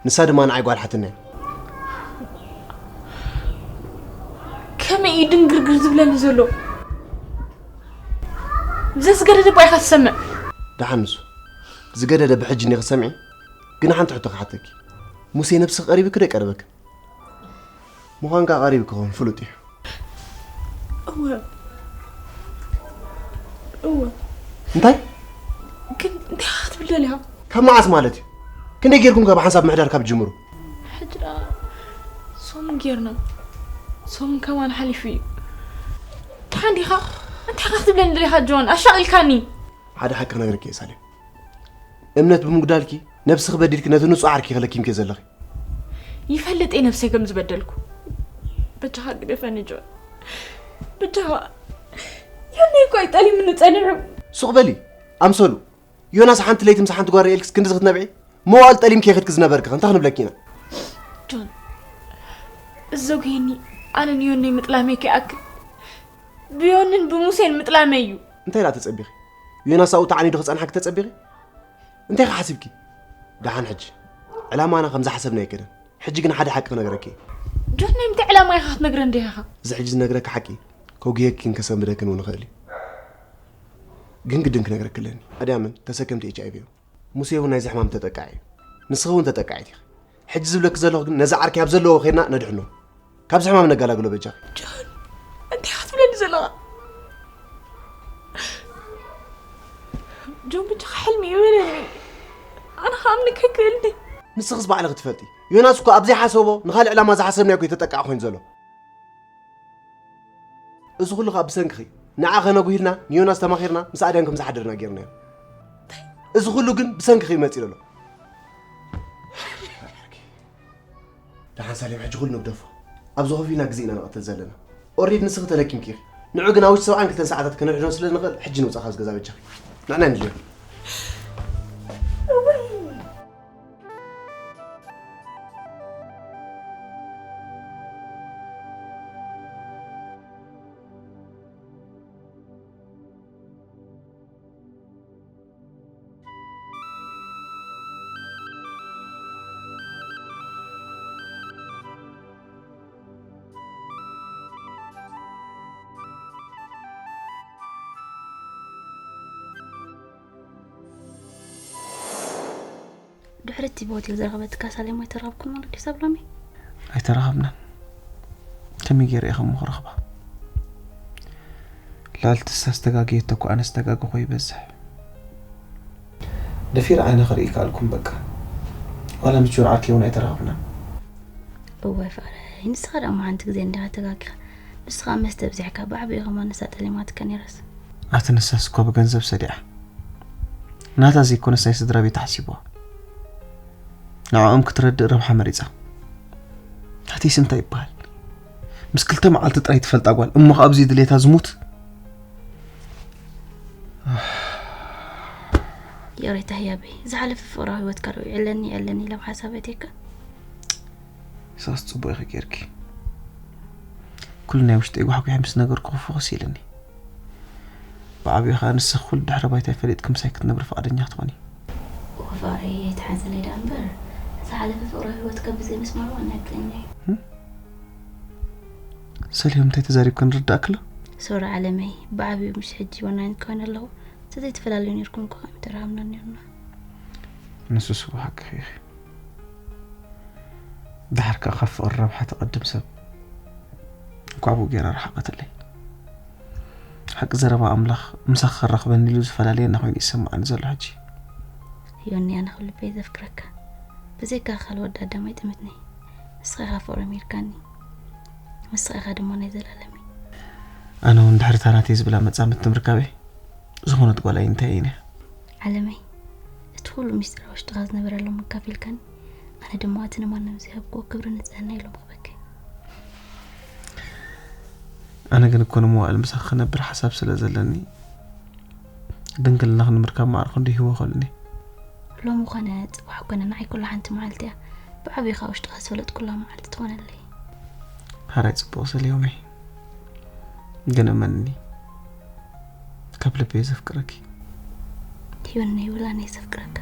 ንሳ ድማ ንዓይ ጓል ሓትነያ። ከመይ እዩ ድንግርግር ዝብለኒ ዘሎ? ዘዝገደደ እኳ ኢኻ ትሰምዕ። ደሓን ንሱ ዝገደደ ብሕጂ እንዲኺ ትሰምዒ? ግን ሓንቲ ሕቶ ክሓተኪ። ሙሴ ነብስኺ ቀሪብኪ ዶ ኣይቀረበክን? ምዃን ከኣ ቀሪቡ ክኸውን ፍሉጥ እዩ። እወ እወ። እንታይ? ግን እንታይ ኢኻ ክትብል ደሊኻ? ካብ መዓስ ማለት እዩ? ክንደይ ጌርኩም ከ ብሓንሳብ ምሕዳር ካብ ትጅምሩ? ሕጂ ደኣ ሰሙን ጌርና። ሰሙን ከማን ሓሊፉ እዩ። ደሓን ዲኻ? እንታይ ኢኻ ክትብለኒ ደሊኻ ጆን? ኣሻቒልካኒ። ሓደ ሓቂ ክነግረኪ እየ ሳሌም። እምነት ብምጉዳልኪ ነብስኺ በዲልኪ ነቲ ንጹህ ዓርኪ ኢኺ ለኪምክዮ ዘለኺ። ይፈልጥ እየ ነብሰይ ከም ዝበደልኩ። በጃኻ ግደፈኒ ጆን። በጃኻ። ዮኒ እኮ እዩ ጠሊሙኒ ጸኒሑ። ሱቕ በሊ ኣምሰሉ። ዮናስ ሓንቲ ለይቲ ምስ ሓንቲ ጓል ርእየልክስ ክንድዚ ክትነብዒ? መዋእል ጠሊምኪ ኢኺ ዝነበርኪ እንታይ ክንብለኪ ኢና? ጆን። እዚ ዘጉህየኒ ኣነ ንዮኒ ምጥላመይ ከይኣክል ብዮንን ብሙሴን ምጥላመይ እዩ። እንታይ ደኣ ተጸቢኺ? ዮናስ ኣብኡ ተዓኒዱ ክጸንሓኪ ተጸቢኺ? እንታይ ኢኺ ሓሲብኪ? ደሓን ሕጂ ዕላማና ከም ዝሓሰብናዮ ኣይከደን። ሕጂ ግን ሓደ ሓቂ ክነግረኪ እየ። ጆን ናይ ምንታይ ዕላማ ኢኻ ክትነግረኒ ዲኻ? እዚ ሕጂ ዝነግረኪ ሓቂ ከጉህየክን ከሰንብደክን እውን ይኽእል እዩ። ግን ግድን ክነግረኪ ኣለኒ። ኣድያምን ተሰከምቲ ኤች ኣይ ቪ እዮም። ሙሴ እውን ናይዚ ሕማም ተጠቃዒ እዩ። ንስኺ እውን ተጠቃዒት ኢኺ። ሕጂ ዝብለኪ ዘለኹ ግን ነዚ ዓርኪ ኣብ ዘለዎ ኬድና ነድሕኖ። ካብዚ ሕማም ነገላግሎ በጃኺ። ጆን እንታይ ኢኻ ትብለኒ ዘለኻ? ጆን በጃኻ ሕልሚ እዩ በለኒ። ኣነ ክኣምነካ ኣይክእልን እየ። ንስኽስ ባዕልኺ ትፈልጢ። ዮናስ እኮ ኣብ ዘይሓሰቦ ንኻልእ ዕላማ ዝሓሰብናዮ እኮ እዩ ተጠቃዒ ኮይኑ ዘሎ። እዚ ኩሉ ከዓ ብሰንክኺ እዩ። ንዓ ከነጉሂልና ንዮናስ ተማኺርና ምስ ኣድያም ከም ዝሓደርና ጌርናዮ። እዚ ኩሉ ግን ብሰንክኺ እዩ መፂኡ ዘሎ። ደሓን ሳሌም ሕጂ ኩሉ ንግደፎ። ኣብዚ ኮፍ ኢልና ግዜ ኢና ንቐትል ዘለና። ኦሬዲ ንስኺ ተለኪምኪ ኢኺ። ንዑ ግን ኣብ ውሽጢ ሰብዓን ክልተን ሰዓታት ከነድሕኖ ስለ ንኽእል ሕጂ ንውፃእ ካብዚ ገዛ በጃኺ። ንዕና ንድልዮ። ድሕሪ እቲ ብሆቴል ዝረኸበትካ ሳሌም ኣይተራኸብኩምን ማለት ድዩ ክሳብ ሎሚ? ኣይተራኸብናን። ከመይ ገይረ እየ ከምኡ ክረኽባ? ልዕልቲ ንሳ ዝተጋገየቶ እኮ ኣነ ዝተጋገኹ ይበዝሕ። ደፊረ ዓይነ ክርኢ ከኣልኩን በቃ። ዋላ ምስ ጆን ዓርከይ እውን ኣይተራኸብናን። እዋይ ፍቕረይ፣ ንስኻ ደኣ እሞ ሓንቲ ግዜ እንዲኻ ተጋጊኻ። ንስኻ መስተ ኣብዚሕካ፣ ብዓቢኡ ከማን ንሳ ጠሊማትካ ነይራስ። ኣቲ ንሳስ እኮ ብገንዘብ ሰዲኣ። ናታ ዘይኮነስ ናይ ስድራ ቤት ሓሲብዋ። ንዕኦም ክትረድእ ረብሓ መሪጻ። ናተይስ እንታይ ይበሃል? ምስ ክልተ መዓልቲ ጥራይ ትፈልጣ ጓል፣ እሞ ከኣ ኣብዚ ድሌታ ዝሙት? ይቕሬታ ህያበይ፣ ዝሓለፈ ፍቕራዊ ህይወትካ ዶ ይዕለኒ ይዕለኒ ኢለ ኣብ ሓሳብ ኣትየካ? ንስኻስ ጽቡቕ ኢኺ ጌርኪ። ኩሉ ናይ ውሽጠይ ጓሕጒሐ ምስ ነገርኩኺ ፍኹስ ኢልኒ። ብዓብዩ ኸኣ ንስኺ ኩሉ ድሕረ ባይታይ ፈሊጥኪ ምሳይ ክትነብሪ ፍቓደኛ ክትኾኒ። እወ ፍቕረይ፣ ኣይትሓዘለይ ደኣ እምበር፣ ዝሓለፈ ፍቕራዊ ህይወትካ ብዘይ ምስማሩ ኣናዲለኒ እዩ። ሰሊሆም እንታይ ተዛሪብካ ንርዳእክሎ? ሶሪ ዓለመይ፣ ብዓብዩ ምሽ ሕጂ ወናኒ ክኾን ኣለኹ። ተዘይተፈላለዩ ነርኩም እኮ ከምተራሃምና ነርና። ንሱስ እኮ ሓቅኺ ኢኺ። ድሓር ከኣ ካብ ፍቕሪ ረብሓ ትቐድም ሰብ እንኳዕ ብኡ ገይራ ረሓቐትለይ። ሓቂ ዘረባ ኣምላኽ ምሳኺ ከራኽበኒ ኢሉ ዝፈላለየና ኮይኑ ይሰማዓኒ ዘሎ ሕጂ። ዮኒ፣ ኣነ ካብ ልበይ ዘፍቅረካ፣ ብዘይካ ካልእ ወዲ ኣዳም ኣይጠመትኒ። ንስኻ ኢኻ ፍቕሪ ሚርካኒ፣ ንስኻ ኢኻ ድማ ናይ ዘላለመይ። ኣነ እውን ድሕሪ እታ ናተይ ዝብላ መጻምድቲ ምርካበይ ዝኾነት ጓል ኣይንታይ እየ። ዓለመይ፣ እቲ ኩሉ ሚስጥር ኣብ ውሽጥኻ ዝነበረ ሎም ኣካፊልካኒ፣ ኣነ ድማ እቲ ንማንም ዝህብክዎ ክብሪ ንጽህና ኢሎም ክበኪ። ኣነ ግን እኮ ንመዋእል ምሳኺ ክነብር ሓሳብ ስለ ዘለኒ ድንግልና ክንምርካብ ማዕረ ክንዲ ይህወኸሉኒ። ሎሚ ኮነ ጽባሕ ኮነ ንዓይ ኩላ ሓንቲ መዓልቲ እያ። ብዓብዩ ካብ ውሽጥኻ ዝፈለጥኩላ መዓልቲ ትኾነለይ። ሓራይ ጽቡቕ ሰሊሆመይ፣ ግን እመንኒ ካብ ልበይ ዘፍቅረኪ። ዮኒ፣ ውላነይ ዘፍቅረካ።